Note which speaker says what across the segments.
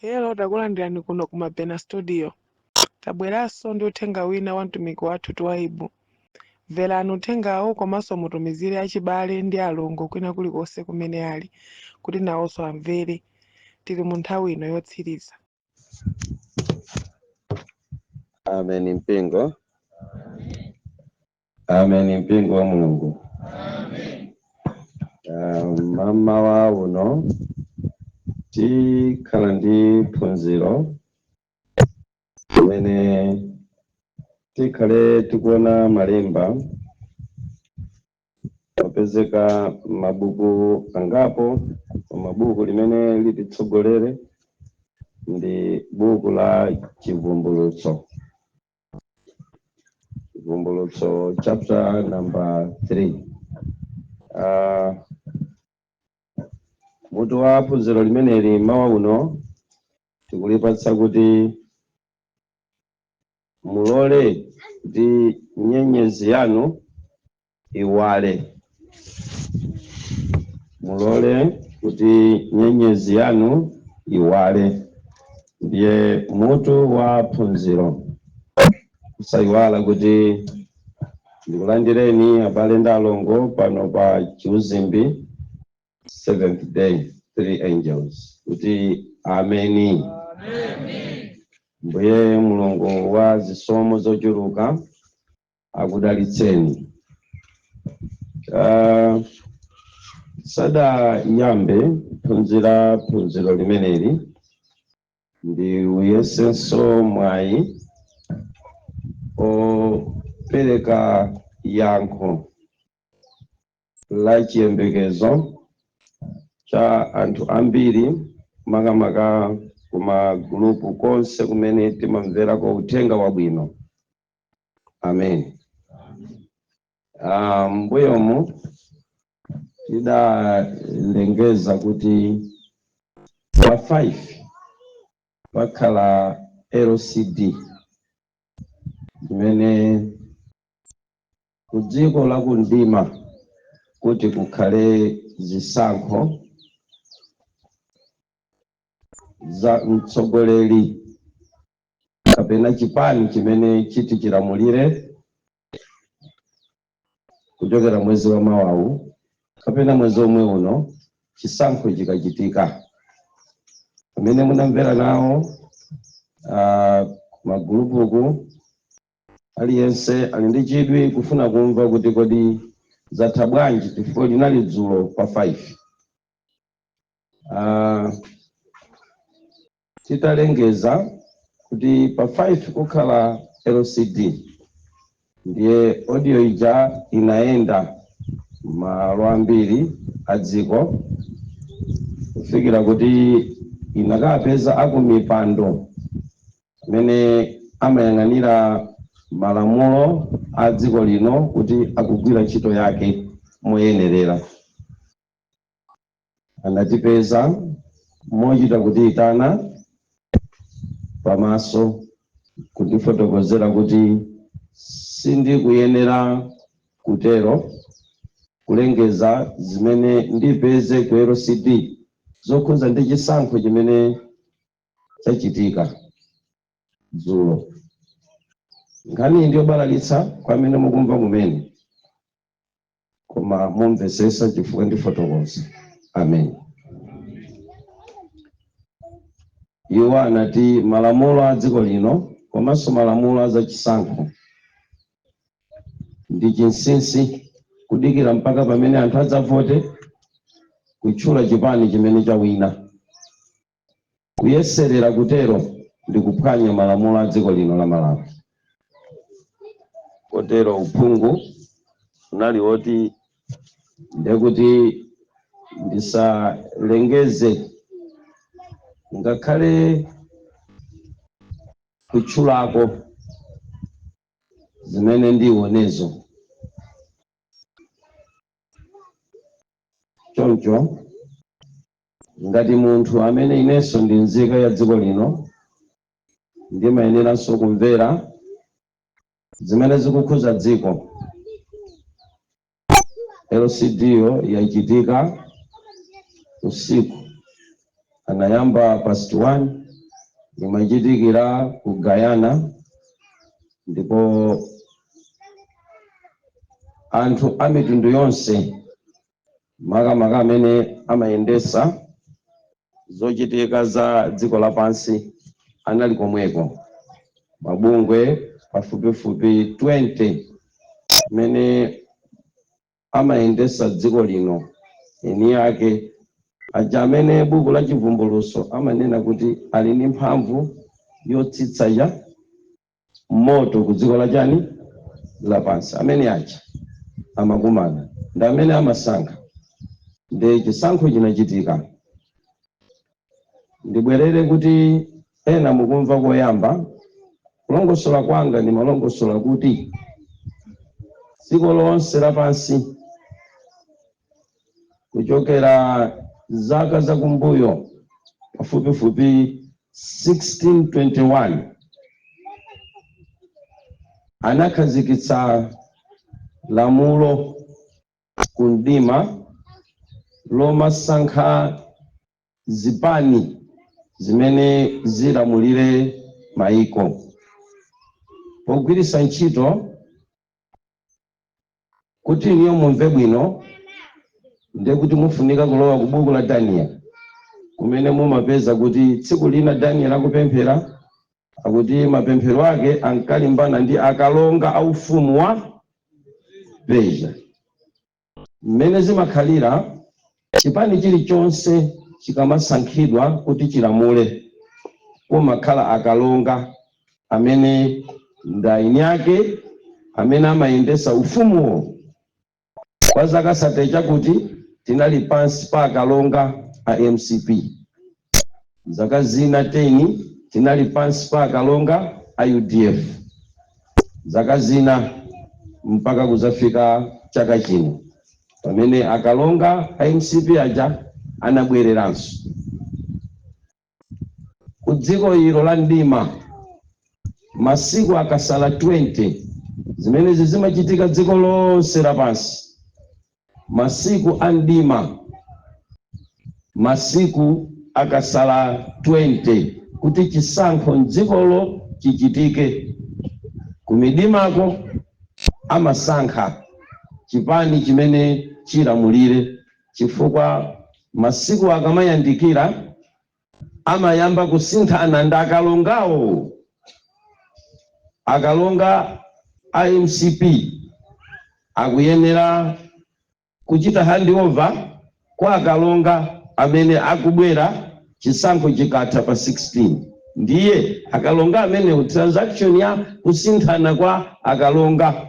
Speaker 1: Hello, takulandirani kuno ku Mabena Studio. Tabweranso ndi uthenga wina wa mtumiki wathu Twaibu. Mverani uthengawo komanso mutumizire achibale ndi alongo kwina kulikonse kumene ali kuti nawonso amvere. Tili mu nthawi ino yotsiriza.
Speaker 2: Amen mpingo. Amen mpingo wa Mulungu. Mamawa uno tikhala ndi phunziro limene tikhale tikuona malemba opezeka mabuku angapo, koma buku limene lititsogolere ndi buku la Chivumbulutso. Chivumbulutso chapter number 3. Mutu wa phunziro limeneli mawa uno tikulipatsa kuti mulole kuti nyenyezi yanu iwale. Mulole kuti nyenyezi yanu iwale ndiye mutu wa phunziro. Kusayiwala kuti ndikulandireni abale ndi alongo pano pa Chiuzimbi Seventh Day Three Angels kuti ameni. Mbuye Mulungu wa zisomo zochuluka akudalitseni. Sadayambe kuphunzira phunziro limeneli ndiuyesenso mwayi opereka yankho la chiyembekezo cha anthu ambiri, makamaka kumagulupu konse kumene timamverako uthenga wabwino. Amen. Mbuyomu tidalengeza kuti pa 5 pakhala LCD imene ku dziko la kumdima kuti kukhale zisankho za mtsogoleri kapena chipani chimene chiti chilamulire kuchokera mwezi wa mawawu kapena mwezi omwe uno chisankho chikachitika. Pamene munamvera nawo magulupuku, aliyense ali ndi chidwi kufuna kumva kuti kodi zatha bwanji, chifukwa linali dzulo pa 5. Titalengeza kuti pa 5 kukhala LCD, ndiye audio ija inayenda malo ambiri a dziko kufikira kuti inakapeza akumipando amene amayang'anira malamulo a dziko lino kuti akugwira ntchito yake moyenerera. Anatipeza mochita kutiyitana pamaso kundifotokozera kuti sindikuyenera kutero, kulengeza zimene ndipeze ku LCD zokhudza ndi chisankho chimene chachitika dzulo. Nkhani ndi yobalalitsa kwa amene mukumva kumene, koma mumvesesa chifukwa ndifotokoza. Amen. Iwo anati malamulo a dziko lino komanso malamulo a zachisankho ndi chinsinsi kudikira mpaka pamene anthu adzavote kutchula chipani chimene chawina. Kuyeserera kutero ndi kuphwanya malamulo a dziko lino la Malawi. Kotero uphungu unali woti ndekuti ndisalengeze ngakhale kutchulako zimene ndionezo. Choncho ngati munthu amene inenso ndi nzika ya dziko lino, ndimayeneranso kumvera zimene zikukhuza dziko. LCD yo yachitika usiku, anayamba past 1. Imachitikira ku Guyana, ndipo anthu a mitundu yonse, makamaka amene amayendesa zochitika za dziko lapansi, anali komweko. Mabungwe pafupifupi 20 amene amayendesa dziko lino, eni ake aja amene buku la Chivumbulutso amanena kuti ali ndi mphamvu yotsitsa ya moto ku dziko lachani lapansi, amene aja amakumana ndi amene amasankha. Ndi chisankho chinachitika. Ndibwerere kuti ena mukumva koyamba kulongosola kwanga, ndimalongosola kuti dziko lonse lapansi kuchokera zaka zakumbuyo pafupifupi 1621 anakhazikitsa lamulo ku mdima lomasankha zipani zimene zilamulire maiko pogwiritsa ntchito. Kuti iniyo mumve bwino, ndiye kuti mufunika kulowa ku buku la Daniel, kumene mumapeza kuti tsiku lina Daniel akupemphera, akuti mapemphero ake ankalimbana ndi akalonga aufumu wa Persia. Mmene zimakhalira, chipani chilichonse chikamasankhidwa kuti chilamule, kumakhala akalonga amene ndaini ake amene amayendesa ufumuwo. Kwa zaka sate chakuti tinali pansi pa akalonga a MCP, zaka zina 10 tinali pansi pa akalonga a UDF, zaka zina mpaka kuzafika chaka chino pamene akalonga a MCP aja anabwereranso ku dziko ilo la mdima. Masiku akasala 20, zimenezi zimachitika dziko lonse lapansi, masiku a mdima, masiku akasala 20 kuti chisankho mdzikolo chichitike, kumidimako amasankha chipani chimene chilamulire, chifukwa masiku akamayandikira amayamba kusinthana ndi akalongawo. Akalonga a MCP akuyenera kuchita handover kwa akalonga amene akubwera chisankho chikatha pa 16. Ndiye akalonga amenewo, transaction ya kusinthana kwa akalonga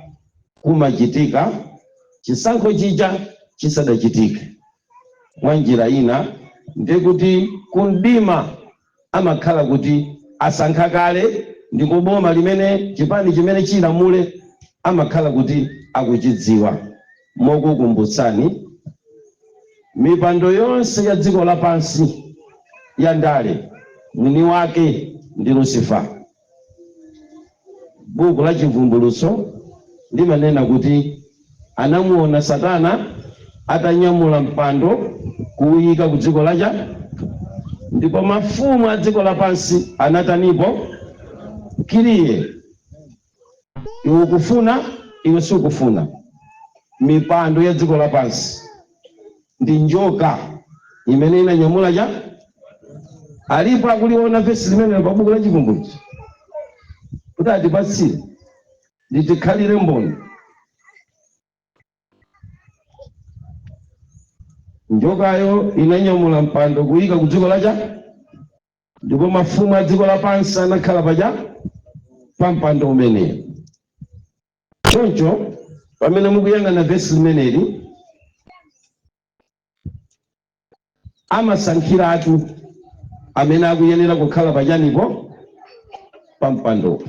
Speaker 2: kumachitika chisankho chija chisadachitike. Mwa njira ina, ndiye kuti kumdima amakhala kuti asankha kale, ndipo boma limene, chipani chimene chilamule, amakhala kuti akuchidziwa. Mokukumbutsani, mipando yonse ya dziko lapansi ya ndale, mwini wake ndi Lucifer. Buku la Chivumbulutso limanena kuti anamuona Satana atanyamula mpando kuwuyika ku dziko lacha, ndipo mafumu a dziko lapansi anatanipo kiliye. Iwe ukufuna, iwe sukufuna, mipando ya dziko lapansi ndi njoka imene inanyamula cha. Alipo akuliona vesi limenelo pa buku la Chivumbulutso kuti atipatsire nditikhalire mboni? Njokayo inanyamula mpando kuyika ku dziko lacha, ndipo mafumu a dziko lapansi anakhala paja pa mpando umeneyo. Choncho pamene mukuyang'ana vesi limeneli, amasankhiratu amene akuyenera kukhala pachanipo, pa mpandopo.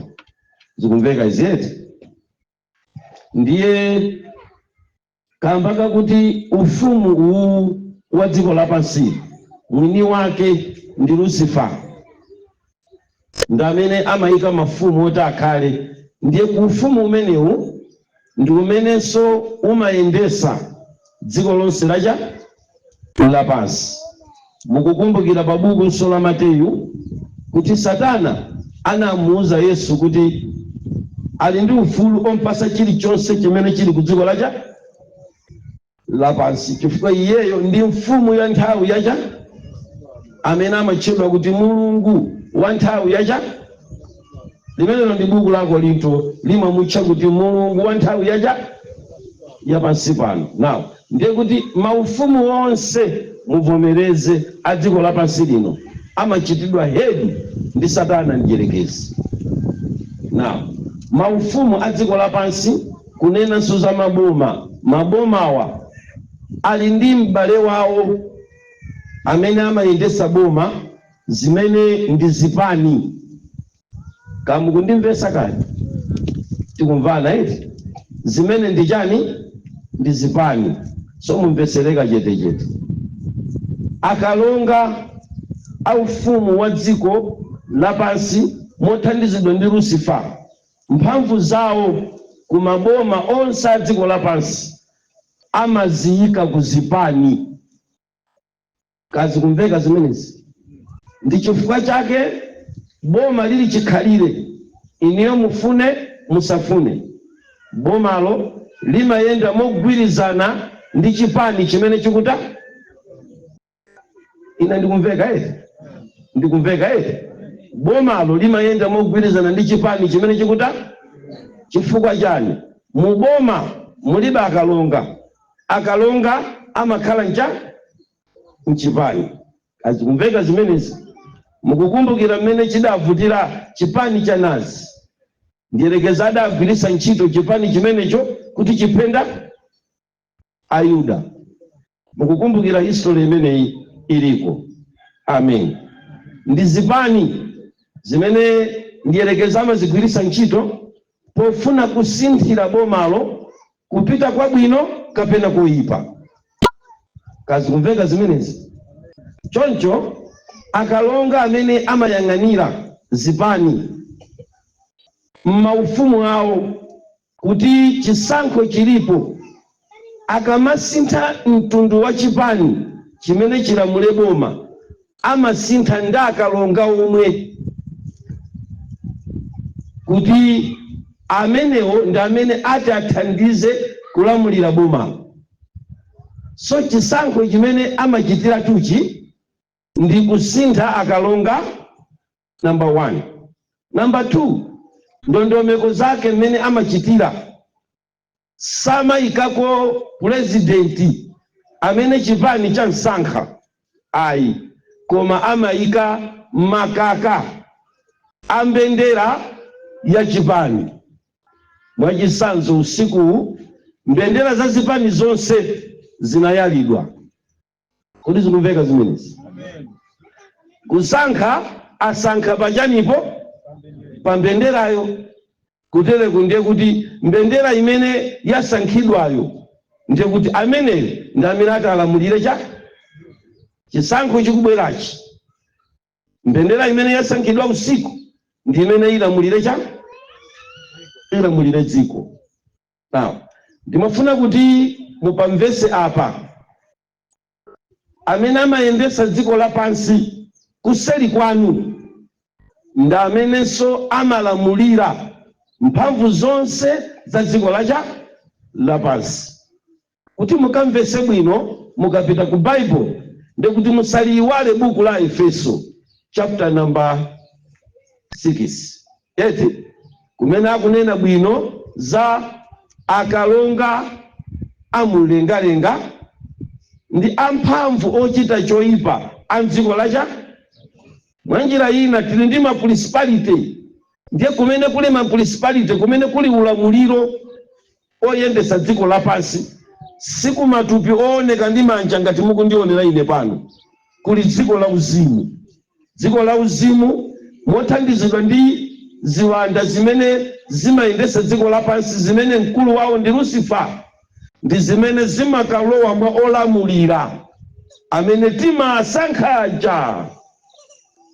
Speaker 2: Zikumveka iziyeti? Ndiye kamba kakuti ufumu uwu wa dziko lapansi mwini wake ndi Lucifer, ndi amene amayika mafumu oti akhale, ndiye ku ufumu umenewu ndi umenenso umayendesa dziko lonse lacha lapansi. Mukukumbukira pa bukunso la Mateyu Kuti Satana anamuuza Yesu kuti ali ndi ufulu ompasa chilichonse chimene chili ku dziko lacha lapansi, chifukwa iyeyo ndi mfumu ya nthawi yacha, amene amatchedwa kuti mulungu wa nthawi yacha. Limenelo ndi buku la Korinto, limamutcha kuti mulungu wa nthawi yacha yapansi pano. Now, ndiye kuti maufumu onse, muvomereze, a dziko lapansi lino amachitidwa head ndi Satana mdierekezi. Now, maufumu a dziko lapansi, kunenanso za maboma, mabomawa ali ndi m'bale wawo amene amayendesa boma, zimene ndi zipani. Kamukundimvesa kani? Tikumvana iti? Zimene ndi chani? Ndi zipani. So mumvesereka chetechete. Akalonga aufumu wa dziko lapansi, mothandizidwa ndi Lucifer, mphamvu zawo ku maboma onse a dziko lapansi amaziyika ku zipani. Kazi kumveka zimenezi? Ndi chifukwa chake boma lili chikhalire, iniyo mufune musafune, bomalo limayenda mogwirizana ndi chipani chimene chikuta. Ina ndikumveka eti? Ndikumveka eti? Bomalo limayenda mogwirizana ndi chipani chimene chikuta. Chifukwa chani? Muboma mulibe akalonga. Akalonga amakhala ncha mchipani. Azikumveka zimenezi? Mukukumbukira mmene chidavutira chipani cha Nazi? Ndiyerekeza adagwiritsa ntchito chipani chimenecho kuti chiphenda Ayuda. Mukukumbukira history imeneyi iliko? Amen. Ndi zipani zimene ndiyerekeza amazigwiritsa ntchito pofuna kusinthira bomalo kupita kwabwino kapena koyipa. Kazikumveka zimenezi? Choncho akalonga amene amayang'anira zipani m'maufumu awo, kuti chisankho chilipo, akamasintha mtundu wa chipani chimene chilamule boma, amasintha ndi akalonga omwe, kuti amenewo ndi amene ati athandize kulamulira bomalo. So chisankho chimene amachitira tuchi ndi kusintha akalonga, number one. Number two, ndondomeko zake mmene amachitira, samayikako purezidenti amene chipani cha msankha ayi, koma amayika makaka ambendera ya chipani. Mwachisanzo, usikuwu mbendera za zipani zonse zinayalidwa. Kodi zikumveka zimenezi? Kusankha asankha pachanipo? Pa mbenderayo. Kutereku ndiye kuti mbendera imene yasankhidwayo, ndiye kuti ameneyo ndi amene atalamulire cha chisankho chikubwerachi. Mbendera imene yasankhidwa usiku ndi imene ilamulire cha ilamulire dziko. Now, ndimafuna kuti mupamvese apa. Amene amayendesa dziko lapansi kuseli kwanu ndi amenenso amalamulira mphamvu zonse za dziko lacha lapansi. Kuti mukamvese bwino, mukapita ku Bible, ndikuti musaliyiwale buku la Efeso chapter number 6 eti, kumene akunena bwino za akalonga amumlengalenga ndi amphamvu ochita choyipa a mdziko lacha. Mwanjira ina, tili ndi ma principality. Ndiye kumene kuli ma principality, kumene kuli ulamuliro oyendesa dziko lapansi, sikumatupi ooneka ndi manja ngati mukundionera ine pano. Kuli dziko la uzimu. Dziko la uzimu, mothandizidwa ndi ziwanda zimene zimayendesa dziko lapansi, zimene mkulu wawo ndi Lucifer, ndi zimene zimakalowa mwa olamulira amene timasankhaja.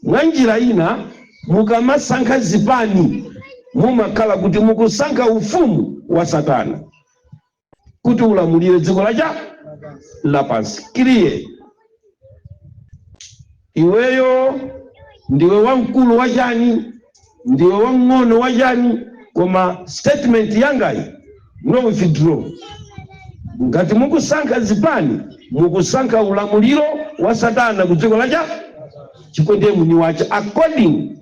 Speaker 2: Mwa njira ina, mukamasankha zipani, mumakhala kuti mukusankha ufumu wa Satana kuti ulamulire dziko lacha lapansi. Clear? Iweyo Ndiwe wamkulu wachani, ndiwe wamng'ono wachani, koma statement yangayi, no withdraw. Ngati mukusankha zipani, mukusankha ulamuliro wa Satana ku dziko lacha, chifukwa ndiye mwini wache according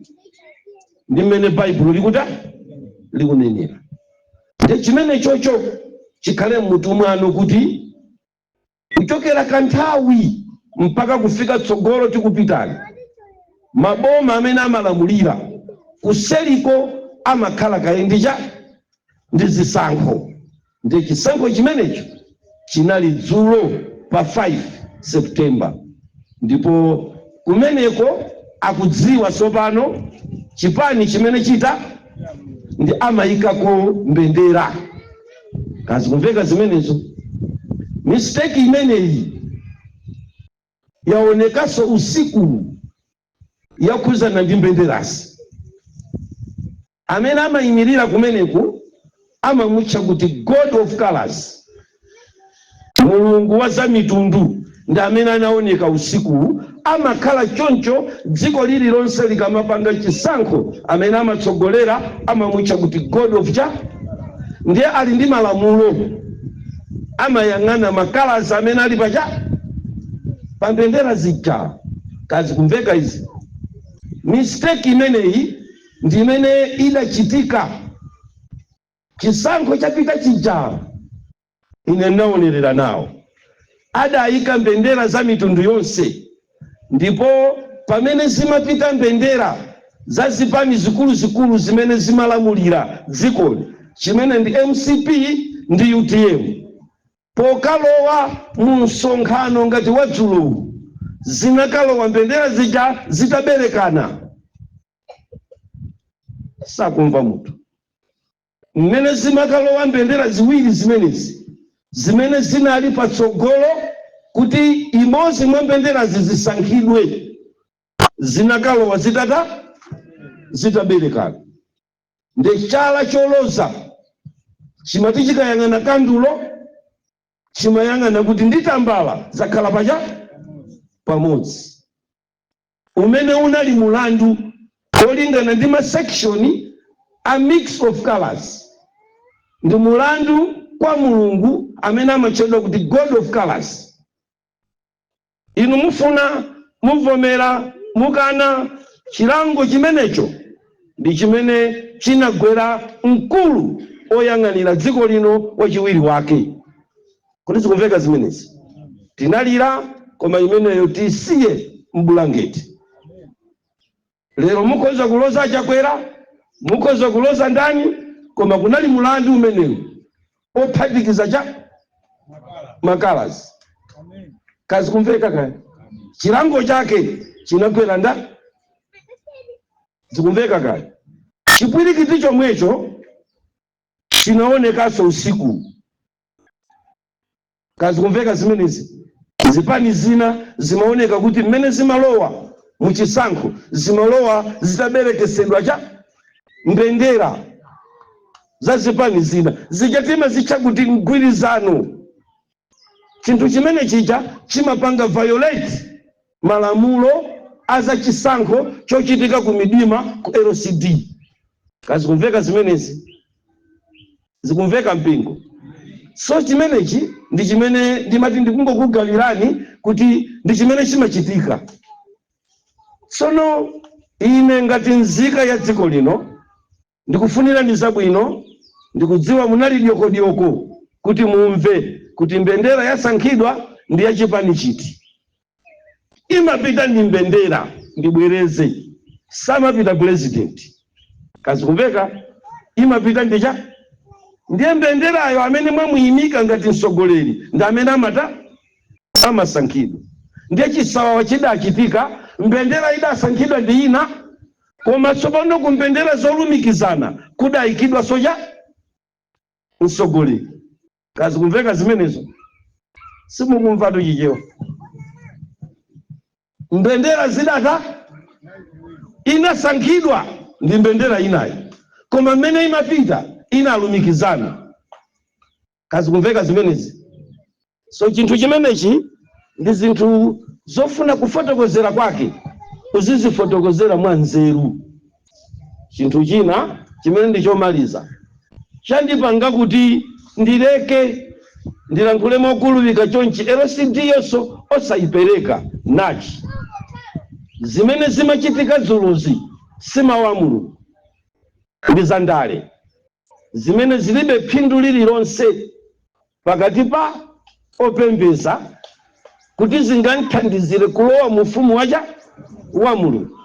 Speaker 2: ndi mmene Baibulo likuta likunenera. Ndi chimene chocho chikhale mmutu mwanu kuti kuchokera kanthawi mpaka kufika tsogolo tikupitani, maboma amene amalamulira kuseliko amakhala kaye ndicha ndi zisankho. Ndi chisankho chimenecho chinali dzulo pa 5 September, ndipo kumeneko akudziwa tsopano chipani chimene chita ndi amayikako mbendera. Kazi kumveka zimenezo? Mistake imeneyi yaonekanso usiku, yakhuzana ndi mbenderasi. Amene amayimirira kumeneku amamutcha kuti God of Colors, mulungu wa za mitundu, ndi amene anaoneka usiku. Amakhala choncho dziko lililonse likamapanga chisankho, amene amatsogolera amamutcha kuti God of cha, ndiye ali ndi malamulo, amayang'ana ma colours amene ali pacha pa mbendera zija. Kazi kumveka izi? Mistake imeneyi ndi imene idachitika chisankho chapita chija. Ine ndinaonerera nawo, adayika mbendera za mitundu yonse, ndipo pamene zimapita mbendera za zipani zikuluzikulu zimene zimalamulira dzikoli, chimene ndi MCP ndi UTM, pokalowa mu msonkhano ngati wadzulowu, zinakalowa mbendera zija zitaberekana. Sakumva munthu. Mmene zimakalowa mbendera ziwiri zimenezi zimene zinali patsogolo kuti imodzi mwa mbenderazi zisankhidwe, zinakalowa zitata zitaberekana. Ndi chala choloza chimati chikayang'ana kandulo, chimayang'ana kuti ndi tambala zakhala pacha pamodzi, umene unali mulandu olingana ndi ma section a mix of colors. Ndi mulandu kwa mulungu amene amatchedwa kuti God of Colors. Inu mufuna muvomera, mukana, chilango chimenecho ndi chimene chinagwera mkulu oyang'anira dziko lino wachiwiri wake. Kuti zikumveka zimenezi? Tinalira, koma imeneyo tisiye mbulangeti. Lero mukhoza kuloza Chakwera, mukhoza kuloza ndani, koma kunali mulandu umenewu ophatikiza cha ma colours. Kazi kumveka kaya? Chilango chake chinagwera nda. Zikumveka kaya? Chipwirikiti chomwecho chinaonekanso usiku. Kazi kumveka zimenezi? Zipani zina zimaoneka kuti mmene zimalowa muchisankho, zimalowa zitaberekesedwa cha mbendera za zipani zina zija, timazitcha kuti mgwirizano. Chinthu chimene chija chimapanga violate malamulo azachisankho chochitika ku midima ku LCD. Kazi kumveka zimenezi? Zikumveka, mpingo? So chimenechi ndi chimene ndimati ndikungokugawirani kuti ndi chimene chimachitika. Tsono ine ngati nzika ya dziko lino ndikufunirani zabwino. Ndikudziwa munali dyokodyoko kuti mumve kuti mbendera yasankhidwa ndi yachipani chiti. Imapita ndi mbendera, ndibwereze, samapita president. Kazikumveka? Imapita ndicha ndiye mbenderayo, amene mwamuyimika ngati mtsogoleri ndi amene amata amasankhidwa. Ndiye chisawawa chidachitika, mbendera idasankhidwa ndi ina, koma tsopano ku mbendera zolumikizana kudayikidwa soja mtsogoleri. Kazikumveka zimenezo? Simukumvatu Chichewa. Mbendera zidata inasankhidwa ndi mbendera inayi, koma mmene imapita inalumikizana. Kazikumveka zimenezi? So chinthu chimenechi ndi zinthu zofuna kufotokozera kwake. Uzizifotokozera mwa nzeru. Chinthu china chimene ndichomaliza chandipanga kuti ndileke ndilankhule mokhulupirika chonchi, LCD yonso osayipereka, nachi: zimene zimachitika dzulozi si mawu a Mulungu, ndi zandale zimene zilibe phindu lililonse pakati pa opembeza kuti zingamthandizire kulowa mu ufumu wacha wa Mulungu.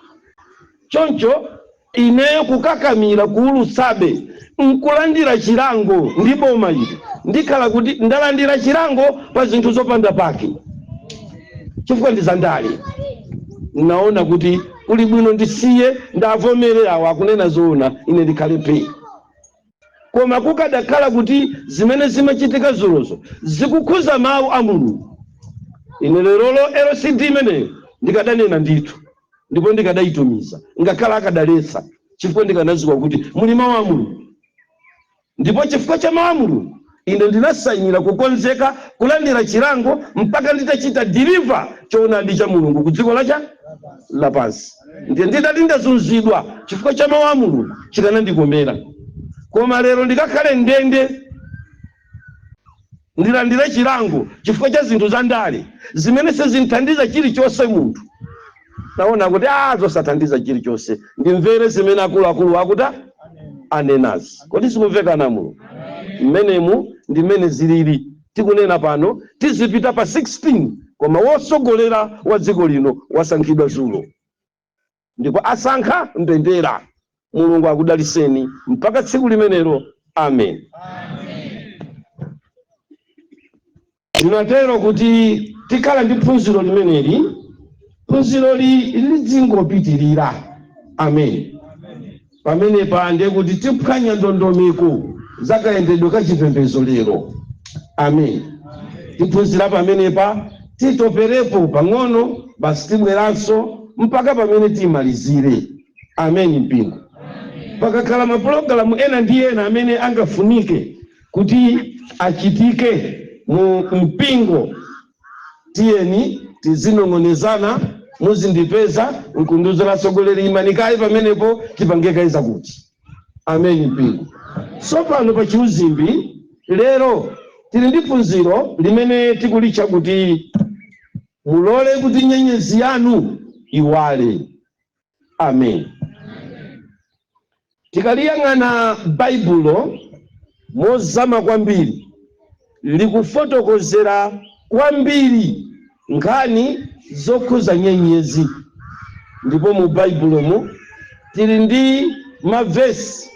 Speaker 2: Choncho ineyo kukakamira kuulutsabe nkulandira chilango ndi boma ili, ndikhala kuti ndalandira chilango pa zinthu zopanda pake chifukwa ndi zandale. Naona kuti kuli bwino ndisiye, ndavomere awo akunena zoona, ine ndikhale phe. Koma kukadakhala kuti zimene zimachitika dzulozo zikukhuza mawu a Mulungu, ine lerolo LCD imeneyo ndikadanena ndithu ndipo ndikadayitumiza ngakhala akadaletsa, chifukwa ndikanadziwa kuti muli mawu a Mulungu. Ndipo chifukwa cha mawu a Mulungu, ine ndinasayinira kukonzeka kulandira chilango mpaka nditachita deliver choonadi cha Mulungu ku dziko lacha lapansi. Ndiye nditati ndazunzidwa chifukwa cha mawu a Mulungu, chikanandikomera. Koma lero ndikakhale ndende, ndilandire chilango chifukwa cha zinthu za ndale zimene sizinthandiza chilichonse munthu, naona kuti a zosathandiza chilichonse, ndimvere zimene akuluakulu akuta anenazi. Kodi sikumvekana Mulungu? Mmenemu ndi mmene zilili. Tikunena pano tizipita pa 16, koma wosogolera wa dziko lino wasankhidwa dzulo ndipo asankha mbendera. Mulungu akudaliseni mpaka tsiku limenelo. Amen. Tinatero kuti tikhala ndi phunziro limeneli, phunziroli lidzingopitirira. Amen. Pamenepa ndiye kuti tiphwanya ndondomeko za kayendedwe ka chipembedzo lero. Amen. Tiphunzira pamenepa, titoperepo pang'ono basi, tibweranso mpaka pamene timalizire. Amen. Mpingo, pakakhala mapulogalamu ena ndi ena amene angafunike kuti achitike mu mpingo, tiyeni tizinong'onezana, muzindipeza nkundiuza, "Atsogoleri, imanikayi pamenepo, tipange kayi zakuti." Amen. Mpingo, tsopano pa chiuzimbi lero tili ndi phunziro limene tikulitcha kuti "Mulole kuti nyenyezi yanu iwale." Amen. Tikaliyang'ana Baibulo mozama kwambiri, likufotokozera kwambiri nkhani zokhuza nyenyezi. Ndipo mu Baibulomu tili ndi mavesi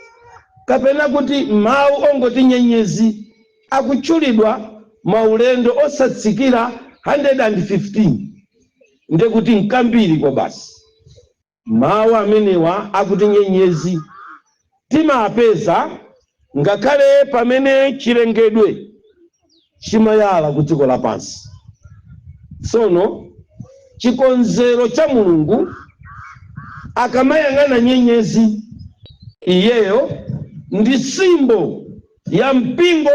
Speaker 2: kapena kuti mawu ongoti nyenyezi akutchulidwa maulendo osatsikira 115, ndekuti nkambiri kwa basi. Mawu amenewa akuti nyenyezi timapeza ngakhale pamene chilengedwe chimayala ku dziko lapansi. Tsono chikonzero cha Mulungu akamayang'ana nyenyezi, iyeyo ndi symbol ya mpingo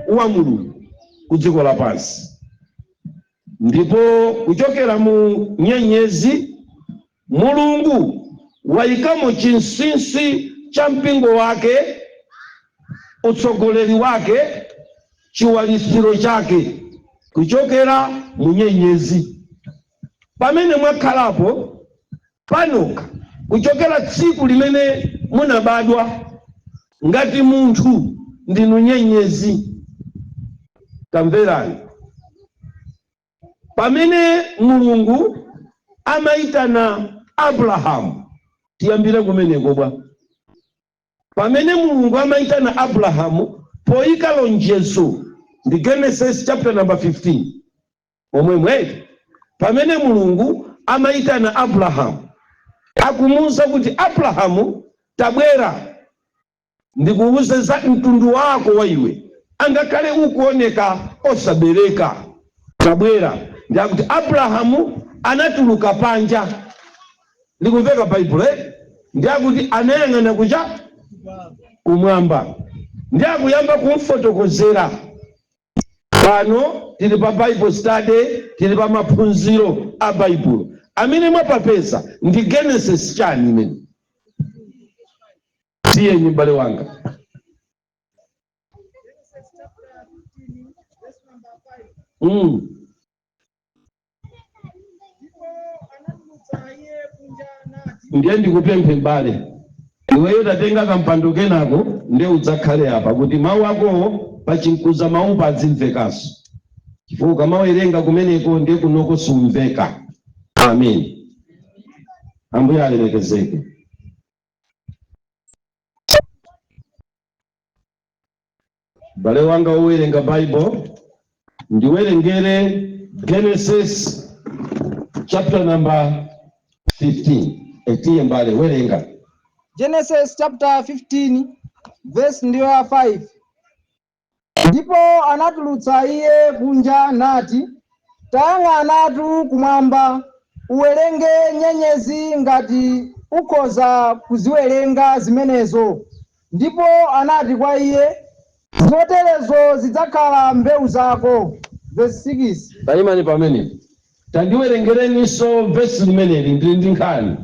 Speaker 2: wa Mulungu ku dziko lapansi. Ndipo kuchokera mu nyenyezi Mulungu wayikamo chinsinsi cha mpingo wake, utsogoleri wake, chiwalitsiro chake kuchokera mu nyenyezi. Pamene mwakhalapo panokha kuchokera tsiku limene munabadwa ngati munthu, ndinu nyenyezi. Tamverani, pamene Mulungu amayitana Abrahamu, tiyambire kumeneko bwa. Pamene Mulungu amayitana Abrahamu poyika lonjezo, ndi Genesis chapter number 15 omwemwe, pamene Mulungu amayitana Abrahamu akumuwuza kuti, "Abrahamu, tabwera ndikuwuze za mtundu wako wa iwe, angakhale ukuoneka osabereka, tabwera." Ndiakuti Abrahamu anatuluka panja. Likumveka Baibulo, eh? Ndiakuti anayang'ana kucha kumwamba, ndi akuyamba kumfotokozera. Pano tili pa Bible study, tili pa maphunziro a Baibulo. Amene mwapapeza ndi Genesis chani imene? Tiyeni, m'bale wanga.
Speaker 3: Genesis chapter 15, verse number 5. Ndipo anatulutsa iye kunja nati,
Speaker 2: Ndiye ndikupemphe, m'bale, iweyo tatenga kampando kenako, ndiye udzakhale apa kuti mawu akowo pachinkuza mawupa adzimvekanso, chifukwa ukamawerenga kumeneko ndiye kunoko sumveka. Amen. Ambuye alemekezeke. M'bale wanga wowerenga Bible, ndiwerengere Genesis chapter number 15. Etiye, mbale, werenga.
Speaker 3: Genesis chapter 15 verse ndiyo ya 5. Ndipo anatulutsa iye kunja nati, "Tayang'anatu kumwamba, uwerenge nyenyezi, ngati ukhoza kuziwerenga zimenezo." Ndipo anati kwa iye, "Zoterezo zidzakhala mbewu zako." Verse 6.
Speaker 2: Tayimani pamene. Tandiwerengereninso vesi limeneli, ndili ndi nkhani.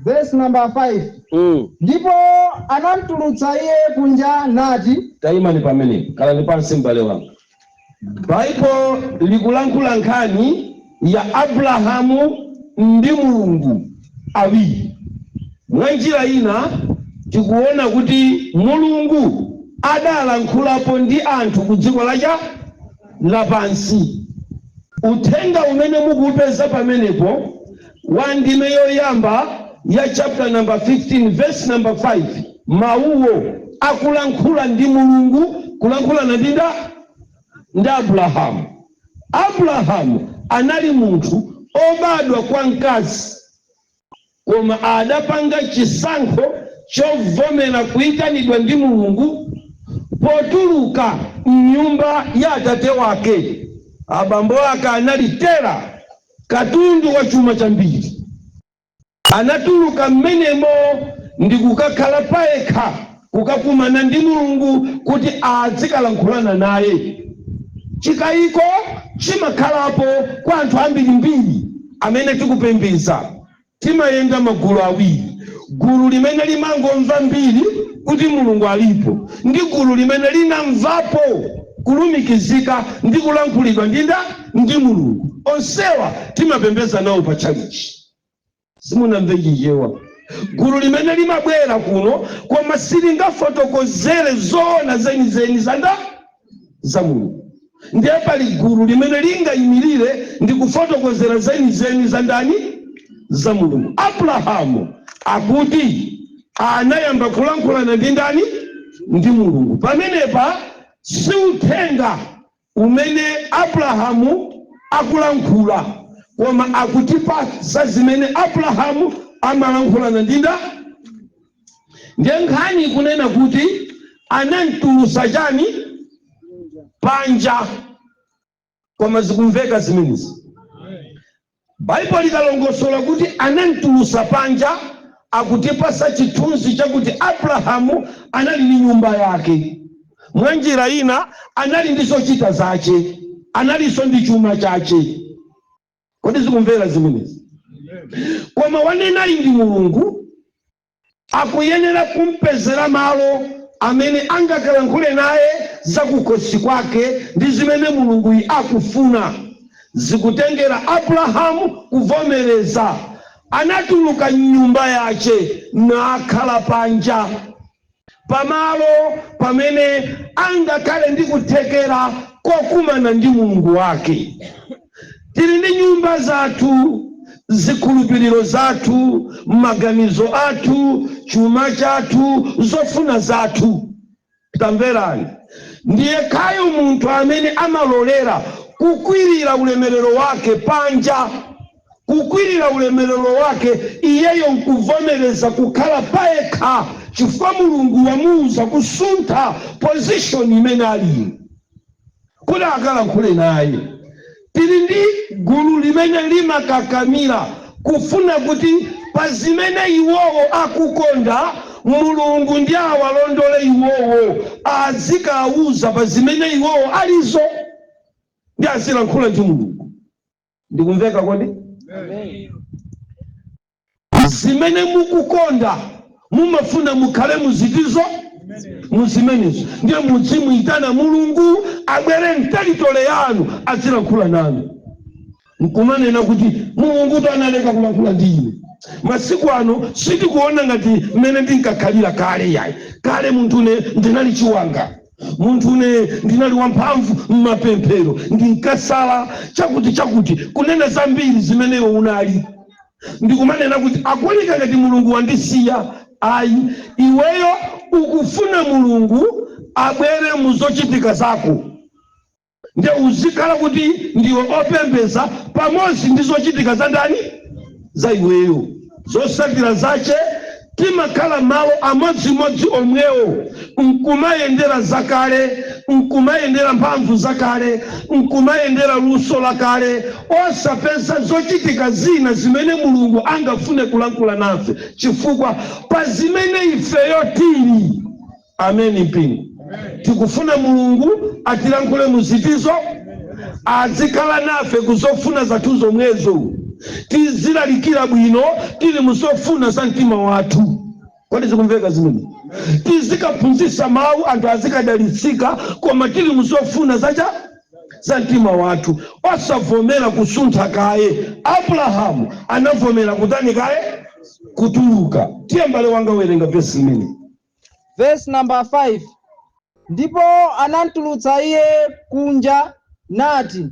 Speaker 3: Verse number 5. Ndipo anamtulutsa iye kunja nati,
Speaker 2: Tayimani pamene, kalani pansi, m'bale wanga. Baibo likulankhula nkhani ya Abrahamu ndi Mulungu awiri. Mwa njira ina tikuona kuti Mulungu adalankhulapo ndi anthu ku dziko lacha lapansi. Uthenga umene mukuupeza pamenepo wa ndime yoyamba ya chapter number 15 verse number 5, mawuwo akulankhula ndi Mulungu kulankhulana ndi nda ndi Abrahamu. Abrahamu anali munthu obadwa kwa mkazi, koma adapanga chisankho chovomera kuyitanidwa ndi Mulungu potuluka mnyumba ya atate wake. Abambo ake anali Tera, katundu wa chuma chambiri. Anatuluka mmenemo ndi kukakhala payekha, kukakumana ndi Mulungu kuti azikalankhulana naye. Chikayiko chimakhalapo kwa anthu ambirimbiri amene tikupembedza. Timayenda magulu awiri: gulu limene limangomva mbiri kuti Mulungu alipo, ndi gulu limene linamvapo kulumikizika ndi kulankhulidwa ndi Mulungu. Onsewa timapembedza nawo pa tchalichi. Simunamve Chichewa. Gulu limene limabwera kuno koma silingafotokozere zoona zenizeni za Mulungu, ndiye pali gulu limene lingayimirire ndi kufotokozera zenizeni za ndani? Za Mulungu. Abrahamu akuti anayamba kulankhulana ndi ndani? Ndi Mulungu. Pamenepa si uthenga umene Abrahamu akulankhula, koma akutipasa zimene Abrahamu amalankhulana ndi nda. Ndiye nkhani ikunena kuti anamtulusa chani? Panja. Koma zikumveka zimenezi? Baibulo likalongosola kuti anamtulusa panja, akutipasa chithunzi chakuti Abrahamu anali ndi nyumba yake. Mwa njira ina anali ndi zochita zace, analinso ndi chuma chace. Kodi zikumvera zimenezi? Koma wanenayi ndi Mulungu, akuyenera kumpezera malo amene angakalankhule naye zakukhosi kwake ndi zimene Mulungu akufuna. Zikutengera Abrahamu kuvomereza. Anatuluka mnyumba yace nakhala panja, pamalo pamene angakhale ndi kuthekera kokumana ndi Mulungu wake. Tili ndi nyumba zathu, zikhulupiriro zathu, maganizo athu, chuma chathu, zofuna zathu. Tamverani, ndiye khayo munthu amene amalolera kukwirira ulemerero wake panja, kukwirira ulemerero wake iyeyo nkuvomereza kukhala payekha, chifukwa Mulungu wamuuza kusuntha position imene ali kuti akalankhule naye. Tili ndi gulu limene limakakamira kufuna kuti pa zimene iwowo akukonda, Mulungu ndi awalondole iwowo, azikawuza pa zimene iwowo alizo ndi azilankhula ndi Mulungu. Ndikumveka kodi? Zimene mukukonda, mumafuna mukhale muzitizo, muzimenezo. Ndiye mudzimuyitana Mulungu abwere m'territory yanu, azilankhula nanu, nkumanena kuti Mulungu analeka kulankhula ndi ine. Masiku ano sitikuona ngati mmene ndinkakhalira kale, yayi. Kale munthu une ndinali chiwanga, munthu une ndinali wamphamvu mmapemphero, ndinkasala chakuti chakuti, kunena zambiri zimeneyo unali ndikumanena kuti akuoneka ngati Mulungu wandisiya. Ayi, iweyo ukufuna Mulungu abwere muzochitika zako, ndiye uzikhala kuti ndiwe opembeza pamodzi ndi zochitika za ndani? Za iweyo. Zosatira zache, timakhala malo amodzimodzi omwewo, nkumayendera zakale, nkumayendera mphamvu zakale, nkumayendera luso lakale, osapeza zochitika zina zimene Mulungu angafune kulankhula nafe, chifukwa pa zimene ifeyo tili. Ameni, mpingo. Tikufuna Mulungu atilankhule muzitizo, azikhala nafe kuzofuna zathu zomwezo, tizilalikira bwino tili muzofuna za mtima wathu. Kodi zikumveka zimene? Tizikaphunzitsa mawu, anthu azikadalitsika, koma tili muzofuna zacha za mtima wathu, osavomera kusuntha kaye. Abrahamu anavomera kutani kaye? Kutuluka. Tiye, mbale wanga, werenga vesi imene.
Speaker 3: Verse number 5: Ndipo anamtulutsa iye kunja nati,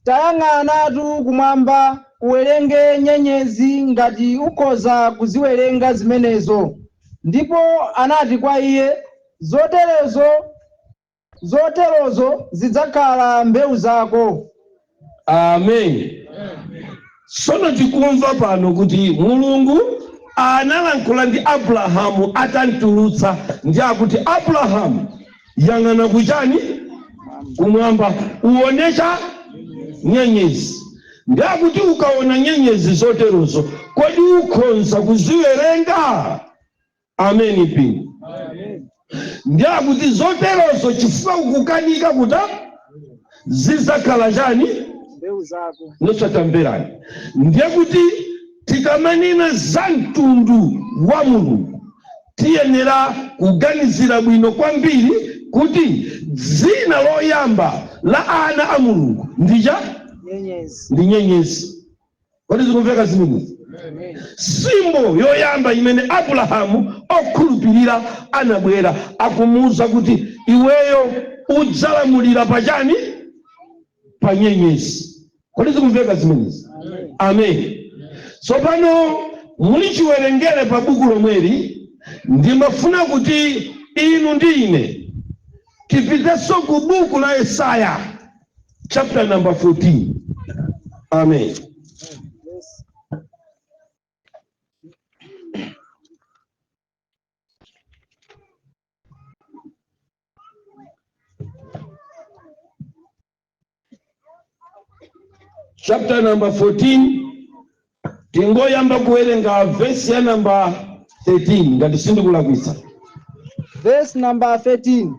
Speaker 3: "Tayang'anatu kumwamba, uwerenge nyenyezi, ngati ukhoza kuziwerenga zimenezo." Ndipo anati kwa iye, "Zoterozo zidzakhala mbewu zako."
Speaker 2: Amen. Tsono tikumva pano kuti Mulungu analankhula ndi Abrahamu atamtulutsa, ndi akuti, "Abrahamu, yang'ana kuchani? Kumwamba, uonecha nyenyezi." Ndi akuti ukaona nyenyezi zoterozo, kodi ukhonza kuziwerenga? Ameni, mpingo. Ndi akuti zoterozo, chifukwa ukukanika kuta, zidzakhala chani?
Speaker 3: Mbewu zako.
Speaker 2: Nosatamverani. Ndiye kuti tikamanena za mtundu wa Mulungu, tiyenera kuganizira bwino kwambiri kuti dzina loyamba la ana a Mulungu ndicha
Speaker 3: Nyenyezi.
Speaker 2: Ndi nyenyezi. Kodi zikumveka zimenezi? Symbol yoyamba imene Abrahamu okhulupirira anabwera akumuwuza kuti iweyo udzalamulira pachani? Pa nyenyezi. Kodi zikumveka zimenezi? Amen. Tsopano muli chiwerengere pa buku lomweli, ndimafuna kuti inu ndi ine tipitenso ku buku la Yesaya, chapter number 14. Amen.
Speaker 3: Yes.
Speaker 2: Chapter number 14, tingoyamba kuwerenga vesi ya number 13, ngati sindikulakwitsa.
Speaker 3: Verse number 13.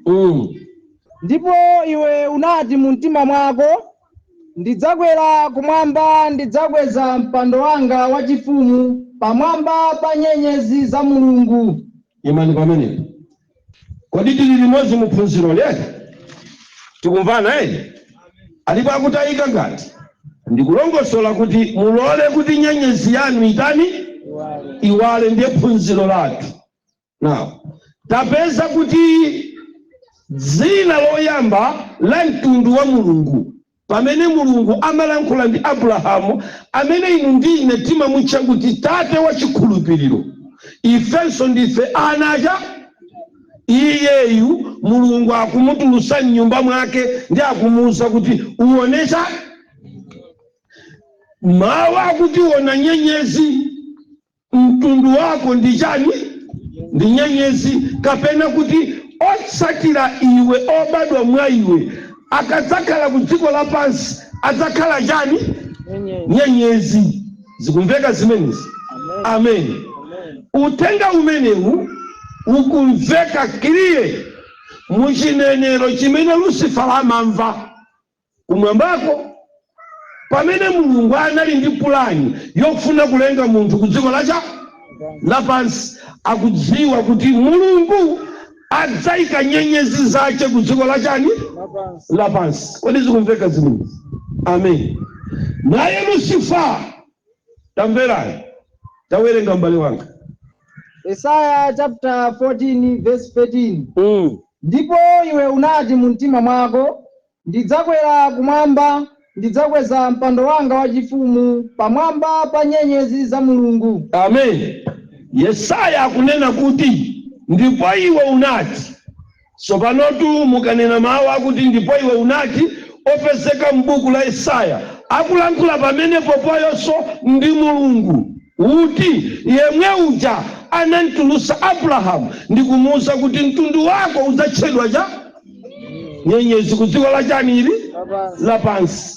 Speaker 3: Ndipo iwe unati mu mtima mwako, "Ndidzakwera kumwamba, ndidzakweza mpando wanga wachifumu pamwamba pa nyenyezi za Mulungu."
Speaker 2: Imani pamenepo. Kodi tili limodzi mu phunziro leke? Tikumvana eni? Alipo akutayika? Ngati ndikulongosola kuti mulole kuti nyenyezi yanu itani? Iwale. Ndiye phunziro lathu. Now tapeza kuti dzina loyamba la mtundu wa Mulungu, pamene Mulungu amalankhula ndi Abrahamu, amene inu ndi ine timamutcha kuti tate wa chikhulupiriro, ifenso ndife ana acha iyeyu. Mulungu akumutulusa mnyumba mwake ndi akumuwuza kuti uonesha mawu akuti ona nyenyezi, mtundu wako ndi chani? Ndi nyenyezi, kapena kuti otsatira iwe, obadwa mwa iwe, akadzakhala ku dziko lapansi adzakhala chani?
Speaker 3: Nyenyezi.
Speaker 2: Nyenyezi. Zikumveka zimenezi?
Speaker 3: Amen.
Speaker 2: Amen. Uthenga umenewu ukumveka clear muchinenero chimene Lucifer amamva kumwambako. Pamene Mulungu anali ndi pulani yofuna kulenga munthu ku dziko lacha lapansi, akudziwa kuti Mulungu adzayika nyenyezi zace ku dziko lachani? Lapansi. Kodi zikumveka zimenezi? Amen. Naye Lucifer, tamverani, tawerenga, m'bale wanga.
Speaker 3: Yesaya chapter 14 verse 13. Ndipo iwe unati mu mtima mwako, "Ndidzakwera kumwamba, ndidzakweza mpando wanga wachifumu pamwamba pa nyenyezi za Mulungu."
Speaker 2: Amen. Yesaya akunena kuti, "Ndipo iwe unati." Tsopanotu mukanena mawu akuti "ndipo iwe unati" opezeka m'buku la Yesaya, akulankhula pamene popoyonso ndi Mulungu uti? Yemwe uja anamtulusa Abrahamu ndi kumuwuza kuti mtundu wako udzatchedwa cha nyenyezi ku dziko la chani ili? Lapansi.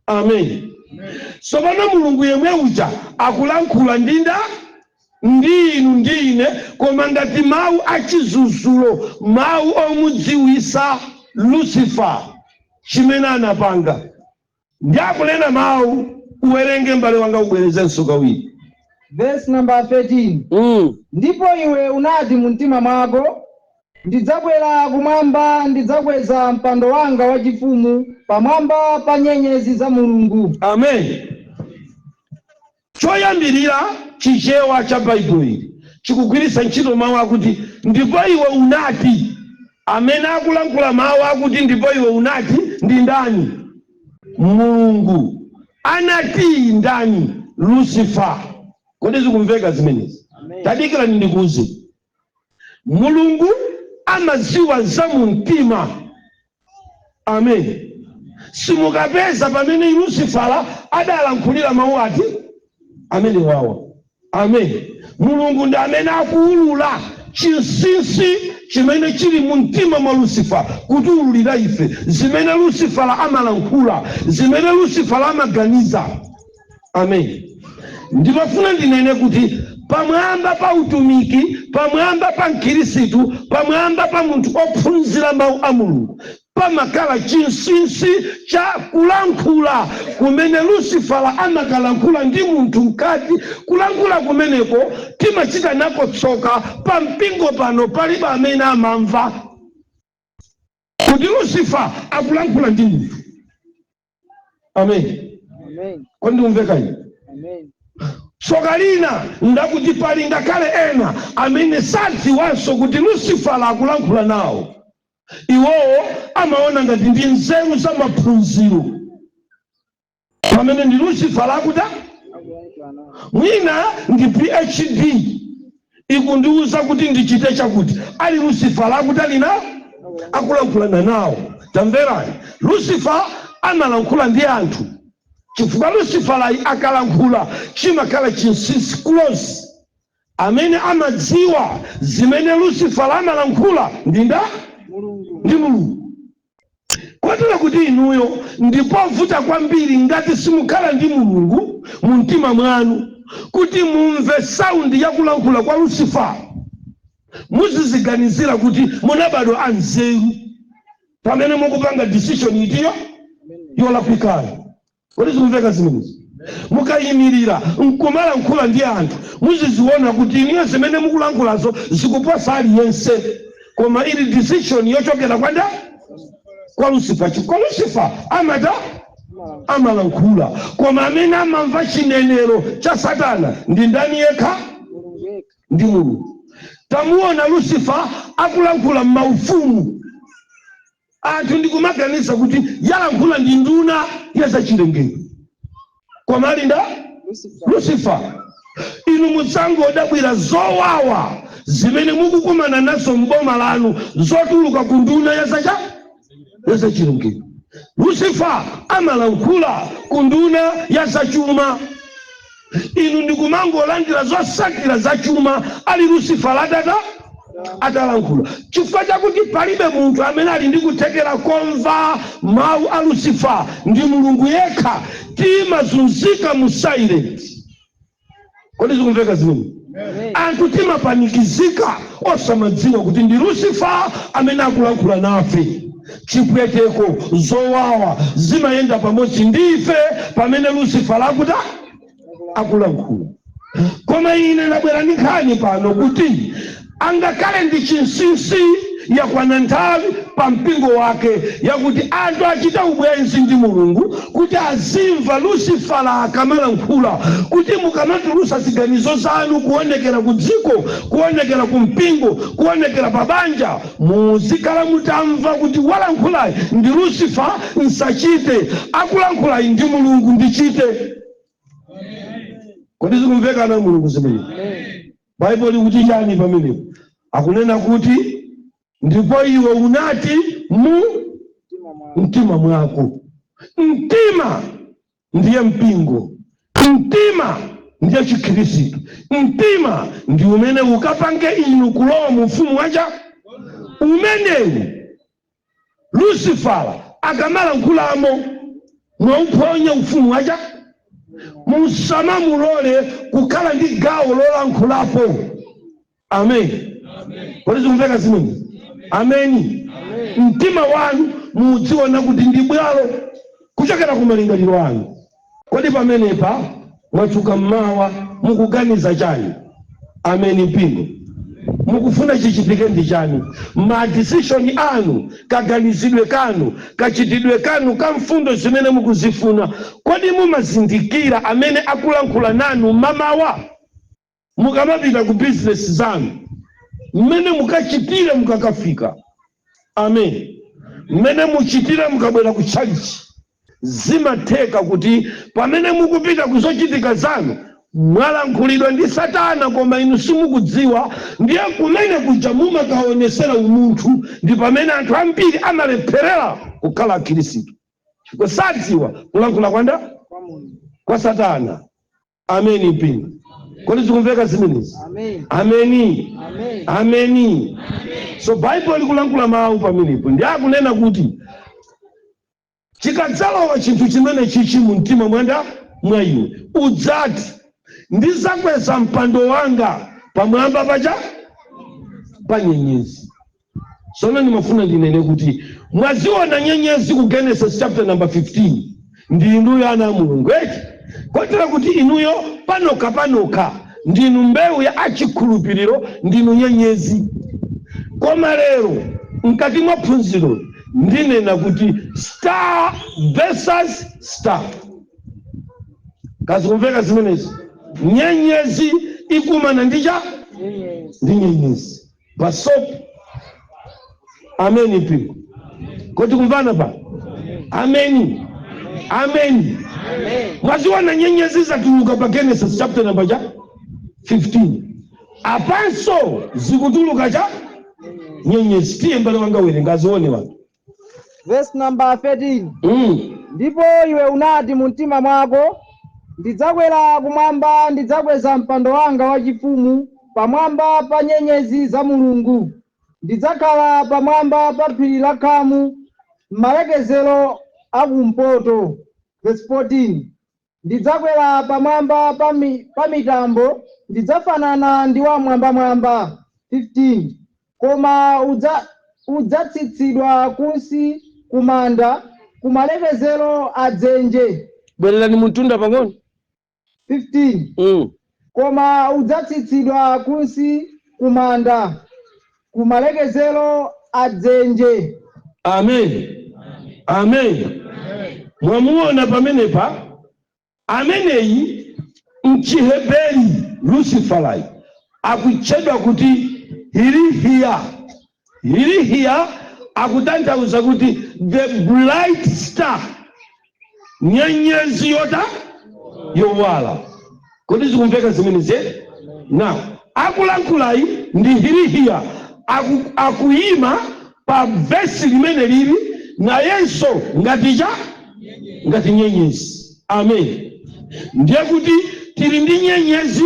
Speaker 2: Amen. Tsopano Mulungu yemwe uja akulankhula ndinda ndi inu ndi ine, koma ngati mawu achizuzulo, mawu omudziwisa Lucifer chimene anapanga. Ndi akunena mawu, uwerenge, m'bale wanga, ubwerezenso kawiri.
Speaker 3: Verse number 13. Ndipo iwe unati mu mtima mwako, "Ndidzakwera kumwamba, ndidzakweza mpando wanga wachifumu pamwamba pa nyenyezi za Mulungu."
Speaker 2: Amen. Choyambirira, Chichewa cha Baibulo ili chikugwiritsa ntchito mawu akuti "ndipo iwe unati". Amene akulankhula mawu akuti "ndipo iwe unati" ndi ndani? Mulungu. Anati ndani? Lucifer. Kodi zikumveka zimenezi? Tadikirani ndikuuze. Mulungu amadziwa za mu mtima. Amen. Simukapeza pamene Lucifera adalankhulira mawu ati amene wawa. Amen. Mulungu ndi amene akuulula chinsinsi chimene chili mu mtima mwa Lucifer, kutiululira ife zimene Lucifer amalankhula, zimene Lucifer amaganiza. Amen. Ndimafuna ndinene kuti pamwamba pa utumiki, pamwamba pa mkhirisitu, pamwamba pa munthu ophunzira mawu a Mulungu, pamakhala chinsinsi cha kulankhula kumene Lucifera amakalankhula ndi munthu mkati. Kulankhula kumeneko timachita nako tsoka. Pa mpingo pano palibe amene amamva kuti Lucifer akulankhula ndi munthu. Amen.
Speaker 3: Amen.
Speaker 2: Kodi ndikumveka ine?
Speaker 3: Amen.
Speaker 2: Tsoka lina ndakuti pali ngakhale ena amene sadziwanso kuti Lucifera akulankhula nawo. Iwowo amaona ngati ndi nzeru za maphunziro, pamene ndi Lucifera akuta.
Speaker 3: Akulankhula nawo.
Speaker 2: Mwina ndi PhD ikundiuza kuti ndichite chakuti, ali Lucifer akuti alina akulankhulana nawo. Tamverani, Lucifer amalankhula ndi anthu chifukwa Lucifer akalankhula chimakhala chinsinsi, close. Amene amadziwa zimene Lucifer amalankhula ndi nda?
Speaker 3: Mulungu.
Speaker 2: Ndi Mulungu. Kotero kuti inuyo ndipovuta kwambiri, ngati simukhala ndi Mulungu mu mtima mwanu, kuti mumve sound yakulankhula kwa Lucifer. Muziziganizira kuti munabadwa anzeru pamene mukupanga decision itiyo yolakwikayo. Kodi zikumveka zimenezi? Mukayimirira nkumalankhula ndi anthu, muziziona kuti inuyo zimene mukulankhulazo zikuposa aliyense, koma ili decision yochokera kwa nda? Kwa Lucifer, chifukwa Lucifer amata amalankhula, koma amene amamva chinenero cha Satana ndi ndani yekha?
Speaker 3: Mulungu yekha.
Speaker 2: Ndi Mulungu. Tamuona Lucifer akulankhula m'maufumu, anthu ndikumaganiza kuti yalankhula ndi nduna ya zachilengedwe, koma ali nda?
Speaker 3: Lucifer.
Speaker 2: Lucifer. Inu mudzangodabwira zowawa zimene mukukumana nazo m'boma lanu zotuluka ku nduna ya zacha ya zachilengedwe. Lucifer amalankhula ku nduna ya zachuma, inu ndikumangolandira zosakira zachuma, ali Lucifer latata atalankhula, chifukwa chakuti palibe munthu amene ali ndi kuthekera komva mawu a Lucifer, ndi Mulungu yekha. Timazunzika mu silent. Kodi zikumveka zimene?
Speaker 3: Amen.
Speaker 2: Anthu timapanikizika osamadziwa kuti ndi Lucifer amene akulankhula nafe. Chipweteko, zowawa zimayenda pamodzi ndife pamene Lucifer akuta akulankhula. Koma ine ndabwera ndi nkhani pano kuti angakhale ndi chinsinsi, yakwana nthawi pa mpingo wake yakuti anthu achite ubwenzi ndi Mulungu, kuti azimva Lucifera akamalankhula, kuti mukamatulusa ziganizo zanu kuonekera ku dziko, kuonekera ku mpingo, kuonekera pa banja, muzikhala mutamva kuti walankhulayi ndi Lucifer, nsachite; akulankhulayi ndi Mulungu, ndichite. Kodi zikumvekana Mulungu zimene Baibulo likuti chani pamenepo? Akunena kuti, "Ndipo iwe unati mu mtima mwako." Mtima ndiye mpingo, mtima ndiye Chikhristu, mtima ndi umene ukapange inu kulowa mu ufumu wacha umenewu. Lucifera akamalankhulamo, mwauphonya ufumu wacha. Musamamulole kukhala ndi gawo lolankhulapo. Amen. Kodi zikumveka zimene? Ameni. Mtima wanu mudziona kuti ndi bwalo kuchokera ku malingaliro anu. Kodi pamenepa mwachuka mmawa mukuganiza chani? Ameni. Mpingo, mukufuna chichitike ndi chani? Ma decision anu, kaganizidwe kanu, kachitidwe kanu ka mfundo zimene mukuzifuna, kodi mumazindikira amene akulankhula nanu mamawa mukamapita ku bizinesi zanu, mmene mukachitire mukakafika? Amen. Mmene muchitire mukabwera ku tchalichi, zimatheka kuti pamene mukupita kuzochitika zanu mwalankhulidwa ndi Satana, koma inu simukudziwa. Ndiye kumene kuja mumakaonesera umunthu, ndi pamene anthu ambiri amalepherera kukhala Akhristu, chifukwa sadziwa kulankhula kwanda
Speaker 3: kwa Mulungu.
Speaker 2: Kwa Satana. Ameni. Mpingo, kodi zikumveka zimenezi?
Speaker 3: Amen.
Speaker 2: Ameni.
Speaker 3: Amen.
Speaker 2: Ameni. So Baibulo likulankhula mawu pamenepo, ndi akunena kuti chikadzalowa chinthu chimene chichi mu mtima mwanda mwa iwe, udzati, "Ndizakweza mpando wanga pamwamba pacha pa nyenyezi." Sono ndimafuna ndinene kuti mwaziona nyenyezi ku Genesis chapter number 15, ndi inuyo ana a Mulungu, eti? Kotero kuti inuyo panokha panokha ndinu mbewu ya achikhulupiriro, ndinu nyenyezi. Koma lero mkati mwa phunziro ndinena kuti star versus star. Kazikumveka zimenezi? Nyenyezi ikumana ndi cha
Speaker 3: Nyenyezi.
Speaker 2: Ndi nyenyezi pasopo. Ameni. Mpingo, kodi kumvana pa? Ameni, ameni.
Speaker 3: Amen.
Speaker 2: Mwaziona nyenyezi zatuluka pa Genesis chapter number cha 15, apanso zikutuluka cha nyenyezi. Tiye, mbale wanga, werenga azione wanthu.
Speaker 3: Verse number 13. Ndipo iwe unati mu mtima mwako, "Ndidzakwera kumwamba, ndidzakweza mpando wanga wachifumu pamwamba pa nyenyezi za Mulungu, ndidzakhala pamwamba pa phiri la khamu m'malekezero akumpoto." Verse 14. "Ndidzakwera pamwamba pa mitambo, ndidzafanana ndi Wamwambamwamba." 15. Koma udzatsitsidwa kunsi kumanda, kumalekezero a dzenje.
Speaker 2: Bwererani muntunda pang'ono.
Speaker 3: 15. Koma udzatsitsidwa kunsi kumanda, kumalekezero a dzenje.
Speaker 2: Amen, amen. Mwamuona pamenepa ameneyi, mchiheberi Luciferai akutchedwa kuti Hirihiya. Hirihiya akutanthauza kuti the bright star, nyenyezi yota yowala. Kodi zikumveka zimenezi? Now akulankhulayi ndi Hirihiya, akuyima pa vesi limene lili nayenso ngati cha ngati nyenyezi. Amen. Ndiye kuti tili ndi nyenyezi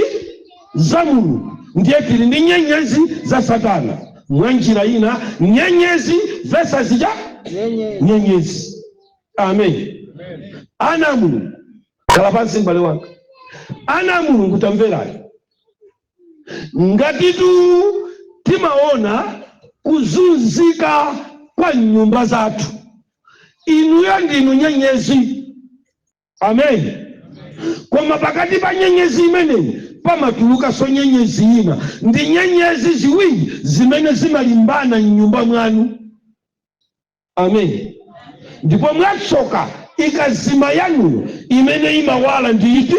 Speaker 2: za Mulungu, ndiye tili ndi nyenyezi za Satana. Mwa njira ina, nyenyezi versus cha
Speaker 3: nyenyezi.
Speaker 2: Nyenyezi. Amen. Ana a Mulungu, khala pansi, m'bale wanga. Ana a Mulungu, tamverani. Ngatitu timaona kuzunzika kwa kwa nyumba zathu. Inuyo ndinu nyenyezi, amen. Koma pakati pa nyenyezi imeneyi pamatulukanso nyenyezi ina. Ndi nyenyezi ziwiri zimene zimalimbana mnyumba mwanu, amen. Ndipo mwatsoka, ikazima yanuyo, imene imawala ndi iti?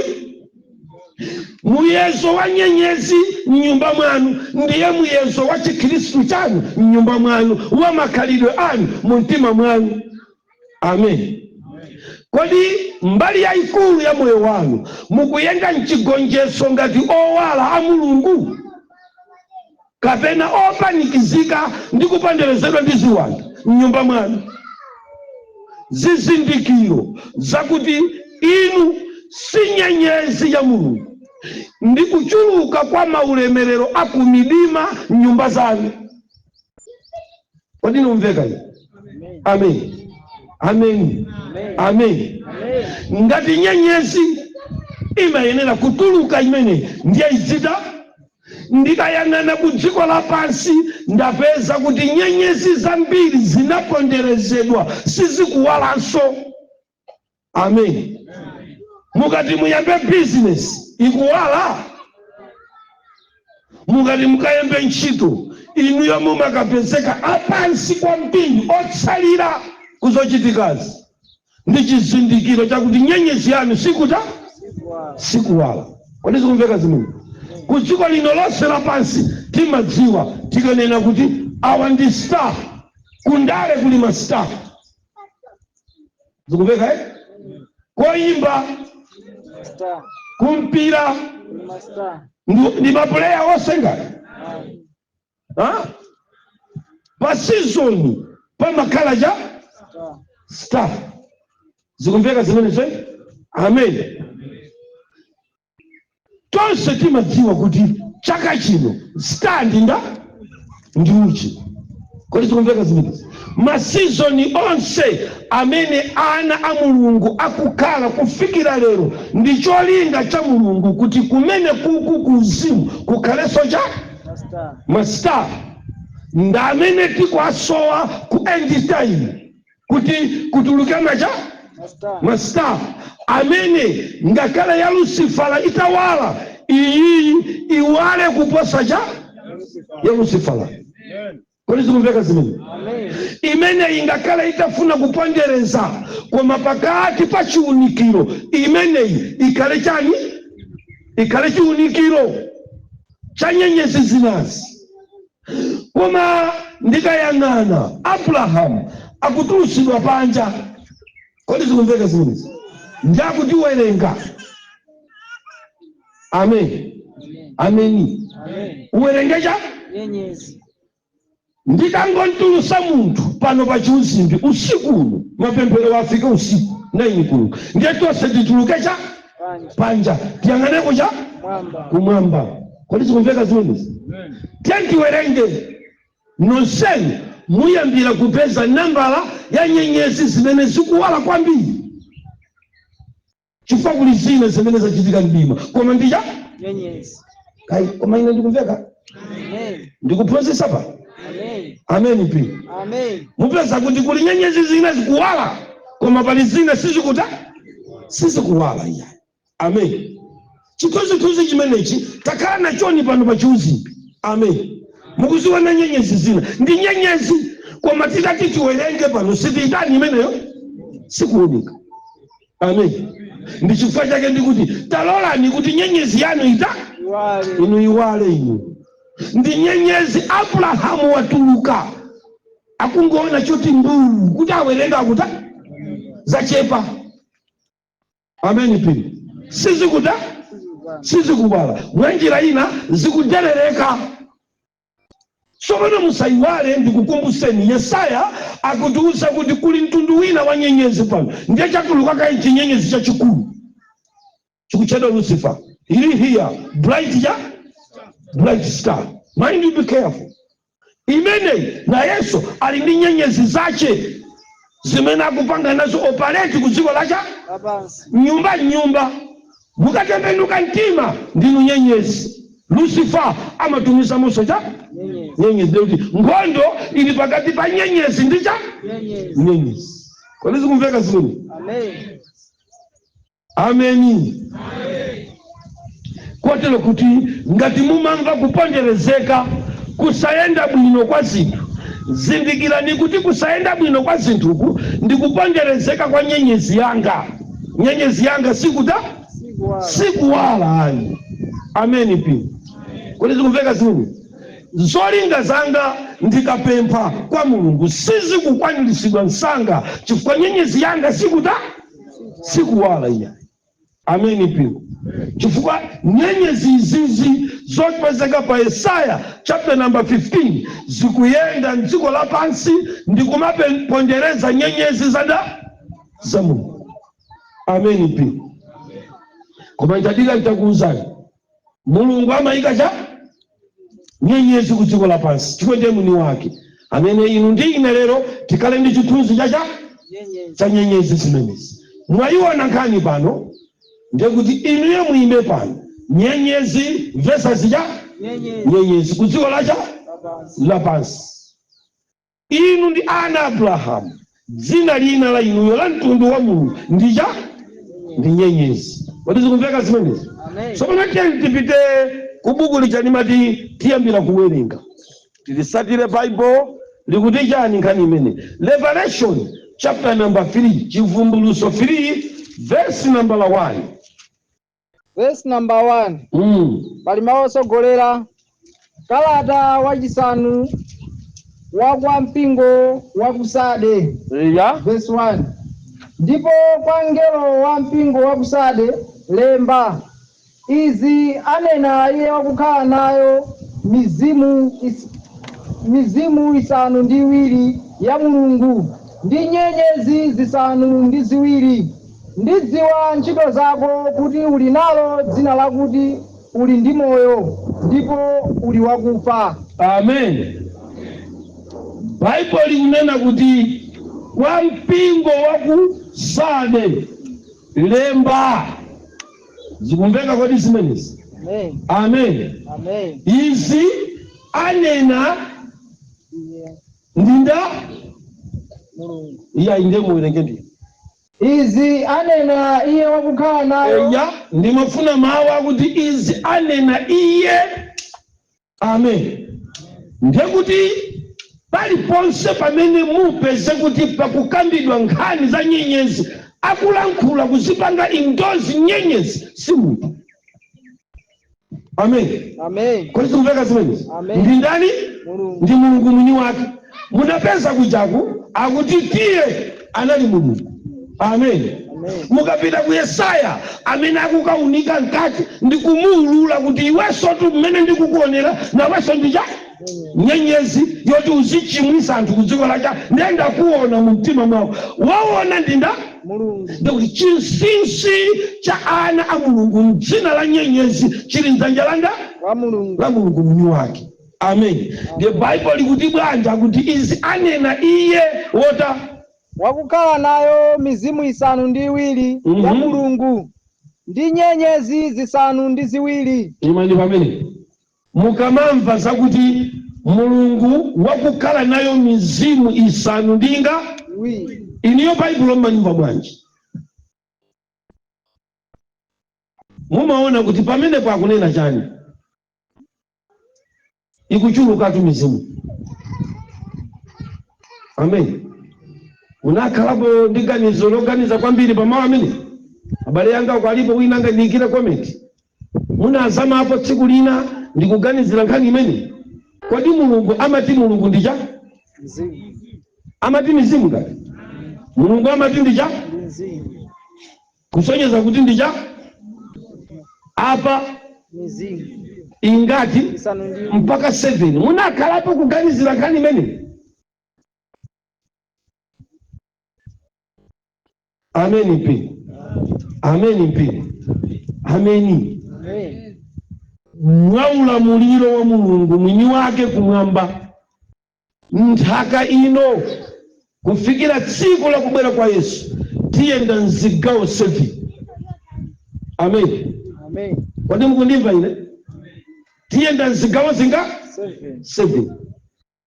Speaker 2: Muyezo wa nyenyezi mnyumba mwanu ndiye muyezo wa Chikhristu chanu mnyumba mwanu, wa makhalidwe anu mu mtima mwanu, amen. Kodi mbali yayikulu ya moyo wanu mukuyenda mchigonjetso ngati owala a Mulungu, kapena opanikizika ndi kuponderezedwa ndi ziwanda mnyumba mwanu? Zizindikiro zakuti inu si nyenyezi ya Mulungu ndi kuchuluka kwa maulemerero akumidima mnyumba zanu. Kodi numveka ino? Amen, amen, amen. Ngati nyenyezi imayenera kutuluka, imene ndiye idzita. Ndikayang'ana ku dziko lapansi, ndapeza kuti nyenyezi zambiri zinaponderezedwa, sizikuwalanso, amen. Mukati muyambe bizinesi, ikuwala? Mukati mukayambe ntchito, inuyo mumakapezeka apansi kwambiri, otsalira kuzochitikazi. Ndi chizindikiro chakuti nyenyezi yanu sikuta, sikuwala. Kodi zikumveka zimene? Ku dziko lino lonse lapansi timadziwa tikanena kuti awa ndi star. Kundale kuli ma star, zikumveka, eh? Koyimba, kumpira, ndi ma player onse ngati, ha? Pa season pamakhala cha star. Zikumveka zimenezo? Amen. Tonse timadziwa kuti chaka chino star ndinda ndi uchi. Kodi zikumveka zimenezi? Ma season onse amene ana a Mulungu akukhala kufikira lero, ndi cholinga cha Mulungu kuti kumene kuku kuuzimu kukhalenso cha ma star, ndi amene tikuasowa ku end time kuti kutuluke macha ma star, amene ngakhale ya Lucifera itawala, iyiyi iwale kuposa cha ya Lucifera. Kodi zikumveka zimene? Imene ingakhale itafuna kupondereza, koma pakati pa chiunikiro imeneyi ikhale chani? Ikhale chiunikiro cha nyenyezi zinazi. Koma ndikayang'ana, Abrahamu akutulusidwa panja. Kodi zikumveka zimenezi? Ndiakutiwerenga, amen, ameni. Uwerenge cha
Speaker 3: nyenyezi.
Speaker 2: Ndikangontulusa munthu pano pa chiuzimbi usiku uno, mapemphero wafike usiku 9 kuno, ndiye tonse tituluke cha
Speaker 3: panja,
Speaker 2: panja, tiyang'aneko cha
Speaker 3: mwamba,
Speaker 2: kumwamba. Kodi zikumveka zimenezi? Tiye tiwerenge nonsenu, muyambira kupeza nambala ya nyenyezi zimene zikuwala kwambiri, chifukwa kuli zina zimene zachitika mdima, koma ndicha
Speaker 3: nyenyezi.
Speaker 2: Kai, koma ine ndikumveka?
Speaker 3: Amen.
Speaker 2: Ndikuphunzitsa pa
Speaker 3: Amen.
Speaker 2: Amen pi.
Speaker 3: Amen.
Speaker 2: Mupeza kuti kuli nyenyezi zina zikuwala, koma pali zina sizikuta, sizikuwala iya. Amen. Chithunzithunzi chimenechi takhala nachoni pano pa chiuzimbi, amen. Mukuziona nyenyezi zina ndi nyenyezi, koma titati tiwerenge pano, sitiyitani imeneyo, sikuoneka, amen. Ndi chifukwa chake ndikuti talolani kuti nyenyezi yanu ita
Speaker 3: iwale.
Speaker 2: Inu iwale. Inu ndi nyenyezi. Abrahamu watuluka, akungoona choti mbuu, kuti awerenga akuta zachepa, amen pi. Sizikuta, sizikuwala, mwanjira ina zikuderereka. Tsopano musayiwale, ndikukumbuseni, Yesaya akutiuza kuti kuli mtundu wina wa nyenyezi pano, ndiye chatuluka kayi chinyenyezi chachikulu chikutchedwa Lucifer. Ili here bright ya bright star. Mind you, be careful. Imeneyi nayenso ali ndi nyenyezi zace zimene akupanga nazo operate ku dziko lacha
Speaker 3: lapansi.
Speaker 2: Nyumba nyumba, mukatembenuka mtima, ndinu nyenyezi. Lucifer amatumizamonso cha
Speaker 3: Nyenyezi.
Speaker 2: nyenyezi. Ndikuti nkhondo ili pakati pa nyenyezi ndi cha
Speaker 3: Nyenyezi.
Speaker 2: nyenyezi. Kodi zikumveka zimene?
Speaker 3: Amen.
Speaker 2: Ameni. Kotero kuti ngati mumamva kuponderezeka, kusayenda bwino kwa zinthu, zindikirani kuti kusayenda bwino kwa zinthuku ndi kuponderezeka kwa nyenyezi yanga. Nyenyezi yanga sikuta
Speaker 3: Sikuwala.
Speaker 2: Sikuwala ayi. Ameni pi. Kodi zikumveka zimene? Zolinga zanga ndikapempha kwa Mulungu sizikukwaniritsidwa msanga chifukwa nyenyezi yanga sikuta sikuwala iya. Ameni mpingo. Chifukwa nyenyezi izizi zopezeka pa Yesaya chapter number 15 zikuyenda mdziko lapansi ndi kumapondereza nyenyezi zada za Mulungu. Ameni mpingo. Koma nchadika nchakuuzani, Mulungu amayika cha nyenyezi ku dziko lapansi chifukwa ndiye mwini wake, amene inu ndi ine lero tikhale ndi chithunzi chacha
Speaker 3: Nyenyezi.
Speaker 2: cha nyenyezi zimenezi. Mwayiona nkhani pano, ndiye kuti inuyo muyime pano, nyenyezi versus cha
Speaker 3: Nyenyezi.
Speaker 2: nyenyezi ku dziko lacha
Speaker 3: Lapansi.
Speaker 2: lapansi. Inu ndi ana Abrahamu, dzina lina la inuyo la mtundu wa Mulungu ndi cha ndi nyenyezi. Kodi zikumveka zimenezi?
Speaker 3: Amen.
Speaker 2: Tsopano tiyeni tipite ku buku lija limati tiyambira kuwerenga, tilisatire Bible likuti chani nkhani imene. Revelation chapter number 3, Chivumbuluso 3 verse number 1.
Speaker 3: Verse number 1. Pali mawu otsogolera: kalata wachisanu wa kwa mpingo wa ku Sade. Verse 1: Ndipo kwa mngelo wa mpingo wa ku Sade lemba: Izi anena iye wakukhala nayo mizimu isanu ndi iwiri ya Mulungu ndi nyenyezi zisanu ndi ziwiri. Ndidziwa ntchito zako, kuti uli nalo dzina lakuti uli ndi moyo, ndipo uli wakufa.
Speaker 2: Amen. Baibulo likunena kuti kwa mpingo wa ku Sade lemba. Zikumveka kodi zimenezi?
Speaker 3: Amen.
Speaker 2: Amen.
Speaker 3: Amen.
Speaker 2: Izi anena
Speaker 3: Iye
Speaker 2: ndinda
Speaker 3: Mulungu.
Speaker 2: Iya, inde muwerenge ndi.
Speaker 3: Izi anena iye wakukhala nayo.
Speaker 2: Eya, ndimafuna mawu akuti izi anena iye. Amen. Ndekuti paliponse pamene mupeze kuti pakukambidwa nkhani za nyenyezi, akulankhula kuzipanga indozi nyenyezi si munthu. Amen.
Speaker 3: Amen.
Speaker 2: Kodi zikumveka zimenezi?
Speaker 3: Amen.
Speaker 2: Ndi ndani?
Speaker 3: Mulungu.
Speaker 2: Ndi Mulungu mwini wake. Munapeza kujaku akuti tiye anali Mulungu. Amen.
Speaker 3: Amen.
Speaker 2: Mukapita ku Yesaya, amene akukaunika mkati ndikumuulula kuti iwenso tu mmene ndikukuonera nawenso ndicha nyenyezi yoti uzichimwisa anthu ku dziko lacha, ndiye ndakuona mu mtima mwako, waona ndinda
Speaker 3: Mulungu.
Speaker 2: Ndikuti chinsinsi cha ana a Mulungu mdzina la nyenyezi chili mdzanja langa
Speaker 3: wa Mulungu.
Speaker 2: La Mulungu mwini wake. Amen. Ndiye Baibulo likuti bwanja kuti izi anena iye wota
Speaker 3: wakukhala nayo mizimu isanu ndi iwiri ya Mulungu ndi nyenyezi zisanu ndi ziwiri.
Speaker 2: Imani pamene mukamamva zakuti Mulungu wakukhala nayo mizimu isanu ndi inga
Speaker 3: iwiri,
Speaker 2: iniyo Baibulo mmanimva bwanji? Mumaona kuti pamenepo akunena chani? Ikuchulukatu mizimu. Amen. Munakhalapo ndi ganizo loganiza kwambiri pamawu amene? Abale yanga, ukalipo wina angandiyikire comment? Munazamapo tsiku lina ndikuganizira nkhani imene? Kodi Mulungu amati Mulungu ndi cha
Speaker 3: Mzimu.
Speaker 2: Amati mizimu ngati Mulungu amati ndi cha
Speaker 3: Ndi mzimu.
Speaker 2: Kusonyeza kuti ndi cha apa
Speaker 3: Mizimu
Speaker 2: ingati?
Speaker 3: Isanu ndi
Speaker 2: Mpaka 7. Munakhalapo kuganizira nkhani imene? Ameni mpingo. Ameni mpingo. Ameni.
Speaker 3: Amen.
Speaker 2: Mwa ulamuliro wa Mulungu mwini wake kumwamba, nthaka ino kufikira tsiku la kubwera kwa Yesu tiyenda mzigawo 7. Amen.
Speaker 3: Amen.
Speaker 2: Kodi mukundimva ine? Tiyenda mzigawo zinga?
Speaker 3: 7.
Speaker 2: 7.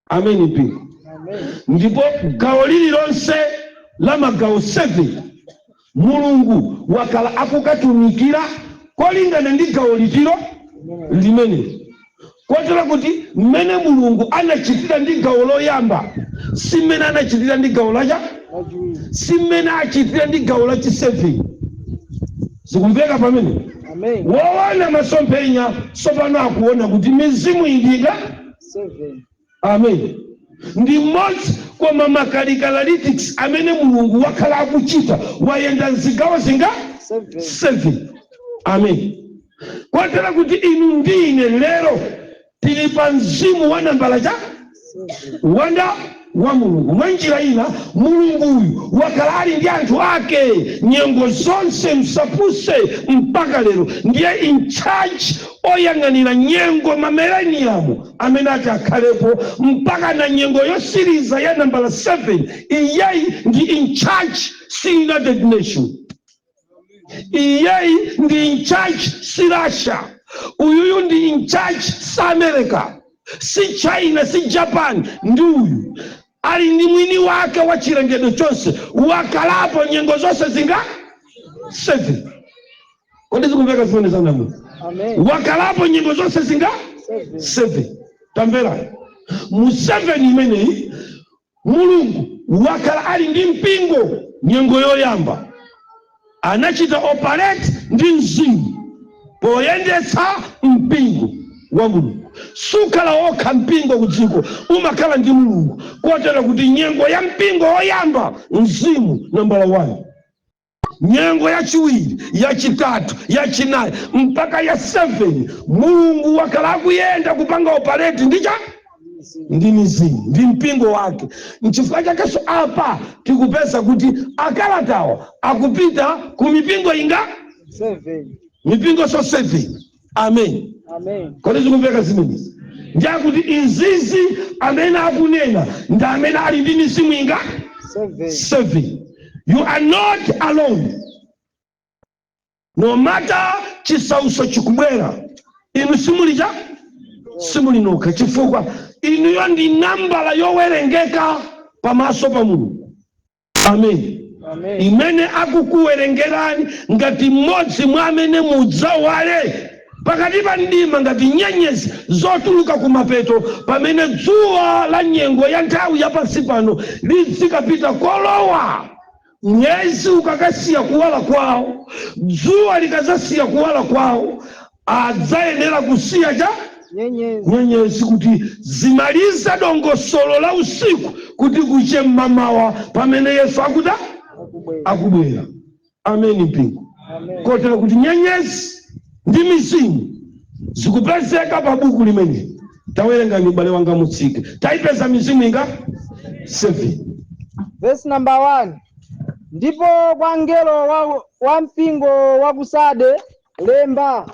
Speaker 2: Ameni, mpingo?
Speaker 3: Amen.
Speaker 2: Ndipo gawo lililonse la magawo 7, Mulungu wakhala akukatumikira kolingana ndi gawo litiro limeneli, kotero kuti mmene Mulungu anachitira ndi gawo loyamba si mmene anachitira ndi gawo lacha
Speaker 3: Lachiwiri.
Speaker 2: Si mmene achitira ndi gawo lachi 7. Zikumveka pamene?
Speaker 3: Amen.
Speaker 2: Woona masomphenya tsopano akuona kuti mizimu indinga
Speaker 3: 7.
Speaker 2: Amen. Ndi mmodzi, koma ma characteristics amene Mulungu wakhala akuchita, wayenda mzigawo zinga?
Speaker 3: 7.
Speaker 2: 7. Amen. Kotera kuti inu ndi ine lero tili pa mzimu wa nambala cha
Speaker 3: 7.
Speaker 2: wanda wa Mulungu. Mwa njira ina, Mulungu uyu wakhala ali ndi anthu ake nyengo zonse, msapuse, mpaka lero. Ndiye in charge, oyang'anira nyengo, ma millennium amene ati akhalepo mpaka na nyengo yosiriza ya nambala 7. Iyeyi ndi in charge, si United Nation. Iyeyi ndi in charge, si Russia. Uyuyu ndi in charge, si America, si China, si Japan. Ndi uyu ali ndi mwini wake wa chilengedwe chonse, wakalapo nyengo zonse zinga? 7. Kodi zikumveka zimene zanamu?
Speaker 3: Amen.
Speaker 2: Wakalapo nyengo zonse zinga?
Speaker 3: 7.
Speaker 2: 7. Tamvera, mu 7 imeneyi Mulungu wakhala ali ndi mpingo. Nyengo yoyamba anachita operate ndi mzimu poyendetsa mpingo wa Mulungu. Sukhala wokha mpingo ku dziko, umakhala ndi Mulungu, kotero kuti nyengo ya mpingo woyamba, mzimu nambala 1, nyengo yachiwiri, yachitatu, yachinayi, mpaka ya 7, Mulungu wakhala akuyenda kupanga operate ndi cha? Ndi mizimu, ndi mpingo wake. Nchifukwa chakenso apa tikupeza kuti akalatawa akupita ku mipingo inga?
Speaker 3: 7.
Speaker 2: Mipingo so 7. Amen.
Speaker 3: Amen.
Speaker 2: Kodi zikumveka zimenezi? Ndiyakuti izizi amene akunena ndi amene ali ndi mizimu inga?
Speaker 3: 7.
Speaker 2: 7. You are not alone. No matter chisauso chikubwera, inu simuli cha simuli nokha, chifukwa inuyo ndi nambala yowerengeka pamaso pa Mulungu. Amen.
Speaker 3: Amen.
Speaker 2: Imene akukuwerengerani ngati mmodzi mwa amene mudzawale pakati pa mdima ngati nyenyezi zotuluka kumapeto, pamene dzuwa la nyengo ya nthawi yapansi pano lizikapita kolowa, mwezi ukakasiya kuwala kwawo, dzuwa likazasiya kuwala kwawo, adzayenera kusiya cha?
Speaker 3: Nyenyezi.
Speaker 2: Nyenyezi, kuti zimalize dongosolo la usiku, kuti kuche mmamawa pamene Yesu akuta
Speaker 3: Akubwera.
Speaker 2: akubwera. Ameni, mpingo?
Speaker 3: Amen.
Speaker 2: Kotero kuti nyenyezi ndi mizimu zikupezeka pa buku limene tawerenga. M'bale wanga, mutsike. Tayipeza mizimu inga? 7.
Speaker 3: Verse number 1: Ndipo kwa mngelo wa mpingo wa ku Sade lemba: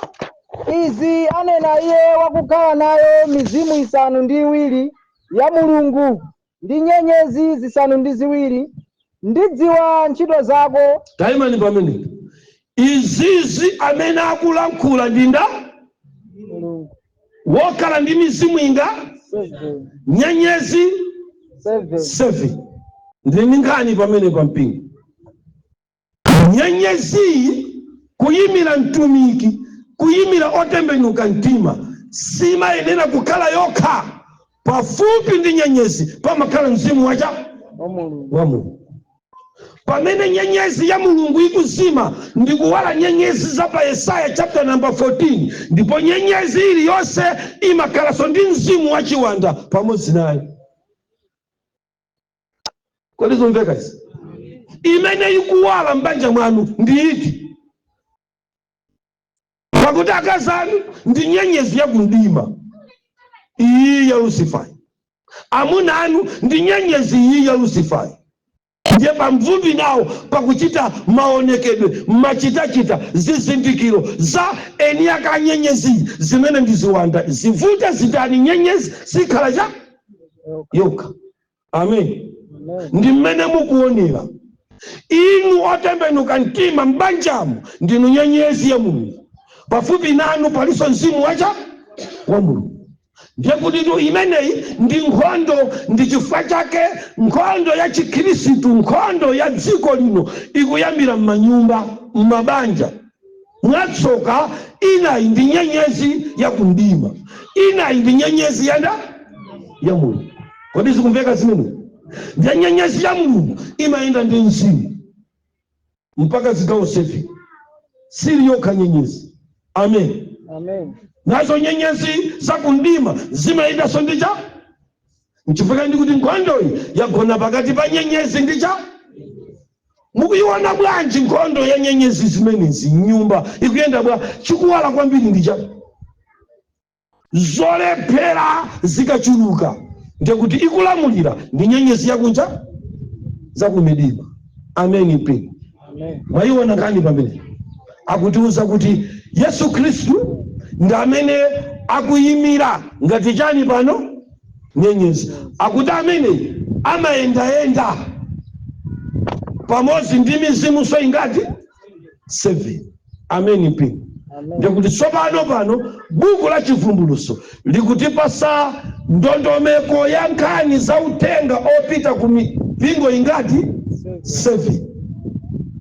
Speaker 3: Izi anena iye wakukhala nayo mizimu isanu ndi iwiri ya Mulungu ndi nyenyezi zisanu ndi ziwiri: Ndidziwa ntchito zako.
Speaker 2: Tayimani pamenepo. Izizi amene akulankhula ndi nda?
Speaker 3: Mulungu.
Speaker 2: Wokhala ndi mizimu inga?
Speaker 3: 7.
Speaker 2: Nyenyezi?
Speaker 3: 7.
Speaker 2: 7. Ndili nkhani pamene pa mpingo. Nyenyeziyi kuyimira mtumiki, kuyimira otembenuka mtima, simayenera kukhala yokha. Pafupi ndi nyenyezi pamakhala mzimu wacha?
Speaker 3: Wa Mulungu.
Speaker 2: Wa Mulungu. Pamene nyenyezi ya Mulungu ikuzima ndikuwala nyenyezi za pa Yesaya chapter number 14, ndipo nyenyezi iliyonse imakhalanso ndi mzimu wachiwanda pamodzi naye. Kodi zomveka izi? Imene ikuwala m'banja mwanu ndi iti? Pakuti akazi anu ndi nyenyezi yakumdima iyi ya Lucifer, amuna anu ndi nyenyezi iyi ya Lucifer. Ndiye pamvumbi nawo pakuchita maonekedwe, machitachita, zizindikiro za eni ake anyenyezi zimene ndi ziwanda. Zivute zitani, nyenyezi sikhala cha yokha. Amen.
Speaker 3: Amen.
Speaker 2: Ndi mmene mukuonera inu otembenuka mtima m'banjamo, ndinu nyenyezi ya Mulungu. Pafupi nanu palinso mzimu wacha? Wa Mulungu. Ndiye kutitu imeneyi ndi nkhondo. Ndi chifukwa chake nkhondo ya Chikhirisitu, nkhondo ya dziko lino ikuyambira m'manyumba, m'mabanja. Mwatsoka, inayi ndi nyenyezi ya kumdima, inayi ndi nyenyezi yanda ya Mulungu. Kodi zikumveka zimene? Ndiye nyenyezi ya Mulungu imayenda ndi mzimu mpaka zigawo 7, sili yokha nyenyezi. Amen.
Speaker 3: Amen.
Speaker 2: Nazo nyenyezi zakumdima zimayendanso ndi cha. Nchifukwa ndi kuti nkhondoyi yagona pakati pa nyenyezi ndi cha. Mukuiona bwanji nkhondo ya nyenyezi zimenezi? Nyumba ikuyenda bwa? Chikuwala kwambiri ndi cha? Zolephera zikachuluka, ndekuti ikulamulira ndi nyenyezi yakunja zakumidima. Amen, mpingo.
Speaker 3: Amen.
Speaker 2: Mwayiona nkhani pamene akutiuza kuti Yesu Khristu ndi amene akuyimira ngati chani pano? Nyenyezi. Akuti amene amayendayenda pamodzi ndi mizimunso ingati? 7. Amen, mpingo.
Speaker 3: Amen.
Speaker 2: Ndikuti tsopano pano buku la Chivumbuluso likutipasa ndondomeko ya nkhani za uthenga opita ku mipingo ingati? 7.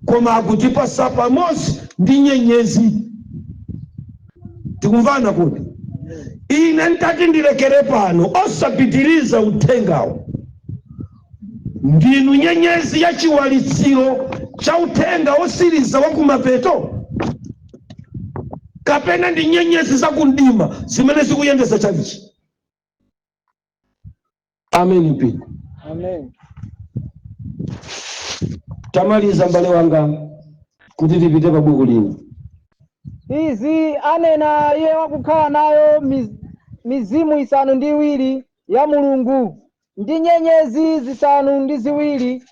Speaker 2: Koma akutipasa pamodzi ndi nyenyezi. Tikumvana? Kuti ine ntati ndilekere pano osapitiriza uthengawo, ndinu nyenyezi ya chiwalitsiro cha uthenga osiriza wa kumapeto, kapena ndi nyenyezi zakumdima zimene zikuyendesa chalichi? Amen, mpingo.
Speaker 3: Amen.
Speaker 2: Tamaliza, mbale wanga, kuti tipite pa buku lino.
Speaker 3: Izi anena iye wakukhala nayo mizimu isanu ndi iwiri ya Mulungu ndi nyenyezi zisanu ndi ziwiri.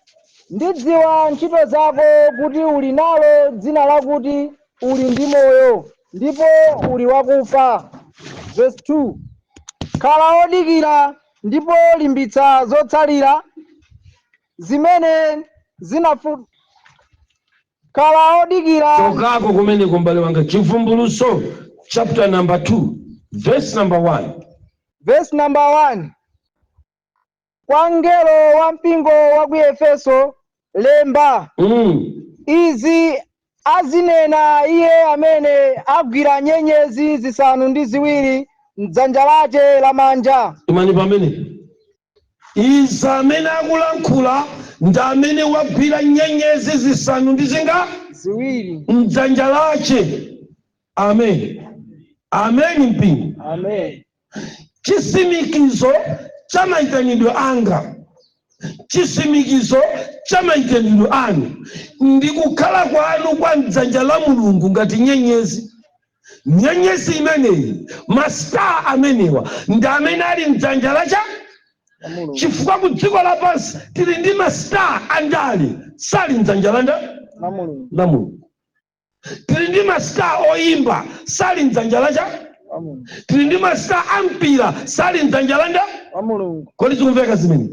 Speaker 3: Ndidziwa ntchito zako, kuti uli nalo dzina lakuti uli ndi moyo, ndipo uli wakufa. Verse 2: Khala odikira ndipo limbitsa zotsalira zimene zinafu. Khala odikira.
Speaker 2: Chokako kumeneko, mbale wanga. Chivumbuluso chapter number 2, verse number 1.
Speaker 3: Verse number 1: Kwa mngelo wa mpingo wa ku Efeso lemba: Izi azinena iye amene agwira nyenyezi zisanu ndi ziwiri mdzanja lace lamanja.
Speaker 2: Imani pamene. Izi amene akulankhula ndi amene wagwira nyenyezi zisanu ndi zinga?
Speaker 3: Ziwiri.
Speaker 2: Mdzanja lace. Amen, amen, mpingo.
Speaker 3: Amen.
Speaker 2: Chisimikizo cha mayitanidwe anga, chisimikizo cha mayitanidwe anu ndi kukhala kwanu kwa mdzanja la Mulungu ngati nyenyezi. Nyenyezi imeneyi, ma star amenewa ndi amene ali mdzanja lacha
Speaker 3: La Mulungu.
Speaker 2: Chifukwa ku dziko lapansi tili ndi ma star andale, sali mdzanja landa?
Speaker 3: La Mulungu.
Speaker 2: La Mulungu. Tili ndi ma star oyimba, sali mdzanja lacha?
Speaker 3: La Mulungu.
Speaker 2: Tili ndi ma star ampira, sali mdzanja landa?
Speaker 3: La Mulungu.
Speaker 2: Kodi zikumveka zimene?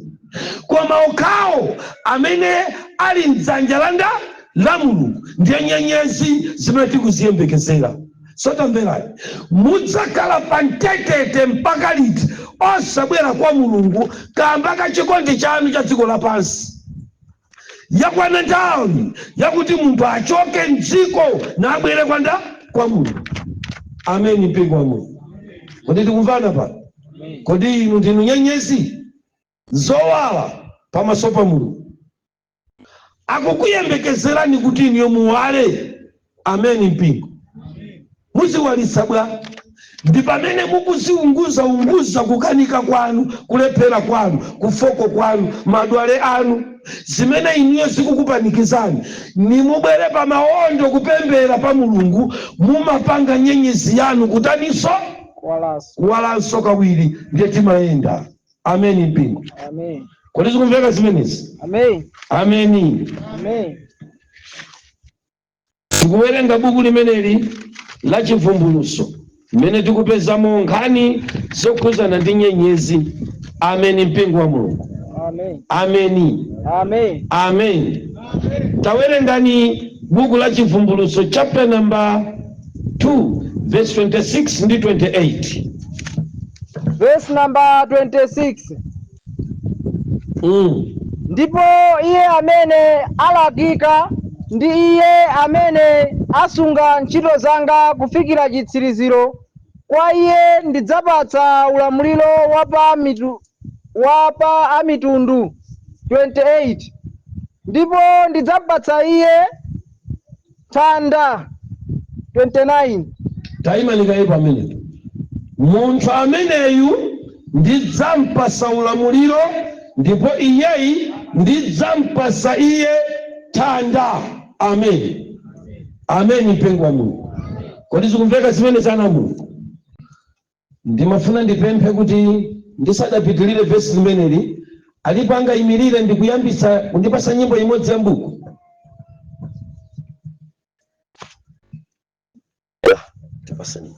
Speaker 2: Koma okhawo amene ali mdzanja landa? La Mulungu, ndiye nyenyezi zimene tikuziyembekezera. Sotamverani, mudzakhala pa mtetete mpaka liti osabwera kwa Mulungu kamba ka chikondi chanu cha dziko lapansi? Yakwana nthawi yakuti munthu achoke mdziko nabwere kwanda? Kwa Mulungu. Ameni, mpingo wa Mulungu. Kodi tikumvana pano? Kodi inu ndinu nyenyezi zowala pamaso pa Mulungu? Akukuyembekezerani kuti inuyo muwale. Ameni, mpingo. Muziwalitsa bwa? Ndi pamene mukuziunguza unguza kukanika kwanu, kulephera kwanu, kufoko kwanu, madwale anu, zimene inuyo zikukupanikizani, nimubwere pa maondo kupembera pa Mulungu, mumapanga nyenyezi yanu kutaninso?
Speaker 3: Kuwalanso.
Speaker 2: Kuwalanso kawiri. Ndiye timayenda. Ameni, mpingo.
Speaker 3: Amen.
Speaker 2: Kodi zikumveka zimenezi?
Speaker 3: Amen.
Speaker 2: Ameni.
Speaker 3: Amen.
Speaker 2: Tikuwerenga buku limeneli la Chivumbuluso mmene tikupezamo nkhani zokhuzana ndi nyenyezi. Ameni, mpingo wa Mulungu.
Speaker 3: Amen.
Speaker 2: Ameni.
Speaker 3: Amen.
Speaker 2: Amen. Tawerengani buku la Chivumbuluso chapter number 2, verse 26 ndi 28.
Speaker 3: Verse number 26. Ndipo iye amene alakika ndi iye amene asunga ntchito zanga kufikira chitsiriziro, kwa iye ndidzapatsa ulamuliro wa pa amitundu. 28 Ndipo ndidzapatsa iye thanda. 29
Speaker 2: Tayimanikayi pamenepo. Munthu ameneyu ndidzampasa ulamuliro, ndipo iyeyi ndidzampasa iye thanda. Amen, amen. Mpingo wa Mulungu, kodi zikumveka zimene zana Mulungu? Ndimafuna ndipemphe kuti ndisadapitilire vesi limeneli, alipo angayimirire ndikuyambisa kundipasa nyimbo imodzi ya mbuku? Tipasani.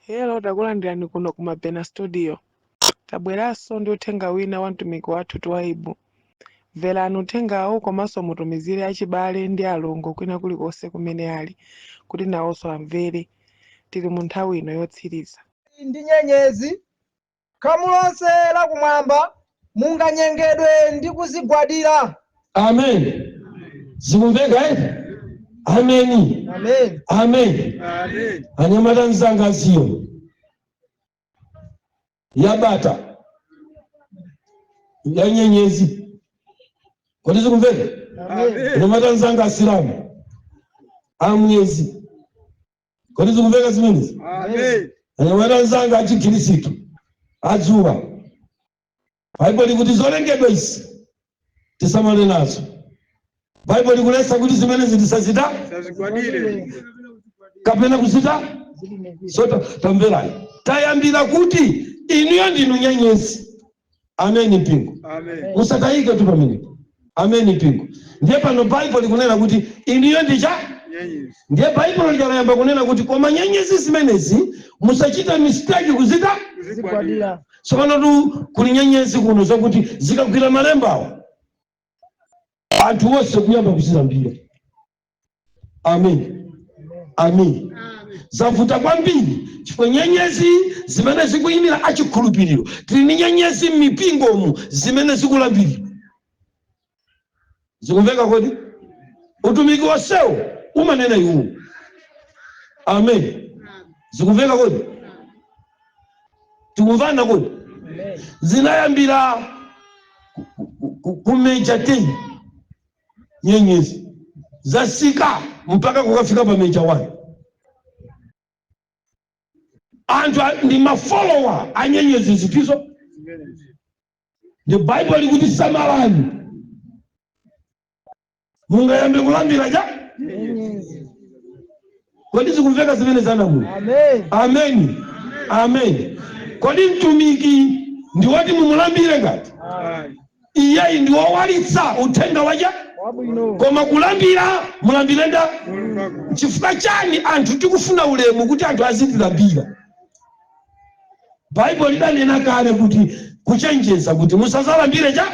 Speaker 1: Hello, takulandirani kuno ku Mabena Studio. Tabweranso ndi uthenga wina wa mtumiki wathu Twaibu. Mverani uthengawu komanso mutumizire achibale ndi alongo kwina kulikonse kumene ali, kuti nawonso amvere. Tili mu nthawi ino yotsiriza.
Speaker 3: Ndi nyenyezi, khamu lonse lakumwamba, munganyengedwe ndi kuzigwadira.
Speaker 2: Amen. Zikumveka, eh? Ameni.
Speaker 3: Amen.
Speaker 2: Amen. Anyamata mzanga aziyo yabata ya nyenyezi, kodi zikumveka?
Speaker 3: Amen.
Speaker 2: Anyamata mzanga asilamu amwezi, kodi zikumveka zimenezi? Anyamata mzanga achikhirisitu adzuwa, Baibulo likuti zolengedwa izi tisamale nazo. Baibulo likulesa kuti zimenezi tisazita kapena kuzita. So tamverani, tayambira kuti inuyo ndinu nyenyezi. Ameni mpingo. Musatayike tu pamenepo. Ameni mpingo. Ndiye pano Baibulo likunena kuti inuyo ndicha, ndiye Baibulo likalayamba kunena kuti koma nyenyezi zimenezi musachita mistake kuzita
Speaker 3: Kuzigwadira.
Speaker 2: Tsopano tu kuli nyenyezi kuno zakuti zikagwira malembawo, anthu onse kuyamba kuzilambira. Amen, amen. Zavuta kwambiri chifukwa nyenyezi zimene zikuyimira achikhulupiriro, tili ndi nyenyezi m'mipingomu zimene zikulambiridwa. Zikumveka kodi? Utumiki wonsewo umanena iwo. Amen. Zikumveka kodi? Tikumvana kodi? Zinayambira ku major 10, nyenyezi zasika mpaka kukafika pa major 1. Anthu ndi ma follower a nyenyezi zitizo. Ndi Baibulo likuti samalani, mungayambe kulambira cha. Kodi zikumveka zimene zanamu?
Speaker 3: Amen.
Speaker 2: Amen, amen. Kodi mtumiki ndi woti mumulambire? Ngati iyeyi ndi wowalitsa uthenga waja
Speaker 3: wabwino,
Speaker 2: koma kulambira mulambire nda. Chifukwa chani anthu tikufuna ulemu kuti anthu azitilambira? Baibulo lidanena kale kuti kuchenjeza kuti musazalambire cha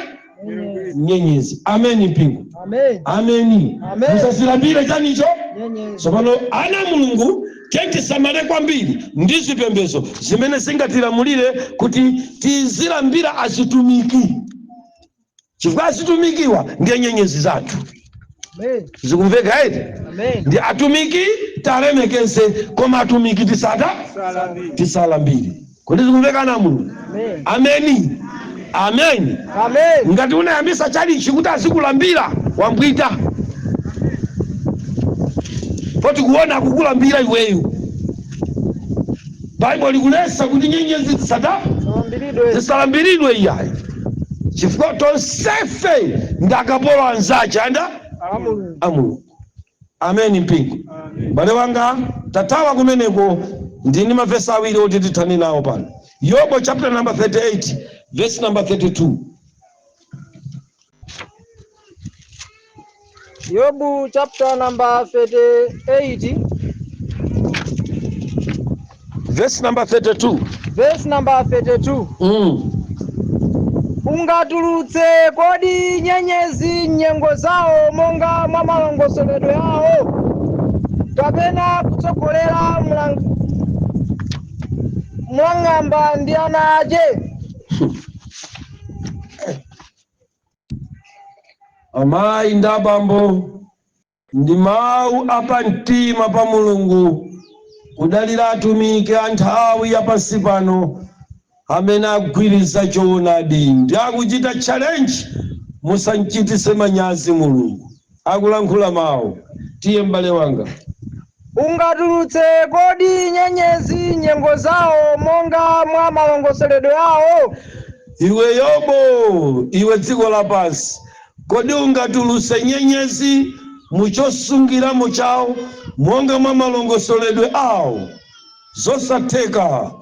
Speaker 2: nyenyezi. Ameni mpingo.
Speaker 3: Amen.
Speaker 2: Ameni.
Speaker 3: Amen.
Speaker 2: Musazilambire chanicho?
Speaker 3: Nyenyezi.
Speaker 2: Tsopano ana Mulungu, tisamale kwambiri ndi zipembedzo zimene zingatilamulire kuti tizilambira azitumiki, chifukwa azitumikiwa ndiye nyenyezi zathu.
Speaker 3: Amen.
Speaker 2: Zikumveka eti?
Speaker 3: Amen.
Speaker 2: Ndi atumiki talemekeze, koma atumiki tisata tisalambire. Kodi zikumveka, ana Mulungu?
Speaker 3: Amen.
Speaker 2: Ameni, amen.
Speaker 3: Amen.
Speaker 2: Ngati unayambisa chalichi kuti azikulambira, wambwita poti kuona akukulambira iweyo. Baibulo likulesa kuti nyenyezi zisata
Speaker 3: Salambiridwe.
Speaker 2: Zisalambiridwe iyayi, chifukwa tonsefe ndi akapolo anzace anda
Speaker 3: A Mulungu.
Speaker 2: A Mulungu. Ameni mpingo. Bale wanga, tathawa kumeneko. Ndini mavesi awiri oti tithane nawo pano. Yobo chapter number 38 verse number 32.
Speaker 3: Yobu chapter number 38
Speaker 2: verse number 32.
Speaker 3: Verse number 32. Ungatulutse kodi nyenyezi nyengo zawo monga mwa malongosoledwe awo, kapena kutsogolera Mlalang'amba ndi ana ache?
Speaker 2: Amayi ndi abambo, ndi mawu apamtima pa Mulungu kudalira atumiki a nthawi ya pansi pano amene agwiriza choonadi ndi akuchita challenge. Musanchitise manyazi Mulungu, akulankhula mawu. Tiye, m'bale wanga.
Speaker 3: Ungatulutse kodi nyenyezi nyengo zawo monga mwa malongosoledwe awo?
Speaker 2: Iwe Yobo, iwe dziko lapansi, kodi ungatulutse nyenyezi muchosungiramo chawo monga mwa malongosoledwe awo? Zosatheka.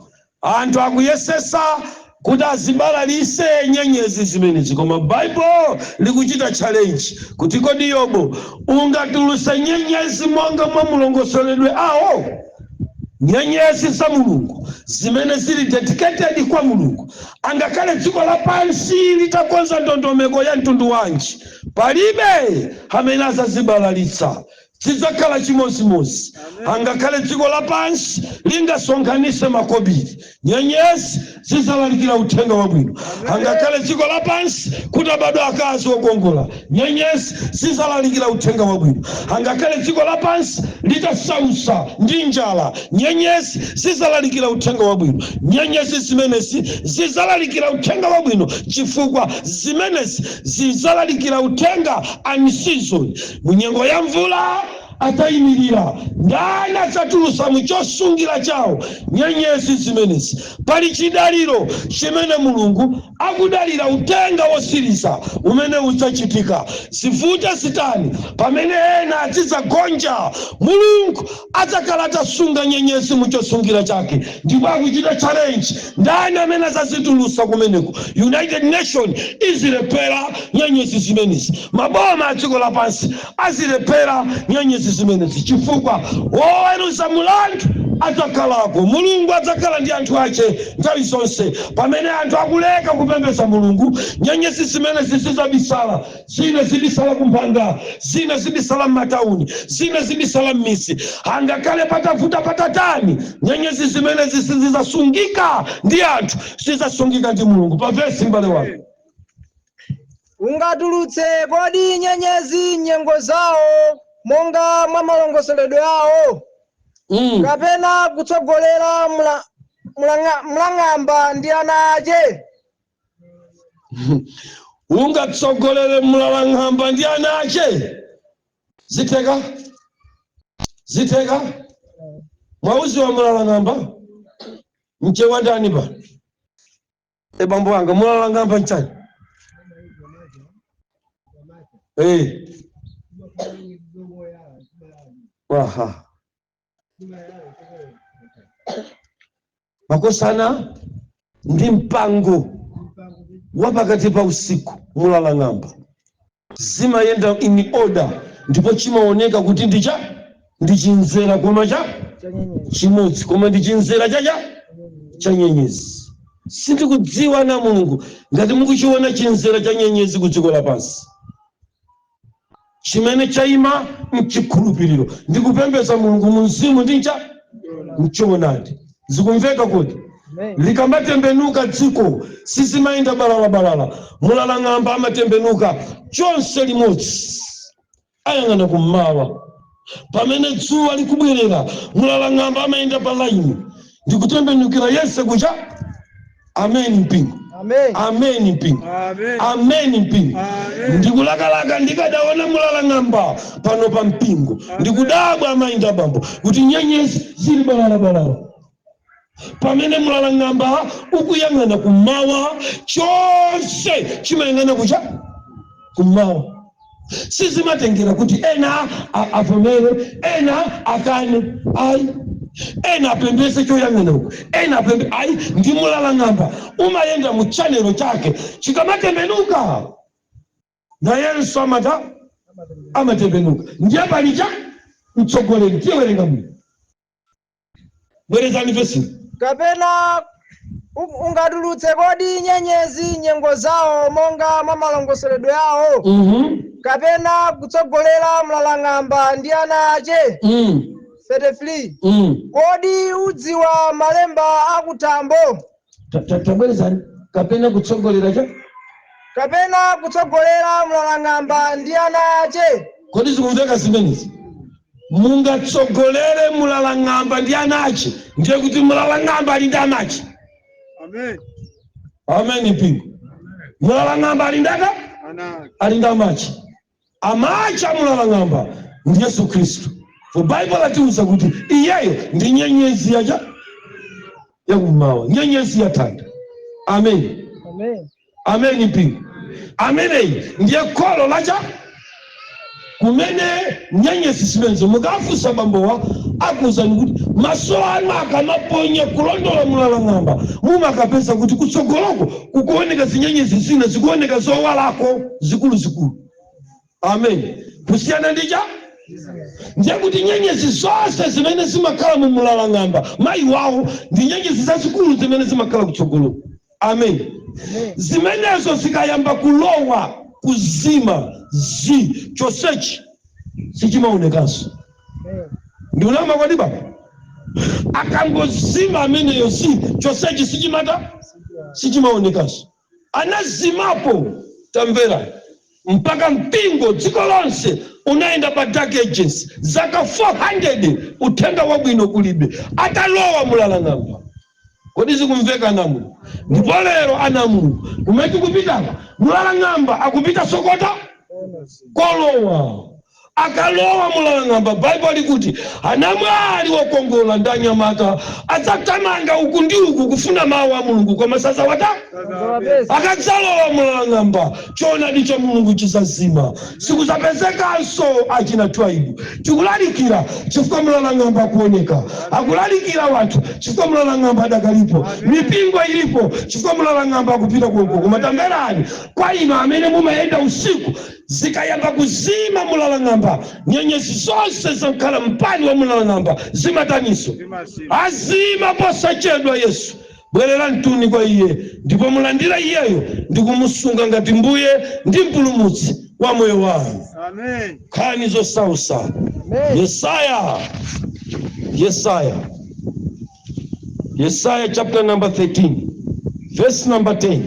Speaker 2: Anthu akuyesesa kuti azibalalise nyenyezi zimenezi, koma Baibulo likuchita challenge kuti, kodi Yobo, ungatulutse nyenyezi monga mwa mulongosoledwe awo? Nyenyezi za Mulungu zimene zili dedicated kwa Mulungu, angakhale dziko lapansi litakonza ndondomeko ya mtundu wanji, palibe amene azazibalalitsa, zidzakhala chimozimozi. Angakhale dziko lapansi lingasonkhanise makobiri, nyenyezi zizalalikira uthenga wabwino. Angakhale dziko lapansi kutabadwa akazi okongola, nyenyezi zizalalikira uthenga wabwino. Angakhale dziko lapansi litasausa ndi njala, nyenyezi zizalalikira uthenga wabwino. Nyenyezi zimenezi zizalalikira uthenga wabwino chifukwa zimenezi zizalalikira uthenga unseason, munyengo ya mvula atayimirira. Ndani adzatulusa muchosungira chawo nyenyezi zimenezi? Pali chidaliro chimene Mulungu akudalira, uthenga wosiriza umene udzachitika, zivute zitani, pamene ena azidzagonja, Mulungu adzakhala atasunga nyenyezi muchosungira chake. Ndipo akuchita challenge, ndani amene adzazitulusa kumeneko? United Nation izilephera nyenyezi zimenezi, maboma a dziko lapansi azilephera nyenyezi zimenezi, chifukwa woweruza mulandu adzakhalako. Mulungu adzakhala ndi anthu ache nthawi zonse. Pamene anthu akuleka kupembedza Mulungu, nyenyezi zimenezi zidzabisala. Zina zibisala kumphanga, zina zibisala m'matawuni, zina zibisala m'midzi. Angakhale patavuta patatani, nyenyezi zimenezi sizidzasungika ndi anthu, zidzasungika ndi Mulungu. Pavesi, m'bale wanga.
Speaker 3: Ungatulutse kodi nyenyezi nyengo zawo monga mwa malongosoledwe awo? Kapena kutsogolera mlalang'amba ndi ana ache?
Speaker 2: Ungatsogolere mlalang'amba ndi ana ache? Zitheka? Zitheka? Mwauziwa mlalang'amba mchewa ndani pa? E, bambo wanga, mlalang'amba nchani? Waha makosana ndi mpango wa pakati pa usiku. Mulalang'amba zimayenda in order, ndipo chimaoneka kuti ndicha ndi chinzera koma cha chimodzi, koma ndi chinzera chacha cha nyenyezi. Sindikudziwa na Mulungu ngati mukuchiona chinzera cha nyenyezi ku dziko lapansi chimene chayima mchikhulupiriro ndi kupembedza Mulungu mu mzimu ndi ncha mchoonadi. Zikumveka kodi? Likamatembenuka dziko, sizimayenda balalabalala. Mulalang'amba amatembenuka chonse limodzi, ayang'ana kummawa pamene dzuwa likubwerera. Mulalang'amba amayenda pa laini ndikutembenukira yense kucha. Ameni, mpingo.
Speaker 3: Amen.
Speaker 2: Ameni, mpingo. Ameni, mpingo. Ndikulakalaka ndikadaona mulalang'amba pano pa mpingo. Ndikudabwa, amayi ndi abambo, kuti nyenyezi zili balalabalala pamene mulalang'amba ukuyang'ana kummawa. Chonse chimayang'ana kucha kummawa. Sizimatengera kuti ena avomere, ena akane, ayi, ena apembeze choyang'ana uku, ena apembe, ayi. Ndi mulalang'amba umayenda mu channel chake, chikamatembenuka nayenso amata amatembenuka. Ndiye pali cha mtsogoleri. Tiye, werenga bwino, bwerezani vesi.
Speaker 3: Kapena ungatulutse kodi nyenyezi nyengo zawo monga mwa malongosoledwe awo? Kapena kutsogolera mlalang'amba ndi ana ache? 33. Kodi udziwa malemba akuthambo?
Speaker 2: Tabwerezani. Kapena kutsogolera cha?
Speaker 3: Kapena kutsogolera mlalang'amba ndi ana ache?
Speaker 2: Kodi zikumveka zimenezi? Mungatsogolere mlalang'amba ndi ana ache? Ndiye kuti mlalang'amba ali ndi amache.
Speaker 4: Amen.
Speaker 2: Amen mpingo. Mlalang'amba ali ndaka? Ali ndi amache. Amache amlalang'amba ndi Yesu Khristu. For Bible latiuza kuti iyeyo ndi nyenyezi yacha yakummawa, nyenyezi ya thanda. Amen.
Speaker 3: Amen.
Speaker 2: Amen mpingo. Ameneyi ndiye kholo lacha kumene nyenyezi zimenezo. Mukafunsa bambowa akuwuzani kuti maso anu akamaponya kulondola mlalang'amba mumakapeza kuti kutsogoloko kukuoneka zinyenyezi zina zikuoneka zowalako zikuluzikulu. Amen. Kusiyana ndicha ndiye kuti nyenyezi zonse zimene zimakhala mu mlalang'amba mayi wawo ndi nyenyezi zazikulu zimene zimakhala kutsogoloko. Amen. Zimenezo zikayamba kulowa kuzima zi chosechi sichimaonekanso. Ndikunama kwadi baba? Akangozima ameneyo zi chosechi sichimata sichimaonekanso. Anazimapo, tamvera, mpaka mpingo dziko lonse unaenda pa dark ages zaka 400 uthenga wabwino kulibe atalowa mlalang'amba. Kodi zikumveka namu? Ndipo lero anamu kumene tikupitako mlalang'amba akupita sokota kolowa. Akalowa mlalang'amba, Baibulo likuti anamwali wokongola ndi anyamata adzatamanga uku ndi uku kufuna mawu a Mulungu, koma sazawata. Akadzalowa mlalang'amba choonadi cha Mulungu chizazima, sikuzapezekanso achina Twaibu. Tikulalikira chifukwa mlalang'amba akuoneka, akulalikira wanthu chifukwa mlalang'amba adakalipo, mipingo ilipo chifukwa mlalang'amba akupita konko. Koma tamverani, kwa inu amene mumayenda usiku, zikayamba kuzima mlalang'amba, nyenyezi zonse zakhala mpani wa mlalang'amba zimataniso azima posachedwa. Yesu bwerera mtuni kwa iye ndipo mulandira iyeyo ndi kumusunga ngati mbuye ndi mpulumutsi wa moyo wanu.
Speaker 4: Amen.
Speaker 2: Nkhani zosausa. Yesaya, Yesaya, Yesaya chapter number 13 verse number 10.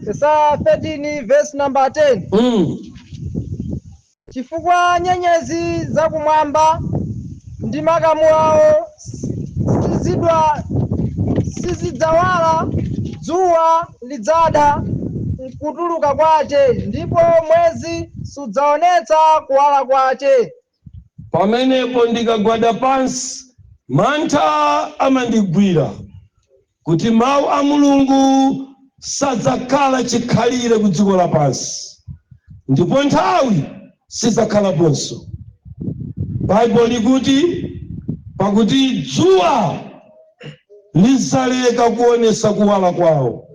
Speaker 3: Yesaya 13 verse number 10. Chifukwa nyenyezi zakumwamba ndi makamu awo sizidzawala, dzuwa lidzada nkutuluka kwache, ndipo mwezi sudzaonetsa kuwala kwache.
Speaker 2: Pamenepo ndikagwada pansi, mantha amandigwira kuti mawu a Mulungu sadzakhala chikhalire ku dziko lapansi, ndipo nthawi sidzakhalaponso. Baibulo likuti pakuti dzuwa lidzaleka kuonesa kuwala kwawo,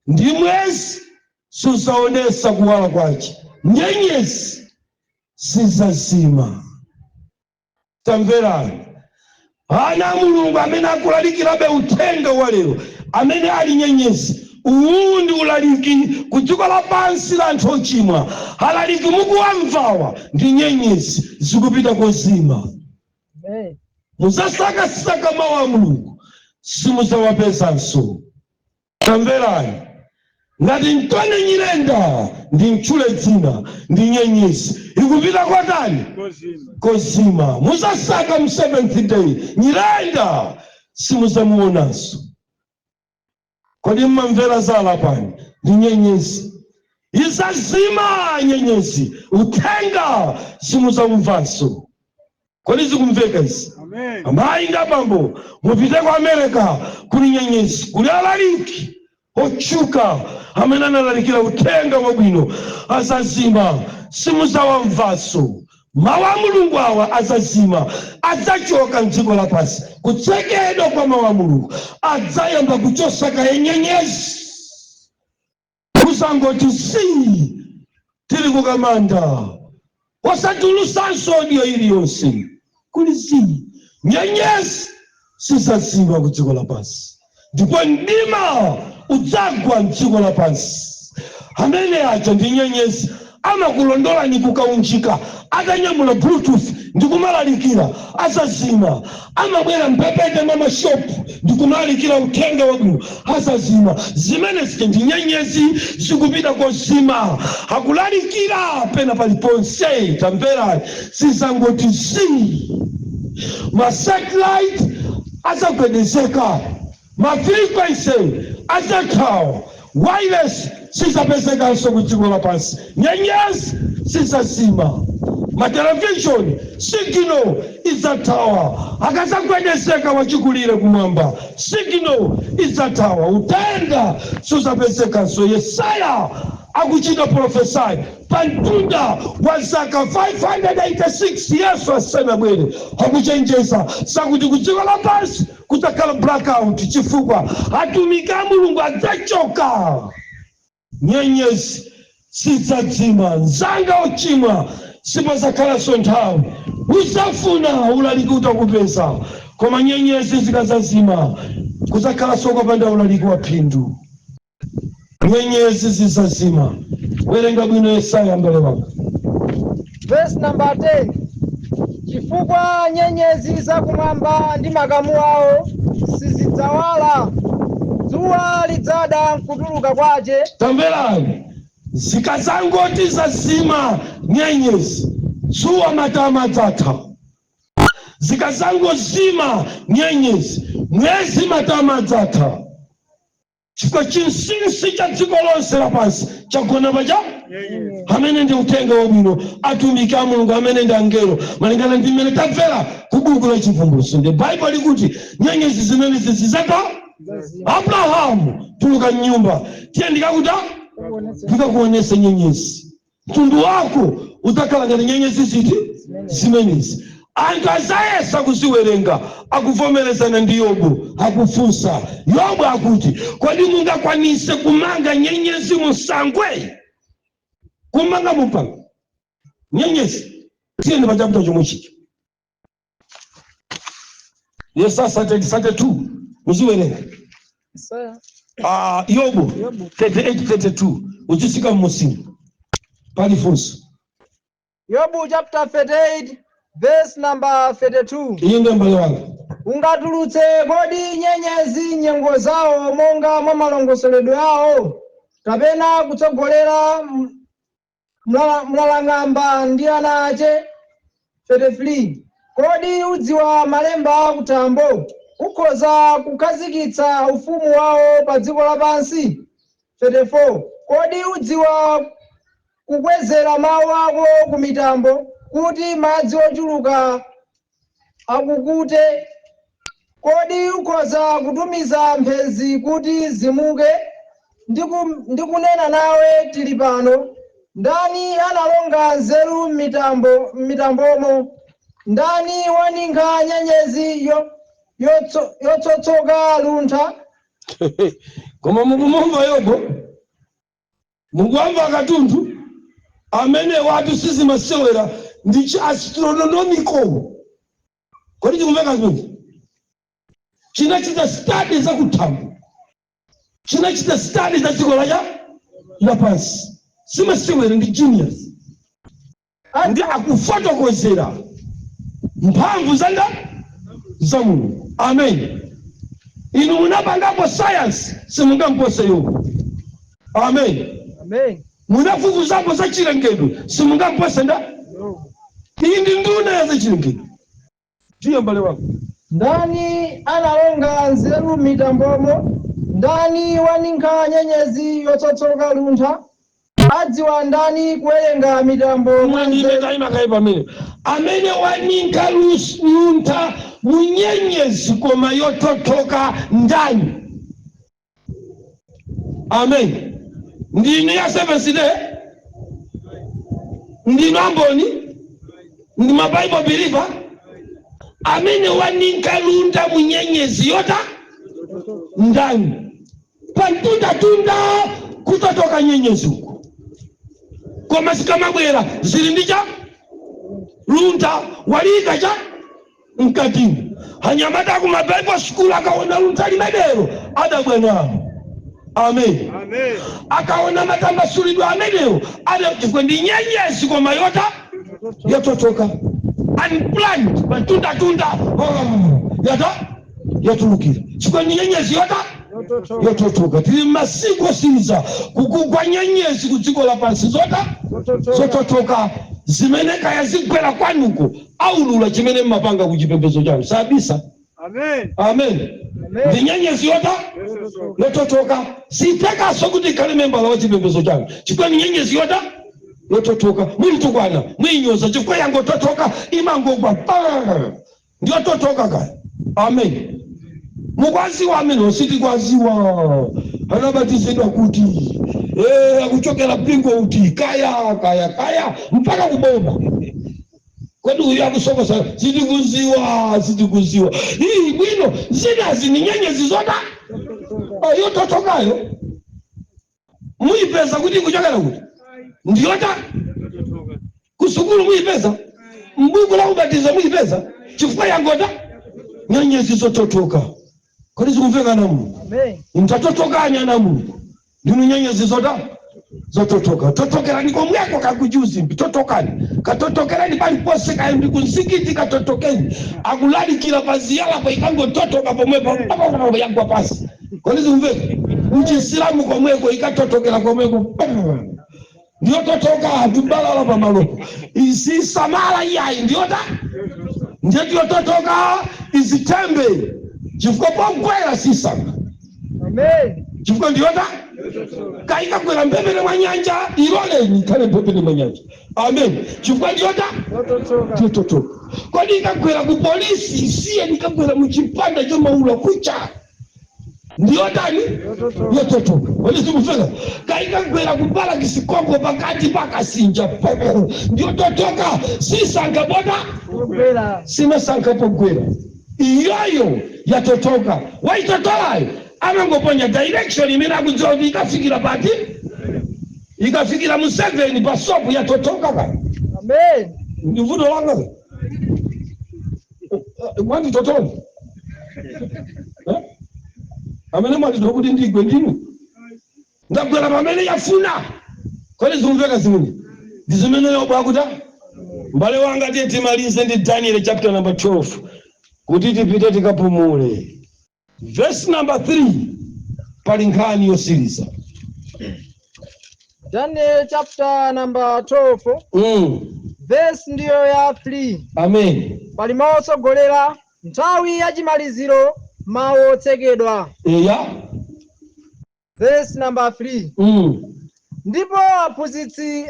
Speaker 2: ndi mwezi sudzaonesa kuwala kwache, nyenyezi zidzazima. Tamverani, ana Mulungu amene akulalikirabe uthenga wa lero, amene ali nyenyezi, uwu ndi ulaliki ku dziko lapansi la anthu ochimwa. Alaliki mukuwamvawa ndi nyenyezi zikupita kozima. Muzasakasaka mawu a Mulungu simudzawapezanso. Tamverani, ngati mtone nyirenda ndi mtchule dzina ndi nyenyezi ikupita kwatani? Kozima. Muzasaka mu seventh day nyirenda simuzamuonanso. Kodi mmamvera zala pani? Ndi nyenyezi izazima, nyenyezi uthenga simuzamumvanso. Kodi zikumveka izi? Amayi ndi abambo, mupite ku America kuli nyenyezi, kuli alaliki otchuka amene analalikira uthenga wabwino, azazima simuzawamvanso. Mawu a Mulungu awa azazima, adzachoka mdziko lapansi. Kutsekedwa kwa mawu a Mulungu adzayamba kuchosaka yenyenyezi, kuzangoti si tili kukamanda, osatulusanso audio iliyonse, kuli zi nyenyezi sizazima ku dziko lapansi, ndipo mdima udzagwa mdziko lapansi. Amene aja ndi nyenyezi.
Speaker 4: Amakulondolani kukaunjika atanyamula Bluetooth ndikumalalikira, azazima. Amabwera mphepete mwa mashopu ndikumalalikira uthenga wabwino, azazima. Zimene zija ndi nyenyezi zikupita kozima, akulalikira pena paliponse. Tamverani, zizangoti zii, ma satellite azagwedezeka, ma frequency azathawa, wireless sizapezekanso ku dziko lapansi, nyenyezi zizazima, ma television signal idzathawa. Akazagwedezeka wachikulire kumwamba, signal idzathawa, uthenga suzapezekanso. Yesaya akuchita prophesy pa mtunda wa zaka 586 Yesu asanabwere, akuchenjeza zakuti ku dziko lapansi kudzakhala blackout chifukwa atumiki a Mulungu adzachoka, nyenyezi zidzadzima. Mzanga ochimwa, sipazakhalanso nthawi uzafuna ulaliki utakupeza, koma nyenyezi zikazazima kudzakhalanso kopanda ulaliki wa phindu. Nyenyezi zizazima. Werenga bwino Yesaya, mbale wanga.
Speaker 3: Verse number 10: Chifukwa nyenyezi zakumwamba ndi makamu awo sizidzawala, dzuwa lidzada mkutuluka kwace.
Speaker 4: Tamverani, zikazangoti zazima nyenyezi, dzuwa matama adzatha. Zikazangozima nyenyezi, mwezi matama adzatha, chifukwa chinsinsi cha dziko lonse lapansi chagona pacha amene ndi uthenga wabwino, atumiki a Mulungu amene ndi angelo, malingana ndi mmene tamvera ku buku la Chivumbulutso. Ndi Baibulo likuti nyenyezi zimenezi zizata. Abrahamu, tuluka mnyumba, tiye ndikakuta ndikakuonese nyenyezi. Mtundu wako udzakhala ngati nyenyezi ziti? Zimenezi. Anthu azayesa kuziwerenga, akuvomerezana ndi Yobu. Akufunsa Yobu akuti, "Kodi mungakwanise kumanga nyenyezi musangwe, kumanga mupanga nyenyezi?" Tiyeni pa chapter chomwe chicho, Yesaya 32, muziwerenga. Ah, Yobu 38 32 uchisika mmusimu pali funso.
Speaker 3: Yobu chapter 38 verse number 32.
Speaker 4: Iye ndiye mbale wanga.
Speaker 3: Ungatulutse kodi nyenyezi nyengo zawo monga mwa malongosoledwe awo, kapena kutsogolera mlalang'amba ndi ana ace? 33 Kodi udziwa malemba akuthambo? Ukhoza kukhazikitsa ufumu wawo pa dziko lapansi? 34 Kodi udziwa kukwezera mawu ako ku mitambo, kuti madzi ochuluka akukute? Kodi ukhoza kutumiza mphenzi kuti zimuke ndi kunena nawe, "Tili pano"? Ndani analonga nzeru m'mitambo, m'mitambomo? Ndani waninkha nyenyezi yotsotsoka luntha?
Speaker 4: Koma mukumumva Yobo, mukuamva katundu amene watu sizimasewera ndi chi astronomical. Kodi chikumveka zimene chinachita study zakuthambo, chinachita study za dziko lacha lapansi? Simasewera, ndi genius, ndi akufotokozera mphamvu zanga za Mulungu. Amen. Inu munapangapo science, simungampose Yobu. Amen.
Speaker 3: Amen.
Speaker 4: Munafufuzapo za chilengedwe, simungampose nda iyi ndi nduna ya za chilengedwe. Tiye, mbale wako.
Speaker 3: Ndani analonga nzeru m'mitambomo? Ndani waninkha nyenyezi yotsotsoka luntha? Adziwa ndani kuwerenga mitambo mwa
Speaker 4: Mwandime
Speaker 3: nzeru?
Speaker 4: Kayima pamene amene waninka luntha munyenyezi koma yothothoka ndani? Amen. Ndinu ya Seventh Day, ndinu amboni, ndi ma Bible believer. Amene waninka luntha munyenyezi yota ndani? Pantundatunda kutotoka nyenyezi uko, koma zikamabwera zili ndi cha luntha walika cha mkatimo. Anyamata aku ma Bible school akaona luntha limenelo adabwa nalo. Amen. Akaona matambasulidwe amenewo ade, chifukwa ndi nyenyezi koma yota yototoka, unplanned, matundatunda, oh, yata yatulukira, chifukwa ndi nyenyezi yota yototoka. Tili masiku osiriza, kukugwa nyenyezi ku dziko lapansi zota zototoka, zimene kaya zigwera kwanuko, aulula chimene mmapanga ku chipembedzo chanu, sabisa. Amen. Ndi nyenyezi yota yototoka, sitekaso kuti ikhale membala wa chipembedzo chanu, chifukwa ni nyenyezi yota yototoka. Muyitukwana, muyinyoza, chifukwa yangototoka, imangogwa pa, ndiyototoka kaya. Amen. Mukwaziwa amene sitikwaziwa, anabatizidwa kuti, akuchokera mpingo uti, kaya kaya kaya, mpaka kuboma. Kodi uyu akusokosa? Sitikuziwa, sitikuziwa. Iyi bwino, zinazi ni nyenyezi zota yototokayo, muyipeza kuti kuchokera kuti, ndiyota kusukulu muyipeza, mbuku la ubatizo muyipeza, chifukwa yangota nyenyezi zototoka. Kodi zikumveka na Mulungu? Mtatotokani ana Mulungu, ndinu nyenyezi zota zototoka. Totokerani komweko kakuchuzimbi, totokani, katotokerani paliponse, kaya ndi kunsikiti, katotokeni. Akulalikira pa ziyalapo, ikangototoka pomwepo yagwa pasi. Kodi zikumveka? Mchisilamu komweko ikatotokera komweko, ndiyototoka, tubalala pamalopo, isisamala iyayi, ndiyota ndiyototoka, izitembe, chifukwa pogwera sisanga, chifukwa ndiyota kaikagwera mphepete mwa nyanja, iloleni ikhale mphepete mwa nyanja. Amen. Chifukwa ndiyota ndiyototoka. Kodi ikagwera ku polisi, isiye ikagwera muchipanda chomaula kucha, ndiyotani? Yototoka. Kodi sikufika? Kaikagwera kupala kisikongo pakati pakasinja, ndiyototoka, sisankha pota, simasankha pogwera. Iyoyo yatotoka, waitotolayo amangoponya direction imene akudziwa kuti ikafikira pati, ikafikira mu 7 pa sopo, yatotoka kaya. Ndi vuto langa mwanditotola amene mwatitola kuti ndigwe ndinu, ndagwera pamene yafuna. Kodi zikumveka zimene? Ndi zimene Yobu akuta. Mbale wanga, tiye timalize ndi Daniel chapter number 12 kuti tipite tikapumule. Verse number 3, pali nkhani yosiriza.
Speaker 3: Daniel chapter number 12, verse ndiyo ya 3.
Speaker 4: Amen.
Speaker 3: Pali mawu otsogolera, nthawi yachimaliziro, mawu otsekedwa.
Speaker 4: Eya.
Speaker 3: Verse number 3. Ndipo aphunzitsi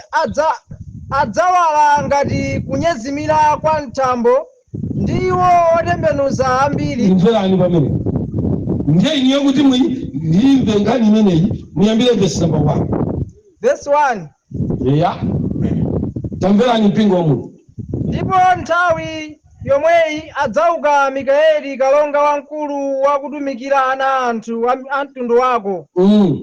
Speaker 3: adzawala ngati kunyezimira kwa mtambo, ndi iwo otembenuza ambiri.
Speaker 4: Imverani pamene ndiye iniyo kuti ndimve nkhani imeneyi, muyambire verse number 1.
Speaker 3: Verse 1.
Speaker 4: Eya, tamverani mpingo wa Mulungu.
Speaker 3: Ndipo nthawi yomweyi adzauka Mikaeli, kalonga wamkulu wakutumikira ana a anthu a mtundu wako.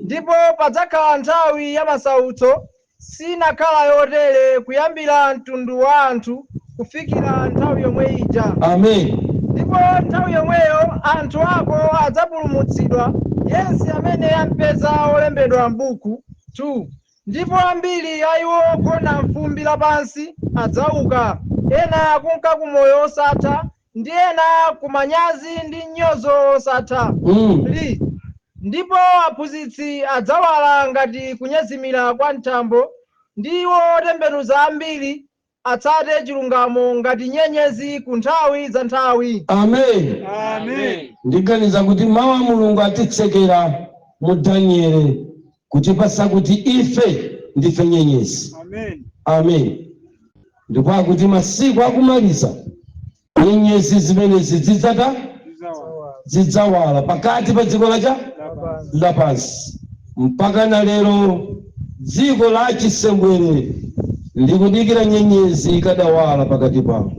Speaker 3: Ndipo padzakhala nthawi ya masautso, sinakhala yotere kuyambira mtundu wa anthu kufikira nthawi yomwe ija.
Speaker 4: Amen.
Speaker 3: Ndipo nthawi yomweyo anthu ako adzapulumutsidwa, yense amene ampeza olembedwa m'buku. 2 Ndipo ambiri a iwo ogona m'fumbi lapansi adzauka, ena kunka ku moyo osatha, ndi ena ku manyazi ndi mnyozo osatha. 3 Ndipo aphunzitsi adzawala ngati kunyezimira kwa mtambo, ndi iwo otembenuza ambiri atsate chilungamo ngati nyenyezi ku nthawi za nthawi.
Speaker 4: Amen.
Speaker 5: Amen.
Speaker 4: Ndiganiza kuti mawu a Mulungu atitsekera mu Danieli kutipasa kuti ife ndife nyenyezi.
Speaker 5: Amen.
Speaker 4: Amen. Ndipo akuti masiku akumaliza nyenyezi zimenezi zidzata zidzawala pakati pa dziko lacha lapansi. Mpaka na lero dziko la chisembwere likudikira nyenyezi ikadawala pakati pawo.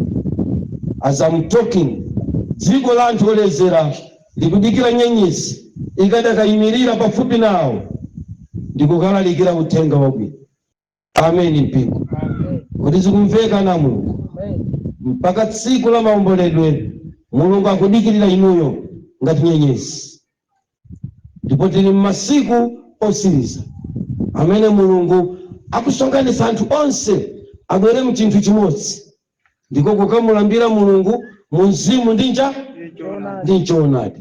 Speaker 4: As I'm talking, dziko la anthu olezera likudikira nyenyezi ikadakayimirira pafupi nawo ndikukalalikira uthenga wabwino. Amen. Mpingo, kuti zikumveka na Mulungu? Mpaka tsiku la maomboledwe, Mulungu akudikirira inuyo ngati nyenyezi. Ndipo tili m'masiku osiriza amene Mulungu akusonkhanitsa anthu onse abwere mu chinthu chimodzi, ndiko kukamulambira Mulungu mu mzimu ndi nja ndi mchoonadi.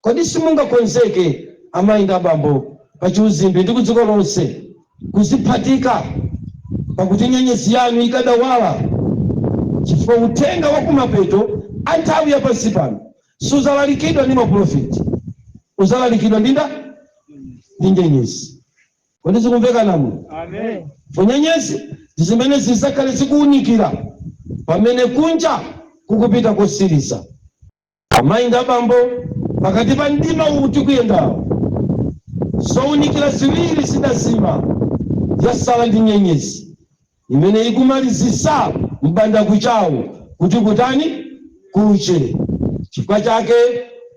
Speaker 4: Kodi simungakonzeke, amayi ndi abambo, pa chiuzimbi ndi ku dziko lonse, kuziphatika pakuti nyenyezi yanu ikadawala? Chifukwa uthenga wa kumapeto a nthawi ya pansi pano suzalalikidwa ndi maprofeti, uzalalikidwa ndi nda ndi nyenyezi. Kodi zikumveka namu? Fo nyenyezi ndi zimene zizakhale zikuwunikira pamene kunja kukupita kosiriza. Amayi ndi abambo, pakati pa mdima uwu tikuyendawo, zowunikira ziwiri zidazima, yasala ndi nyenyezi imene ikumalizisa mbandakuchawo kuti kutani? Kuche. Chifukwa chake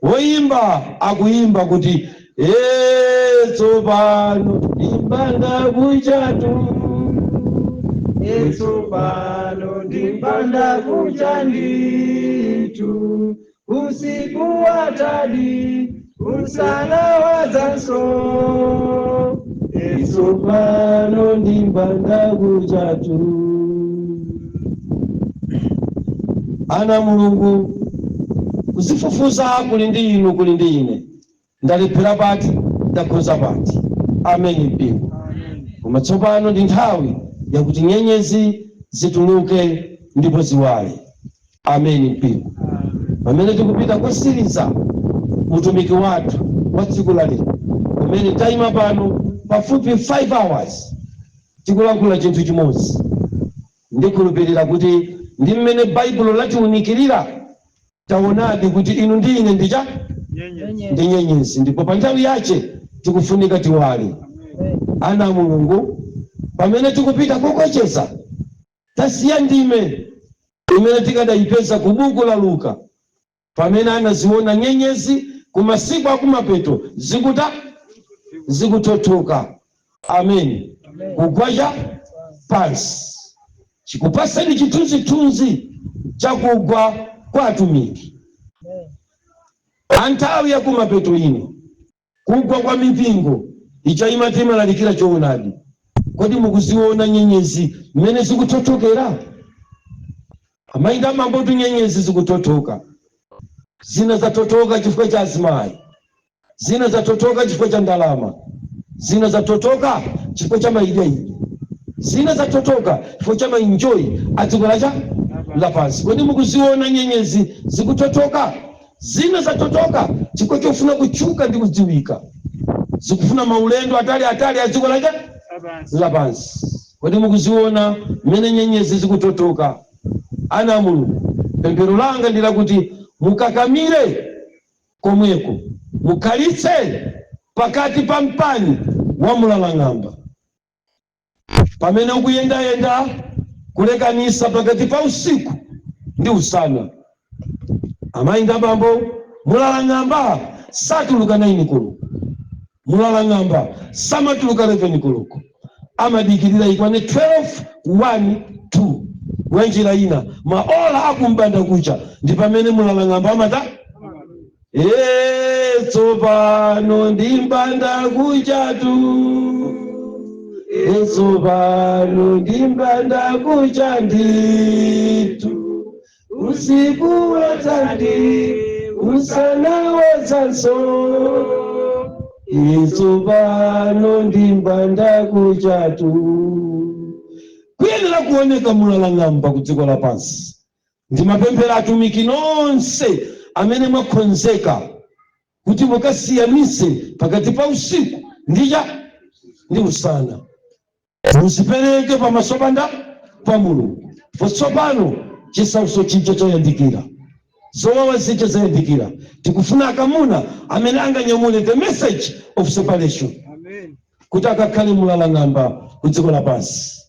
Speaker 4: woyimba akuyimba kuti, "E, tsopano ndi mbandakuchatu."
Speaker 3: Tsopano ndi mbandakucha ndithu, usiku watadi, usana wadzanso.
Speaker 4: Tsopano ndi mbandakuchatu. Ana Mulungu, kuzifufuza kuli ndi inu, kuli ndi ine. Ndalephera pati? Ndakhoza pati? Ameni mpingo. Koma tsopano ndi nthawi yakuti nyenyezi zituluke ndipo ziwale. Ameni mpingo. Pamene tikupita kosiriza utumiki wathu wa tsiku la lero, kumene tayima pano pafupi 5 hours tikulankhula chinthu chimodzi, ndikhulupirira kuti ndi mmene Baibulo latiwunikirira, taonadi kuti inu ndi ine ndicha ndi nyenyezi, ndipo pa nthawi yache tikufunika tiwale. Ana a Mulungu, pamene tikupita kokocheza, tasiya ndime imene tikadayipeza ku buku la Luka, pamene anaziona nyenyezi ku masiku akumapeto zikuta zikuthothoka, amen, kugwacha pansi, chikupaseni chithunzithunzi chakugwa kwa atumiki a nthawi yakumapeto ino, kugwa kwa mipingo ija imati imalalikira choonadi. Kodi mukuziona nyenyezi mmene zikuthothokera? Amayi ndi abambo, nyenyezi zikuthothoka. Zina zathothoka chifukwa cha azimayi, zina zathothoka chifukwa cha ndalama, zina zathothoka chifukwa cha maidaidi, zina zathothoka chifukwa cha ma enjoy a dziko lacha lapansi. Kodi mukuziona nyenyezi zikuthothoka? Zina zathothoka chifukwa chofuna kutchuka ndi kudziwika, zikufuna maulendo atali atali a dziko lacha lapansi. Kodi mukuziona mmene nyenyezi zikuthothoka? Ana a Mulungu, pemphero langa ndi lakuti mukakamire komweko, mukhalitse pakati pa mpani wa mulalang'amba pamene ukuyendayenda kulekanisa pakati pa usiku ndi usana. Amayi ndi abambo, mulalang'amba satuluka 9 koloko, mulalang'amba samatuluka 11 koloko, amadikirira ikwane 12, 1, 2. Mwa njira ina, maola akumbanda kucha ndi pamene mulalang'amba amata. E, tsopano ndi mbanda kuchatu, e, tsopano ndi mbanda kucha ndithu, usiku watadi, usana wadzanso. E, tsopano ndi mbanda kuchatu. Kuyenera kuoneka mulalang'amba ku dziko lapansi. Ndimapemphera atumiki nonse amene mwakonzeka kuti mukasiyanise pakati pa usiku ndicha ndi usana, muzipereke pamaso panda pa Mulungu. Po tsopano chisautso chija chayandikira, zowawa zija zayandikira. Tikufuna akamuna amene anganyamule the message of separation kuti akakhale mulalang'amba ku dziko lapansi,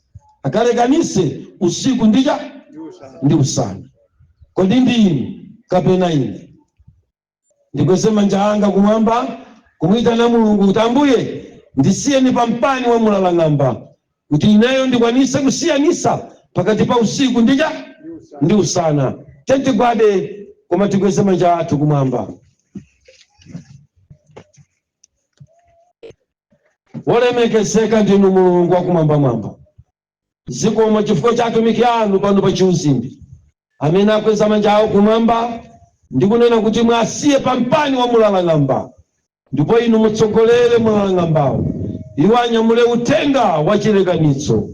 Speaker 4: akalekanise usiku ndicha ndi usana. Kodi ndi inu kapena ine? Ndikweze manja anga kumwamba kumuyitana Mulungu kuti, "Ambuye, ndisiyeni pa mpani wa mulalang'amba kuti ineyo ndikwanise kusiyanisa pakati pa usiku ndicha ndi usana." Tentigwade, koma tikweze manja athu kumwamba. Wolemekezeka ndinu Mulungu wakumwambamwamba, zikomo chifukwa cha atumiki anu pano pa chiuzimbi amene akweza manja awo kumwamba ndi kunena kuti mwasiye pampani wa mulalang'amba, ndipo inu mutsogolere mulalang'ambawo, iwo anyamule uthenga wa chilekanitso,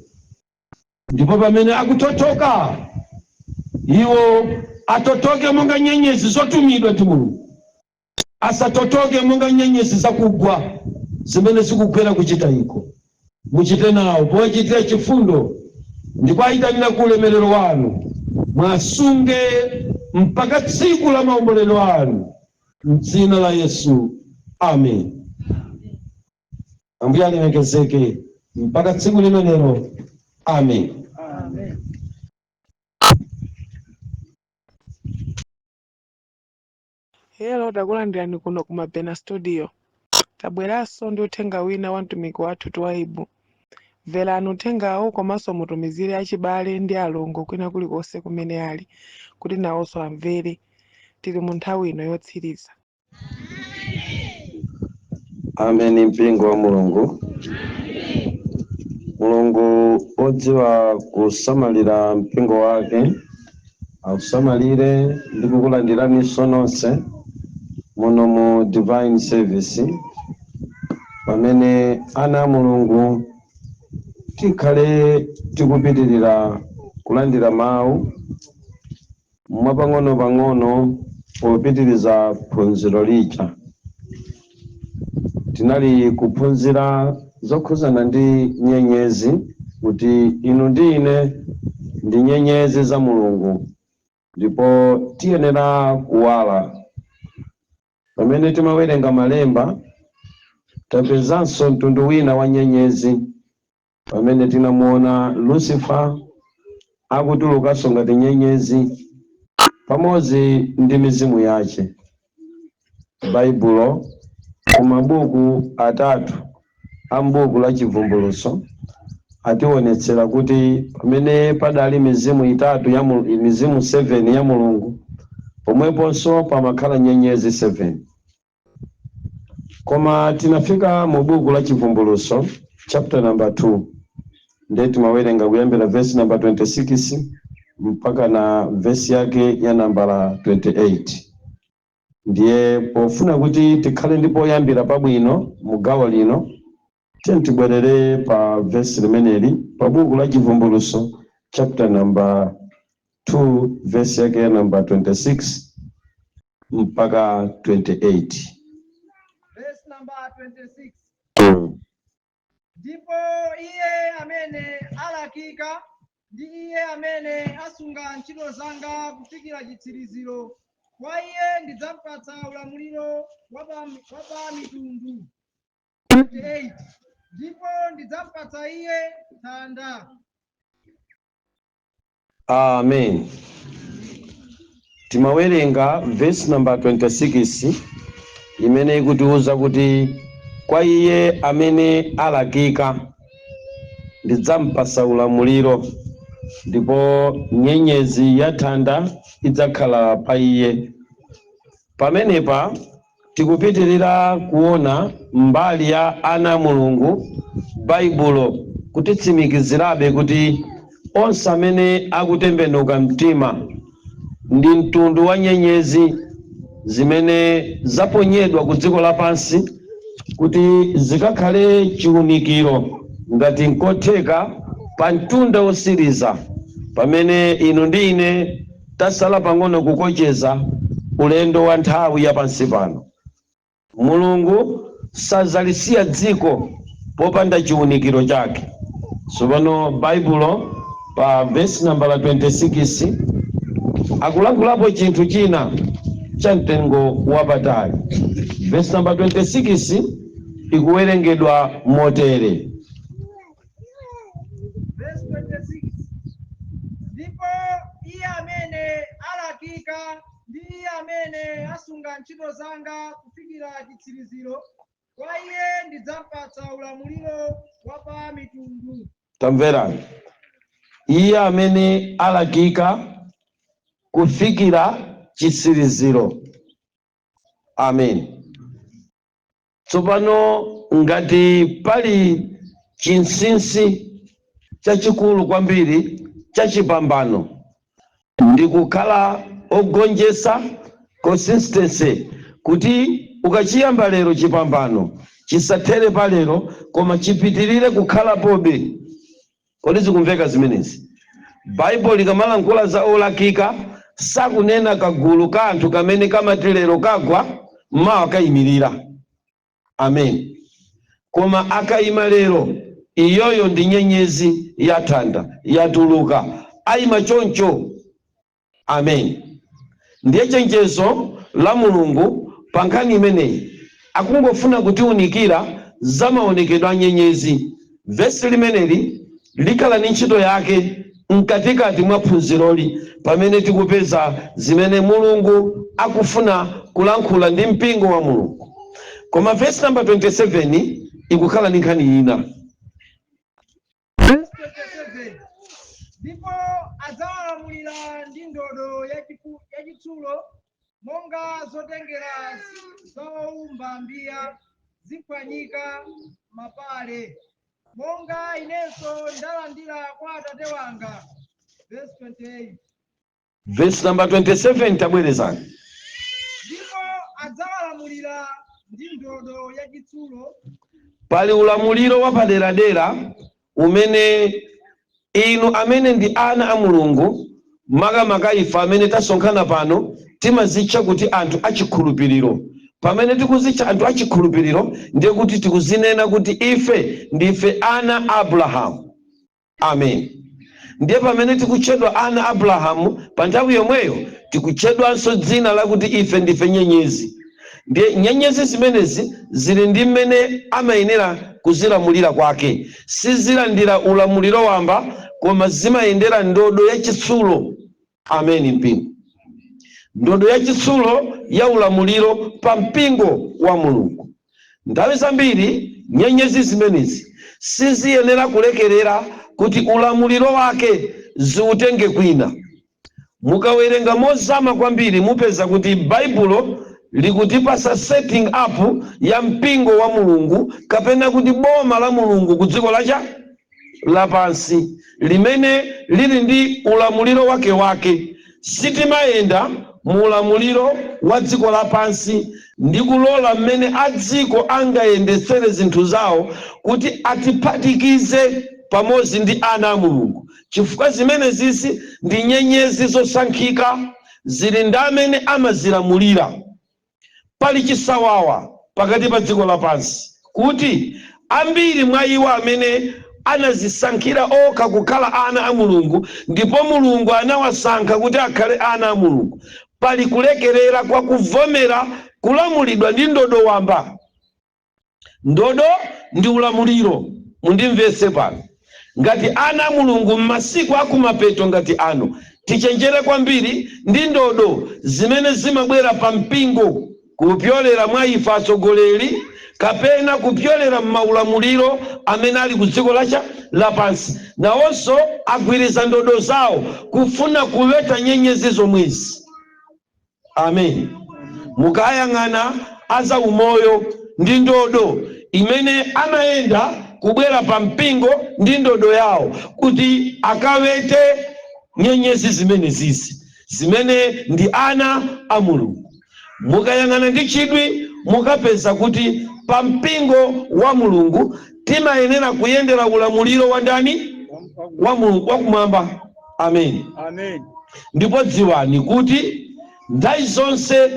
Speaker 4: ndipo pamene akutotoka iwo atotoke monga nyenyezi zotumidwa ndi Mulungu, asatotoke monga nyenyezi zakugwa zimene zikugwera kuchita iko. Muchite nawo powachitira chifundo ndikuayitanira ku ulemerero wanu. Mwasunge mpaka tsiku la maombolero anu, mdzina la Yesu, amen. Ambuye alemekezeke mpaka tsiku limenelo, amen.
Speaker 3: Amen.
Speaker 1: Hello, takulandirani kuno ku Mabena Studio. Tabweranso ndi uthenga wina wa mtumiki wathu Twaibu. Mverani uthengawo komanso mutumizire achibale ndi alongo kwina kulikonse kumene ali kuti nawonso amvere. Tili mu nthawi ino yotsiriza.
Speaker 2: Ameni. Mpingo wa Mulungu, Mulungu odziwa kusamalira mpingo wake akusamalire ndi kukulandiraninso nonse muno mu Divine Service, pamene ana a Mulungu tikhale tikupitirira kulandira mawu mwapang'ono-pang'ono popitiriza phunziro lija. Tinali kuphunzira zokhuzana ndi nyenyezi, kuti inu ndi ine ndi nyenyezi za Mulungu ndipo tiyenera kuwala. Pamene timawerenga malemba, tapezanso mtundu wina wa nyenyezi pamene tinamuona Lucifer akutulukanso ngati nyenyezi pamodzi ndi mizimu yace. Baibulo ku mabuku atatu a m'buku la Chivumbulutso ationetsera kuti pamene padali mizimu itatu ya mizimu 7 ya Mulungu, pomweponso pamakhala nyenyezi 7. Koma tinafika mu buku la Chivumbulutso chapter number 2, ndiye timawerenga kuyambira verse number 26 mpaka na verse yake ya nambala 28. Ndiye pofuna kuti tikhale ndi poyambira pabwino mu gawo lino, tiye tibwerere pa verse limeneli pa buku la Chivumbulutso chapter number 2, verse yake ya number 26 mpaka 28.
Speaker 3: Verse number 26. Ndipo iye amene alakika ndi iye amene asunga ntchito zanga kufikira chitsiriziro, kwa iye ndidzampatsa ulamuliro wa pa mitundu. 28 Ndipo ndidzampatsa iye thanda.
Speaker 2: Amen. Timawerenga verse number 26 imene ikutiuza kuti kwa iye amene alakika ndidzampasa ulamuliro, ndipo nyenyezi ya thanda idzakhala pa iye. Pamenepa tikupitirira kuona mbali ya ana a Mulungu, Baibulo kutitsimikizirabe kuti onse amene akutembenuka mtima ndi mtundu wa nyenyezi zimene zaponyedwa ku dziko lapansi kuti zikakhale chiwunikiro ngati nkotheka pa mtunda wosiriza, pamene inu ndi ine tasala pang'ono kukocheza ulendo wa nthawi ya pansi pano. Mulungu sazalisiya dziko popanda chiwunikiro chake. Tsopano Baibulo pa vesi nambala 26 akulankhulapo chinthu china cha mtengo wapatali. Vesi namba 26 ikuwerengedwa motere.
Speaker 3: Verse 26: Ndipo iye amene alakika ndi iye amene asunga ntchito zanga kufikira chitsiriziro, kwa iye ndidzampatsa ulamuliro wa pa mitundu.
Speaker 2: Tamverani, iye amene alakika kufikira chitsiriziro. Amen. Tsopano Ngati pali chinsinsi chachikulu kwambiri chachipambano ndi kukhala ogonjetsa, consistency, kuti ukachiyamba lero chipambano chisathere pa lero koma chipitirire kukhalapobe. Kodi zikumveka zimenezi? Baibulo likamalankhula za olakika sakunena kagulu ka anthu kamene kamati lero kagwa mawa kayimirira, amen. Koma akayima lero, iyoyo ndi nyenyezi yathanda yatuluka, ayima choncho, amen. Ndiye chenjezo la Mulungu pa nkhani imeneyi akungofuna kutiwunikira za maonekedwe a nyenyezi. Vesi limeneli likhala ndi ntchito yake mkatikati mwa phunziroli pamene tikupeza zimene Mulungu akufuna kulankhula ndi mpingo wa Mulungu. Koma vesi namba 27 ikukhala ndi nkhani ina.
Speaker 3: Verse 27. Ndipo adzawalamulira ndi ndodo yachitsulo, monga zotengera za wowumba mbiya ziphwanyika mapale, monga inenso ndalandira kwa Atate wanga. Verse 28.
Speaker 2: Verse number 27, tabwerezani.
Speaker 3: Ndipo adzawalamulira ndi ndodo yachitsulo.
Speaker 2: Pali ulamuliro wapaderadera umene inu amene ndi ana a Mulungu, makamaka ife amene tasonkhana pano timazitcha kuti anthu achikhulupiriro. Pamene tikuzitcha anthu achikhulupiriro ndiye kuti tikuzinena kuti ife ndife ana a Abrahamu, amen. Ndiye pamene tikutchedwa ana a Abrahamu, pa nthawi yomweyo tikutchedwanso dzina lakuti ife ndife nyenyezi. Ndiye nyenyezi zimenezi zili ndi mmene amayenera kuzilamulira kwake. Sizilandira ulamuliro wamba, koma zimayendera ndodo yachitsulo, amen. Mpingo, ndodo yachitsulo ya ulamuliro pa mpingo wa Mulungu. Nthawi zambiri nyenyezi zimenezi siziyenera kulekerera kuti ulamuliro wake ziutenge kwina. Mukawerenga mozama kwambiri mupeza kuti Baibulo likutipasa setting up ya mpingo wa Mulungu, kapena kuti boma la Mulungu ku dziko lacha lapansi limene lili ndi ulamuliro wake wake. Sitimayenda mu ulamuliro wa dziko lapansi ndi kulola mmene a dziko angayendetsere zinthu zawo kuti atiphatikize pamodzi ndi ana a Mulungu, chifukwa zimenezisi ndi nyenyezi zosankhika, zili ndi amene amazilamulira. Pali chisawawa pakati pa dziko lapansi kuti ambiri mwa iwo amene anazisankhira okha kukhala ana a Mulungu, ndipo Mulungu anawasankha kuti akhale ana a Mulungu, pali kulekerera kwa kuvomera kulamulidwa ndi ndodo wamba. Ndodo ndi ulamuliro. Mundimvetse pano. Ngati ana a Mulungu m'masiku akumapeto ngati ano, tichenjere kwambiri ndi ndodo zimene zimabwera pa mpingo kupyolera mwa ife atsogoleri kapena kupyolera m'maulamuliro amene ali ku dziko lacha lapansi. Nawonso agwiriza ndodo zawo kufuna kuweta nyenyezi zomwezi, amen. Mukayang'ana aza umoyo ndi ndodo imene amayenda kubwera pa mpingo ndi ndodo yawo kuti akawete nyenyezi zimene zizi zimene ndi ana a Mulungu. Mukayang'ana ndi chidwi mukapeza kuti pa mpingo wa Mulungu timayenera kuyendera ulamuliro wa ndani? Wa Mulungu wakumwamba, amen.
Speaker 5: Amen.
Speaker 2: Ndipo dziwani kuti nthawi zonse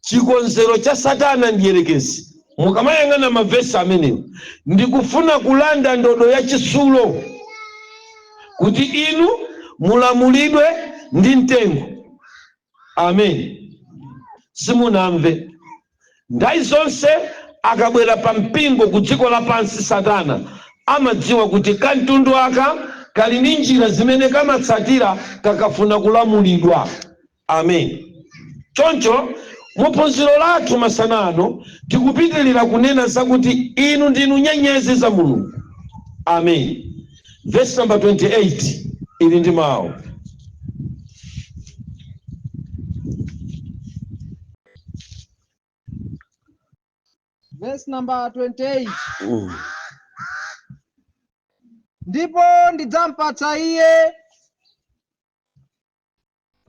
Speaker 2: chikonzero cha Satana ndiyerekezi, mukamayang'ana mavesi amenewo, ndikufuna kulanda ndodo yachitsulo kuti inu mulamulidwe ndi mtengo, amen. Simunamve. Nthawi zonse akabwera pa mpingo ku dziko lapansi, Satana amadziwa kuti kamtundu aka kali ndi njira zimene kamatsatira kakafuna kulamulidwa, amen. Choncho muphunziro lathu masana ano tikupitilira kunena zakuti inu ndinu nyenyezi za Mulungu, amen. Verse number 28 ili ndi mawu.
Speaker 3: Verse number 28. Ndipo ndidzampatsa iye,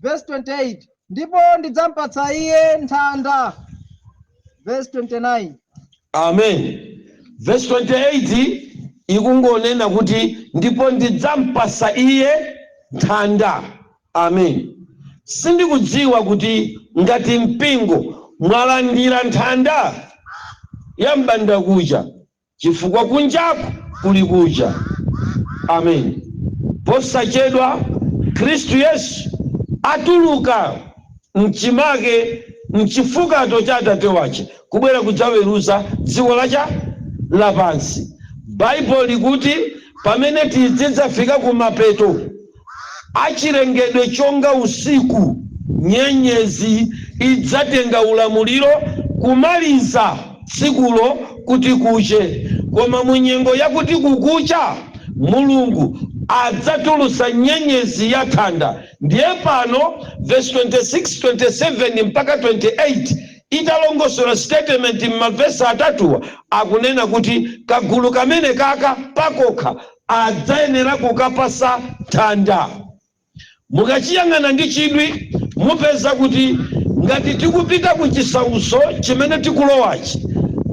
Speaker 3: verse 28, ndipo ndidzampatsa iye nthanda. Verse 29.
Speaker 4: Amen. Verse 28 ikungonena kuti ndipo ndidzampasa iye nthanda. Amen. Sindikudziwa kuti ngati mpingo mwalandira nthanda ya mbandakucha, chifukwa kunjaku kuli kucha. Amen. Posachedwa Khristu Yesu atuluka mchimake mchifukato cha Atate wace kubwera kudzaweruza dziko lacha lapansi. Baibulo likuti pamene tizidzafika kumapeto achilengedwe chonga usiku, nyenyezi idzatenga ulamuliro kumaliza tsikulo kuti kuche. Koma mu nyengo yakuti kukucha, Mulungu adzatulutsa nyenyezi ya nthanda. Ndiye pano verse 26, 27 mpaka 28 italongosola statement m'mavesi atatuwa, akunena kuti kagulu kamene kaka pakokha adzayenera kukapasa nthanda. Mukachiyang'ana ndi chidwi, mupeza kuti ngati tikupita ku chisauso chimene tikulowachi,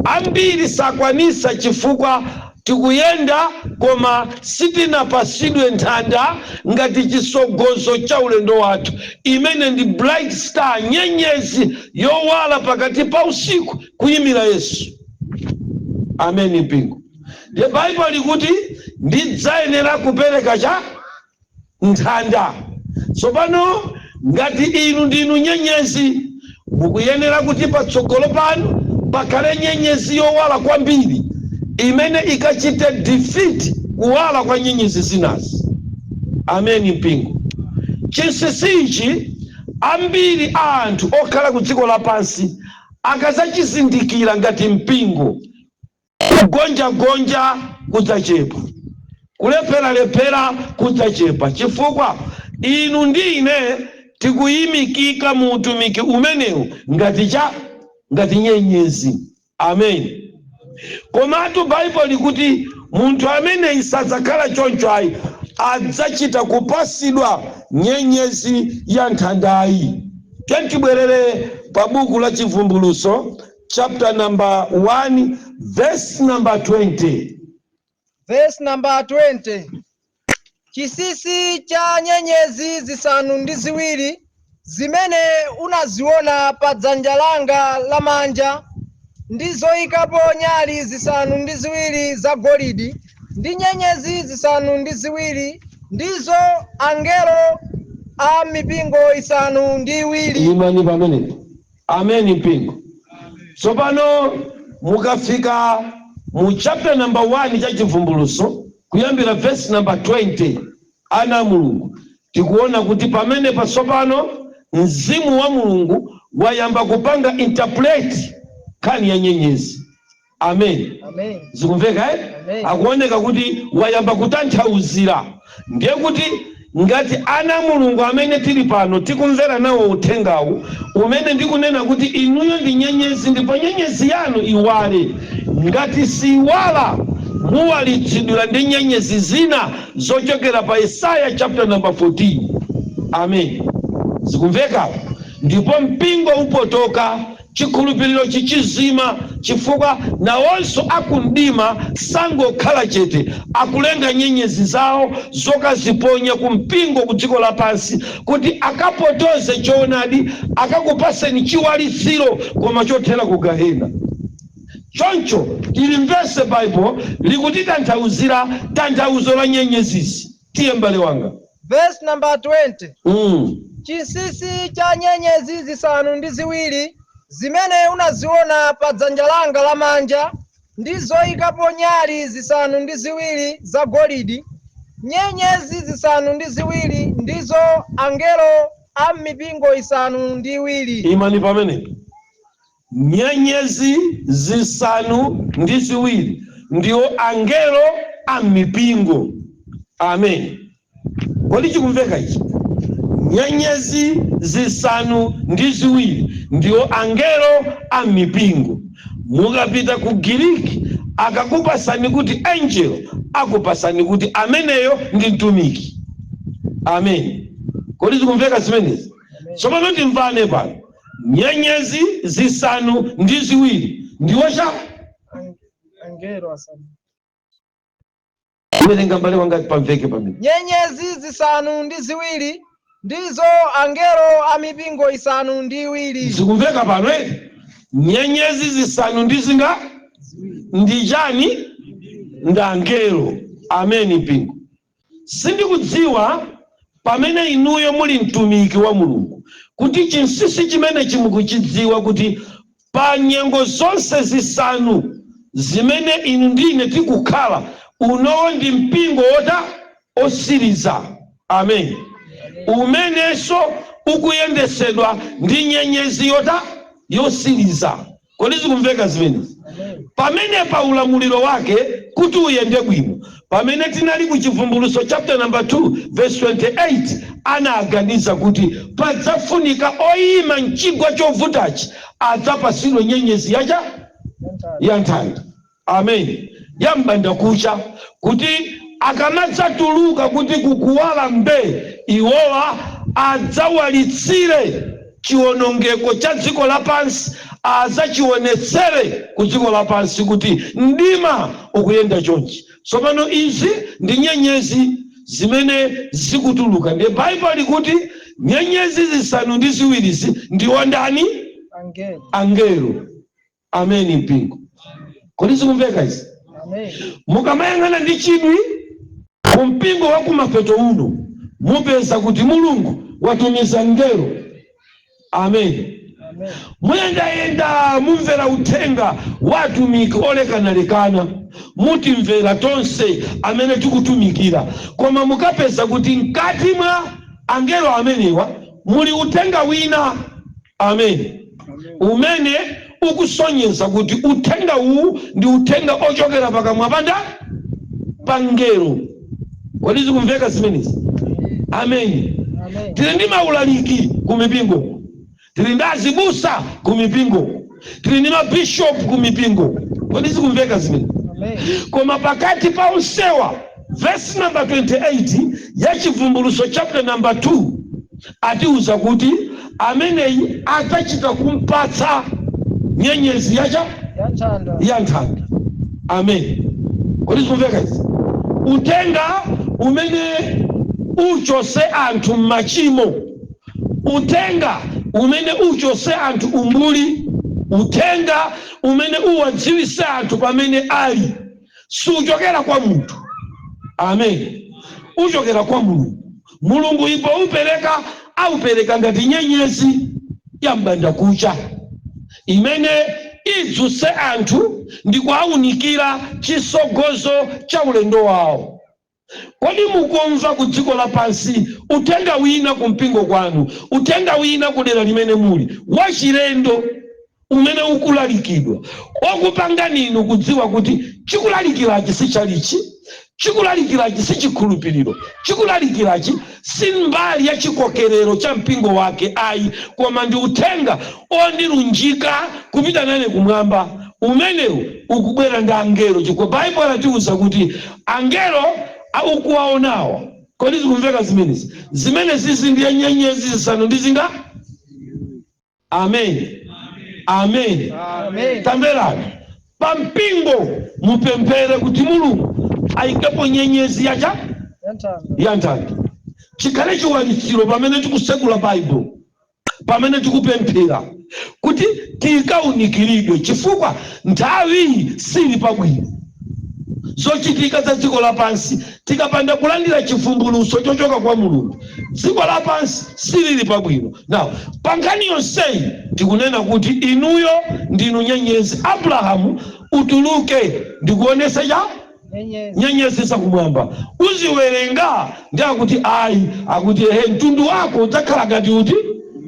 Speaker 4: ambiri sakwanisa chifukwa tikuyenda koma sitinapasidwe nthanda ngati chisogozo cha ulendo wathu, imene ndi bright star, nyenyezi yowala pakati pa usiku, kuyimira Yesu. Amen, mpingo. Ndiye Baibulo likuti ndidzayenera kupereka cha nthanda. Tsopano ngati inu ndinu nyenyezi, mukuyenera kuti patsogolo panu pakhale nyenyezi yowala kwambiri imene ikachite defeat kuwala kwa nyenyezi zinazi. Amen, mpingo. Chinsinsi ichi ambiri a anthu okhala ku dziko lapansi akazachizindikira ngati mpingo, kugonjagonja kudzachepa, kulepheralephera kudzachepa, chifukwa inu ndi ine tikuyimikika mu utumiki umenewu ngati nyenyezi. Amen. Komatu Baibulo likuti munthu amene sadzakhala choncho ayi, adzachita kupasidwa nyenyezi ya nthandayi. Tibwerere pa buku la Chivumbuluso chapter number 1, verse number 20.
Speaker 3: Verse number 20. Chinsinsi cha nyenyezi zisanu ndi ziwiri zimene unaziona pa dzanja langa lamanja ndi zoyikapo nyali zisanu ndi ziwiri zagolide ndi nyenyezi zisanu ndi ziwiri ndizo angelo a mipingo isanu ndi iwiri.
Speaker 4: Imani pamenepo. Amen, mpingo. Tsopano mukafika mu chapter number 1 cha Chivumbuluso kuyambira verse number 20, ana a Mulungu, tikuona kuti pamene patsopano mzimu wa Mulungu wayamba kupanga interpret nkhani ya nyenyezi. Amen.
Speaker 3: Amen.
Speaker 4: Zikumveka, eh?
Speaker 3: Amen.
Speaker 4: Akuoneka kuti wayamba kutanthauzira. Ndiye kuti ngati ana Mulungu amene tili pano tikumvera nawo uthengawu umene ndikunena kuti inuyo ndi nyenyezi ndipo nyenyezi yanu iwale, ngati siwala muwalitsidwira ndi nyenyezi zina zochokera pa Yesaya chapter number 14. Amen. Zikumveka? Ndipo mpingo upotoka, chikhulupiriro chichizima, chifukwa nawonso akumdima sangokhala chete, akulenga nyenyezi zawo zokaziponya ku mpingo ku dziko lapansi kuti akapotoze choonadi, akakupaseni chiwalitsiro koma chothera ku gahena. Choncho tilimvese Baibulo likutitanthauzira tanthauzo la nyenyezizi. Tiye, mbale wanga.
Speaker 3: Verse number 20. Chinsinsi cha nyenyezi zisanu ndi ziwiri zimene unaziona pa dzanja langa lamanja ndi zoyikapo nyali zisanu ndi ziwiri zagolide, nyenyezi zisanu ndi ziwiri ndizo angelo a mipingo isanu ndi iwiri.
Speaker 4: Imani pamenepo. Nyenyezi zisanu ndi ziwiri ndiwo angelo a mipingo. Amen. Kodi chikumveka ichi? Nyenyezi zisanu ndi ziwiri ndiwo angelo a mipingo. Mukapita ku Giriki, akakupasani kuti angel, akupasani kuti ameneyo ndi mtumiki. Amen. Kodi zikumveka zimenezi? Tsopano timvane pano. Nyenyezi zisanu ndi ziwiri ndiwo cha
Speaker 3: Angelo asanu.
Speaker 4: Werenga, mbale wanga, pamveke pamene.
Speaker 3: Nyenyezi zisanu ndi ziwiri ndizo angelo a mipingo isanu ndi iwiri.
Speaker 4: Zikumveka pano, eh? Nyenyezi zisanu ndi zinga ndi chani? Ndi angelo. Ameni, mpingo. Sindikudziwa pamene inuyo muli mtumiki wa Mulungu kuti chinsinsi chimene chimukuchidziwa, kuti pa nyengo zonse zisanu zimene inu ndine tikukhala, unowo ndi mpingo wota osiriza, amen, umenenso ukuyendesedwa ndi nyenyezi yota yosiriza. Kodi zikumveka zimenezi? Pamene pa ulamuliro wake kuti uyende bwino, pamene tinali ku Chivumbulutso chapter number 2 verse 28, anaganiza kuti padzafunika oyima mchigwa chovutachi adzapasidwe nyenyezi yacha ya nthanda, amen, ya mbanda kucha, kuti akamadzatuluka kuti kukuwala mbe, iwowa adzawalitsire chiwonongeko cha dziko lapansi, adzachionetsere ku dziko lapansi kuti mdima ukuyenda chonchi. Tsopano izi ndi nyenyezi zimene zikutuluka. Ndiye Baibulo likuti nyenyezi zisanu ndi ziwirizi ndiwo ndani?
Speaker 3: Angelo.
Speaker 4: Angelo. Ameni, mpingo. Kodi zikumveka izi?
Speaker 3: Amen.
Speaker 4: Mukamayang'ana ndi chidwi ku mpingo wa kumapeto uno, mupeza kuti Mulungu watumiza mngelo. Amen.
Speaker 3: Amen.
Speaker 4: Muyendayenda, mumvera uthenga wa atumiki olekanalekana, mutimvera tonse amene tikutumikira, koma mukapeza kuti mkati mwa angelo amenewa muli uthenga wina, amen, umene ukusonyeza kuti uthenga uwu ndi uthenga ochokera pakamwa panda pa mngelo. Kodi zikumveka zimenezi? Amen.
Speaker 3: Amen.
Speaker 4: Tili ndi maulaliki ku mipingo, tili ndi azibusa ku mipingo, tili ndi mabishopu ku mipingo. Kodi zikumveka zimene?
Speaker 3: Amen.
Speaker 4: Koma pakati pa onsewa, verse number 28 ya Chivumbulutso chapter number 2 atiuza kuti ameneyi adzachita kumpatsa nyenyezi yacha
Speaker 3: Ya nthanda.
Speaker 4: Ya nthanda. Amen. Kodi zikumveka izi? Uthenga umene uchose anthu m'machimo, uthenga umene uchose anthu umbuli, uthenga umene uwadziwise anthu pamene ali, suchokera kwa munthu, amen, uchokera kwa Mulungu. Mulungu ipo upereka, aupereka ngati nyenyezi ya mbanda kucha imene idzutse anthu ndi kuawunikira chisogozo cha ulendo wawo. Kodi mukumva ku dziko lapansi uthenga wina ku mpingo kwanu, uthenga wina ku dera limene muli, wachilendo umene ukulalikidwa, okupangani inu kudziwa kuti chikulalikirachi si chalichi, chikulalikirachi si chikhulupiriro, chikulalikirachi si mbali ya chikokerero cha mpingo wake ayi, koma ndi uthenga ondilunjika kupita nane kumwamba umenewu ukubwera ndi angelo, chifukwa Baibulo latiuza kuti angelo ukuwaonawa? Kodi zikumveka zimenezi? Zimenezi ndiye nyenyezi zisanu ndi zinga. Amen, amen.
Speaker 3: Amen.
Speaker 4: Tamverani, pa mpingo mupemphere kuti Mulungu ayikepo nyenyezi yacha
Speaker 3: Ya nthanda.
Speaker 4: Ya nthanda, chikhale chiwalitsiro pamene tikusekula Baibulo, pamene tikupemphera, kuti tikawunikiridwe, chifukwa nthawi sili pabwino. Zochitika za dziko lapansi, tikapanda kulandira chivumbulutso chochoka kwa Mulungu, dziko lapansi silili pabwino. Now, pa nkhani yonseyi tikunena kuti inuyo ndinu nyenyezi. Abrahamu, utuluke ndikuonesa cha
Speaker 3: Nyenyezi.
Speaker 4: Nyenyezi zakumwamba uziwerenga? Ndi akuti ayi, akuti ehe, mtundu wako udzakhala ngati uti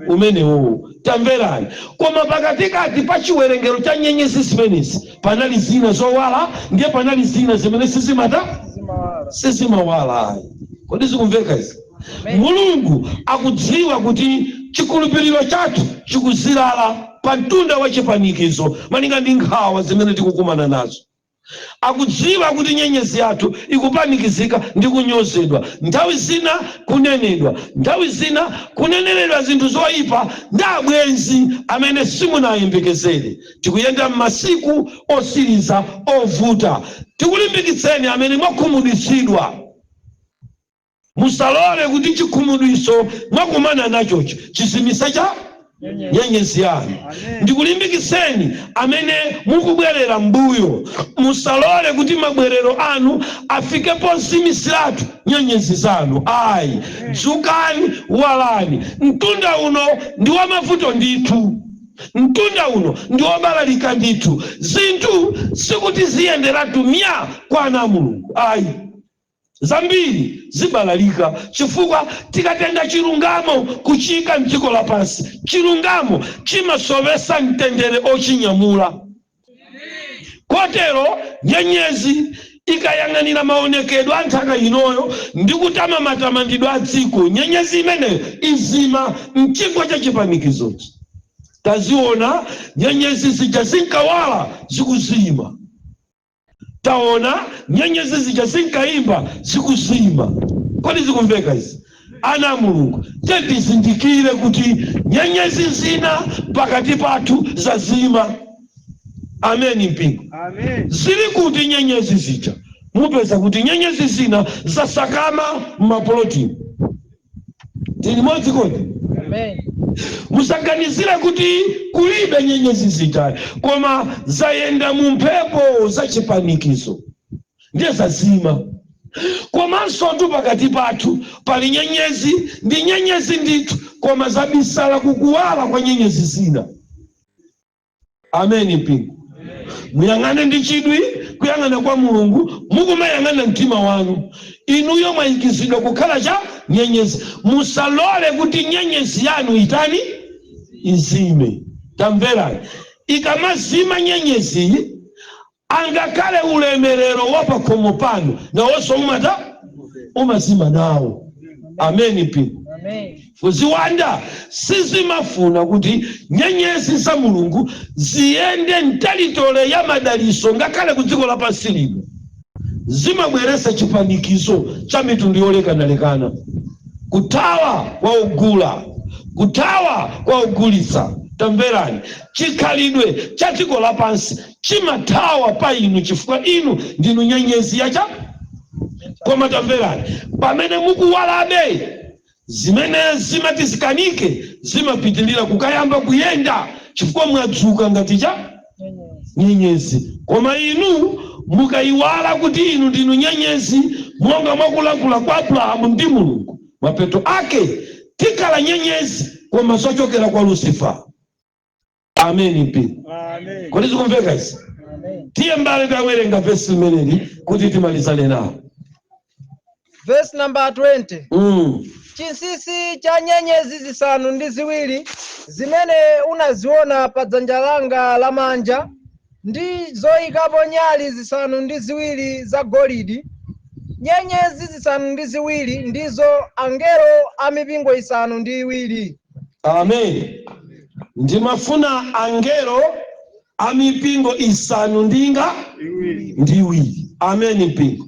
Speaker 4: umenewo. Tamverani, koma pakatikati pa chiwerengero cha nyenyezi zimenezi panali zina zowala, ndiye panali zina zimene sizimata
Speaker 3: Zimawala.
Speaker 4: Sizimawala ayi. Kodi zikumveka izi?
Speaker 3: Amen.
Speaker 4: Mulungu akudziwa kuti Chikhulupiriro chathu chikuzilala pa mtunda wa chipanikizo malinga ndi nkhawa zimene tikukumana nazo. Akudziwa kuti nyenyezi yathu ikupanikizika ndi kunyozedwa, nthawi zina kunenedwa, nthawi zina kuneneredwa zinthu zoyipa ndi abwenzi amene simunayembekezere. Tikuyenda m'masiku osiriza ovuta. Tikulimbikitseni amene mwakhumudwitsidwa, musalole kuti chikhumudwiso mwakumana nachocho chizimise cha nyenyezi yanu. Ndikulimbikitseni amene mukubwerera mbuyo, musalole kuti mabwerero anu afike pozimisiratu nyenyezi zanu ayi. Dzukani, walani. Mtunda uno ndi wamavuto ndithu, mtunda uno ndi wobalalika ndithu. Zinthu sikuti ziyenderatu mya kwa ana a Mulungu ayi, zambiri zibalalika, chifukwa tikatenga chilungamo kuchika mdziko lapansi, chilungamo chimasowesa mtendere ochinyamula. Kotero nyenyezi ikayang'anira maonekedwe a nthaka inoyo ndi kutama matamandidwe a dziko, nyenyezi imeneyo izima mchigwa cha chipanikizochi. Taziona nyenyezi zija zinkawala zikuzima, taona nyenyezi zija zinkayimba zikuzima. Kodi zikumveka izi, ana a Mulungu? Tizindikire kuti nyenyezi zina pakati pathu zazima. Ameni mpingo.
Speaker 3: Amen.
Speaker 4: Zili kuti nyenyezi zija? Mupeza kuti nyenyezi zina zasakama m'mapolotini. Tili modzi kodi?
Speaker 3: Amen.
Speaker 4: Musaganizire kuti kulibe nyenyezi zija, koma zayenda mu mphepo zachipanikizo ndiye zazima. Komanso tu pakati pathu pali nyenyezi, ndi nyenyezi ndithu, koma zabisala kukuwala kwa nyenyezi zina. Ameni mpingo. Muyang'ane ndi chidwi kuyang'ana kwa Mulungu, mukumayang'ana mtima wanu. Inuyo mwayikizidwa kukhala cha nyenyezi, musalole kuti nyenyezi yanu itani? Izime. Tamverani, ikamazima nyenyeziyi, angakhale ulemerero wa pakhomo panu nawonso umata umazima nawo. Ameni mpingo.
Speaker 3: Amen.
Speaker 4: Ziwanda sizimafuna kuti nyenyezi za Mulungu ziyende m'territory ya madaliso, ngakhale ku dziko lapansi lino. Zimabweresa chipanikizo cha mitundu yolekanalekana, kuthawa kwa ogula, kuthawa kwa ogulitsa. Tamverani, chikhalidwe cha dziko lapansi chimathawa pa inu chifukwa inu ndinu nyenyezi yacha. Koma tamverani, pamene mukuwalabe, zimene zimati zikanike zimapitilira kukayamba kuyenda chifukwa mwadzuka ngati cha nyenyezi. Koma inu mukayiwala kuti inu ndinu nyenyezi, monga mwakulankhula kwa Abrahamu ndi Mulungu, mapeto ake tikhala nyenyezi koma zochokera kwa Lucifer. Ameni mpingo.
Speaker 3: Amen.
Speaker 4: Kodi zikumveka izi?
Speaker 3: Amen.
Speaker 4: Tiye mbale, tawerenga vesi limeneli kuti timalizane nawo.
Speaker 3: Verse number 20. Chinsinsi cha nyenyezi 7 zimene unaziona pa dzanja langa lamanja ndi zoyikapo nyali 7 za golide, nyenyezi 7 ndizo angelo a mipingo 7.
Speaker 4: Amen. Ndimafuna angelo a mipingo isanu ndinga
Speaker 3: Iwiri.
Speaker 4: Ndi iwiri. Amen mpingo.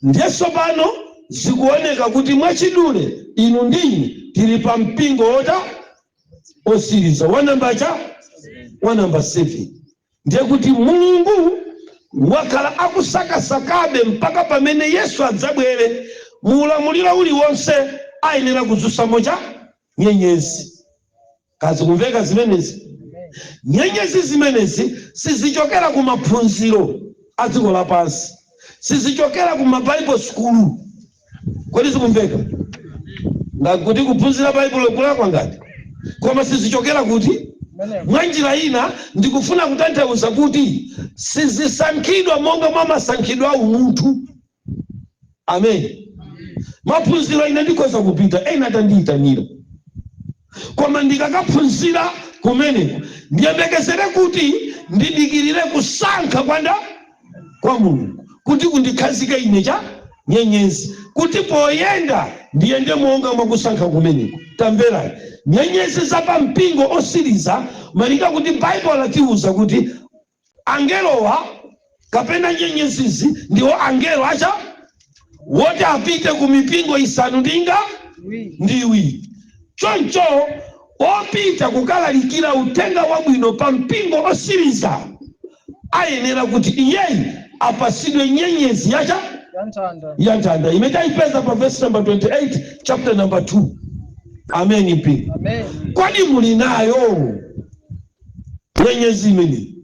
Speaker 4: Ndiye tsopano zikuoneka kuti mwachidule inu ndine tili pa mpingo wota osiriza wa namba cha wa namba 7. Ndiye kuti Mulungu wakhala akusakasakabe mpaka pamene Yesu adzabwere. Mu ulamuliro uliwonse ayenera kudzusamo cha nyenyezi. Kazikumveka zimenezi? Nyenyezi zimenezi sizichokera ku maphunziro a dziko lapansi, sizichokera ku ma Bible school. Kodi zikumveka? Ngakuti kuphunzira Baibulo kulakwa ngati, koma sizichokera kuti mwa njira ina. Ndikufuna kutanthauza kuti sizisankhidwa monga mwa masankhidwe a umunthu. Amen. Maphunziro ine ndikhoza kupita, ena atandiyitanira, koma ndikakaphunzira kumeneko ndiyembekezere kuti ndidikirire kusankha kwanda kwa Mulungu kuti kundikhazike ine cha nyenyezi. Kuti poyenda ndiyende monga mwakusankha kumeneko. Tamverani, nyenyezi za pampingo osiriza, malinga kuti Baibulo latiuza kuti angelowa kapena nyenyezizi ndiwo angelo acha woti apite ku mipingo isanu ndinga ndi iwiri. Choncho opita kukalalikira uthenga wabwino pa mpingo osiriza ayenera kuti iyeyi apasidwe nyenyezi yacha ya nthanda imene tayipeza pa verse number 28, chapter number 2. Amen, mpingo. Kodi muli nayo nyenyezi imeneyi?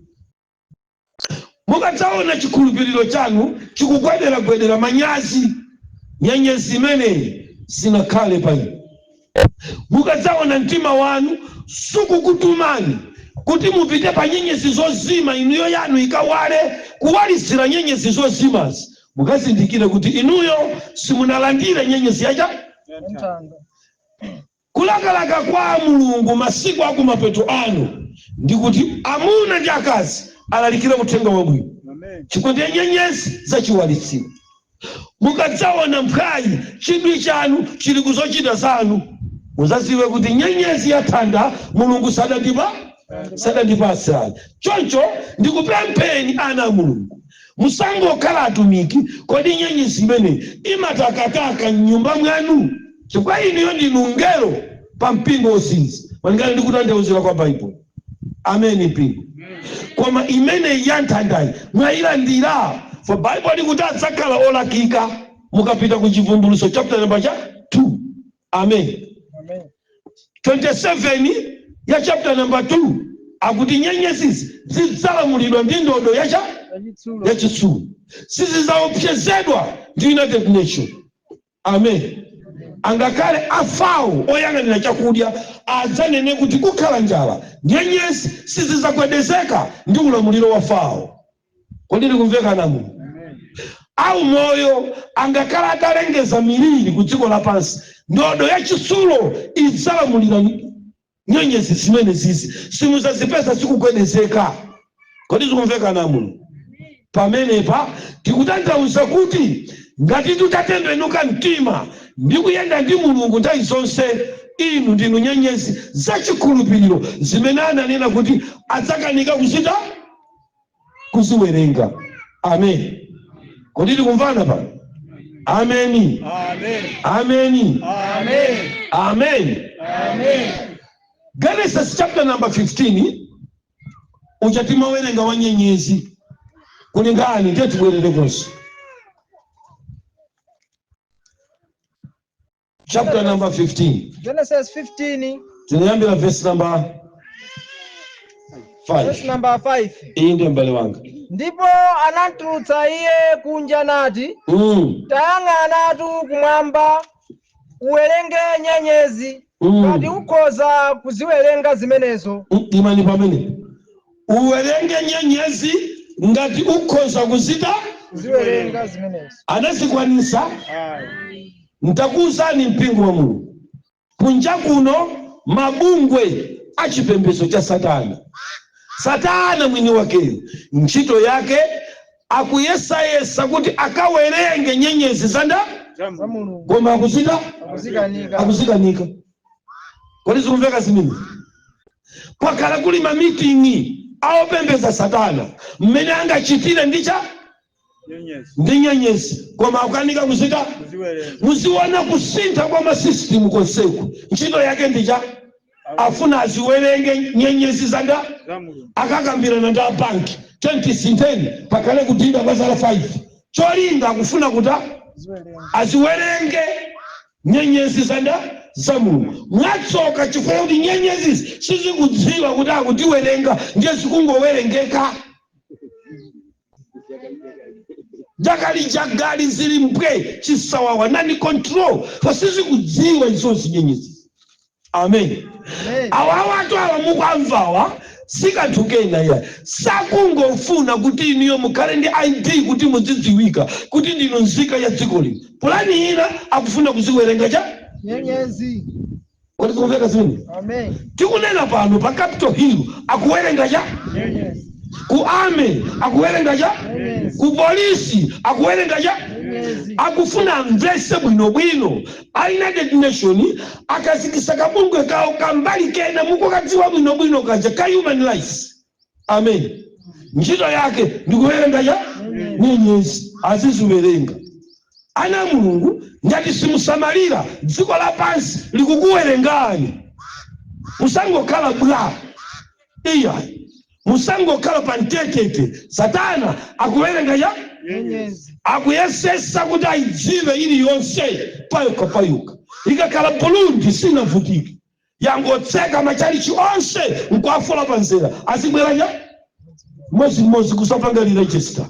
Speaker 4: Mukadzaona chikhulupiriro chanu chikugwederagwedera manyazi, nyenyezi imeneyi sinakhale pa inu. Mukadzaona mtima wanu sukukutumani kuti mupite pa nyenyezi zozima, inuyo yanu ikawale kuwalizira nyenyezi zozimazi, mukazindikire kuti inuyo simunalandire nyenyezi yacha Kulakalaka kwa Mulungu masiku akumapeto ano ndi kuti amuna ndi akazi alalikire uthenga wabwino, chifukwa ndiye nyenyezi zachiwalitsiro. Mukadzaona mphwayi chidwi chanu chili kuzochita zanu, muzaziwe kuti nyenyezi ya thanda Mulungu sadandipatse ayi. Choncho ndikupempheni ana a Mulungu, musangokhala atumiki. Kodi nyenyezi imeneyi imatakataka m'nyumba mwanu? Chifukwa inuyo ndinu mngelo pa mpingo wosiriza, malingana ndi kutanthauzira kwa Baibulo. Ameni, mpingo. Koma imeneyi ya nthandayi mwayilandira? For Bible likuti adzakhala olakika mukapita ku Chivumbulutso chapter number cha 2. Amen. 27 ya chapter number 2 akuti nyenyezizi zidzalamulidwa ndi ndodo yacha yachitsulo, sizidzaopsezedwa ndi United Nation. Amen. Angakhale a FAO oyang'anira chakudya adzanene kuti kukhala njala, nyenyezi sizidzagwedezeka ndi ulamuliro wa FAO. Kodi ndikumveka namu? Aumoyo angakhale atalengeza miliri ku dziko lapansi, ndodo yachitsulo idzalamulira nyenyezi zimene zizi, simudzazipeza zikugwedezeka. Kodi zikumveka namu? Pamenepa tikutanthauza kuti ngati titatembenuka mtima ndi kuyenda ndi Mulungu nthawi zonse, inu ndinu nyenyezi zachikhulupiriro zimene ananena kuti adzakanika kuzita kuziwerenga. Amen. Kodi tikumvana pano? Ameni. Ameni. Amen. Genesis chapter number 15 uja timawerenga wa nyenyezi kulingani, ndiye tibwererekonso chapter number 15.
Speaker 3: Genesis 15.
Speaker 4: Tinayambira verse number 5.
Speaker 3: Verse number 5.
Speaker 4: Iyi ndiye, mbale wanga.
Speaker 3: Ndipo anamtulutsa iye kunja nati, "Tayang'anatu kumwamba, uwerenge nyenyezi, ngati ukhoza kuziwerenga zimenezo."
Speaker 4: Imani pamene. Uwerenge nyenyezi ngati ukhoza kuzita
Speaker 3: kuziwerenga zimenezo.
Speaker 4: Anazikwanisa? Ntakuwuzani, mpingo wa Mulungu, kunja kuno mabungwe achipembedzo cha Satana, Satana mwini wakeyo ntchito yake akuyesayesa kuti akawerenge nyenyezi zanda
Speaker 3: za Mulungu.
Speaker 4: Koma akuzita
Speaker 3: akuzikanika.
Speaker 4: Akuzikanika. Kodi zikumveka zimene? Kwakhala kuli mamitingi aopembeza Satana mmene angachitire ndicha ndi nyenyezi, koma akukanika kuzita muziona kusintha kwa masystem konseku. Ntchito yake ndicha afuna aziwerenge nyenyezi zanda akakambirana ndi abanki 20 pakhale kudinda kwa zaka 5, cholinga akufuna kuti aziwerenge nyenyezi zanda za Mulungu. Mwatsoka, chifukwa kuti nyenyezizi sizikudziwa kuti akutiwerenga, ndiye zikungowerengeka jakali jagali, zili mbwe chisawawa nani control fa, sizikudziwa izozi nyenyezi. Amen. Awa watu awa mukwamvawa si kanthu kena ya, sakungofuna kuti inuyo mukhale ndi ID kuti muzidziwika kuti ndinu nzika ya dziko lino. Pulani ina akufuna kuziwerenga cha
Speaker 3: nyenyezi.
Speaker 4: Kodi zikumveka zimene?
Speaker 3: Amen.
Speaker 4: Tikunena pano, pa Capitol Hill akuwerenga cha
Speaker 3: nyenyezi.
Speaker 4: Ku army akuwerenga cha
Speaker 3: nyenyezi.
Speaker 4: Ku polisi akuwerenga cha
Speaker 3: nyenyezi.
Speaker 4: Akufuna amvese bwinobwino. A United Nation akazikisa kabungwe kawo kambali kena mukukadziwa bwinobwino kaja ka human rights. Amen. Ntchito yake ndikuwerenga ya nyenyezi, aziziwerenga. Ana Mulungu, ngati simusamalira, dziko lapansi likukuwerengani. Musangokhala bwa, iya, musangokhala pa mtetete. Satana akuwerenga ya akuyesesa kuti ayidziwe iliyonse payokha payokha. Ikakhala Burundi sinavutike, yangotseka machalichi onse nkuafola panzera, azibwera cha mmodzi kusapanga register.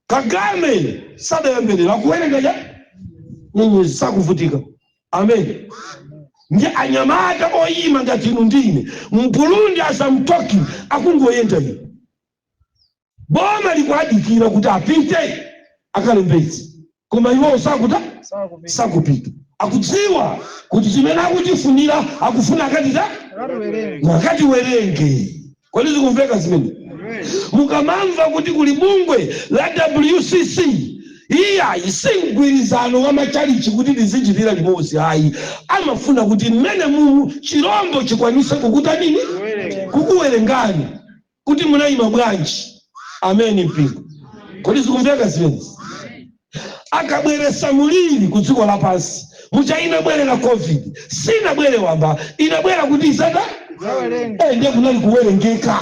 Speaker 4: Kagame sadayambirira, akuwerenga cha nyenyezi, sakuvutika. Amen. Ndi anyamata oyima ngati inu ndine mBurundi asamtoki akungoyenda ino, boma likuadikira kuti apite akalembetse, koma iwo sakuta, sakupita. Akudziwa kuti chimene akutifunira, akufuna akatita akatiwerenge. Kodi zikumveka zimene mukamamva kuti kuli bungwe la WCC? Iya, si mgwirizano wa machalichi kuti lizichitira limodzi, ayi. Amafuna kuti mmene mumu chirombo chikwanise kukuta nini, kukuwerengani kuti munayima bwanji. Ameni mpingo. Kodi zikumveka zimenezi? Akabweresa muliri ku dziko lapansi, mucha inabwerera COVID, sinabwere wamba, inabwera kuti isata ndiye kunali kuwerengeka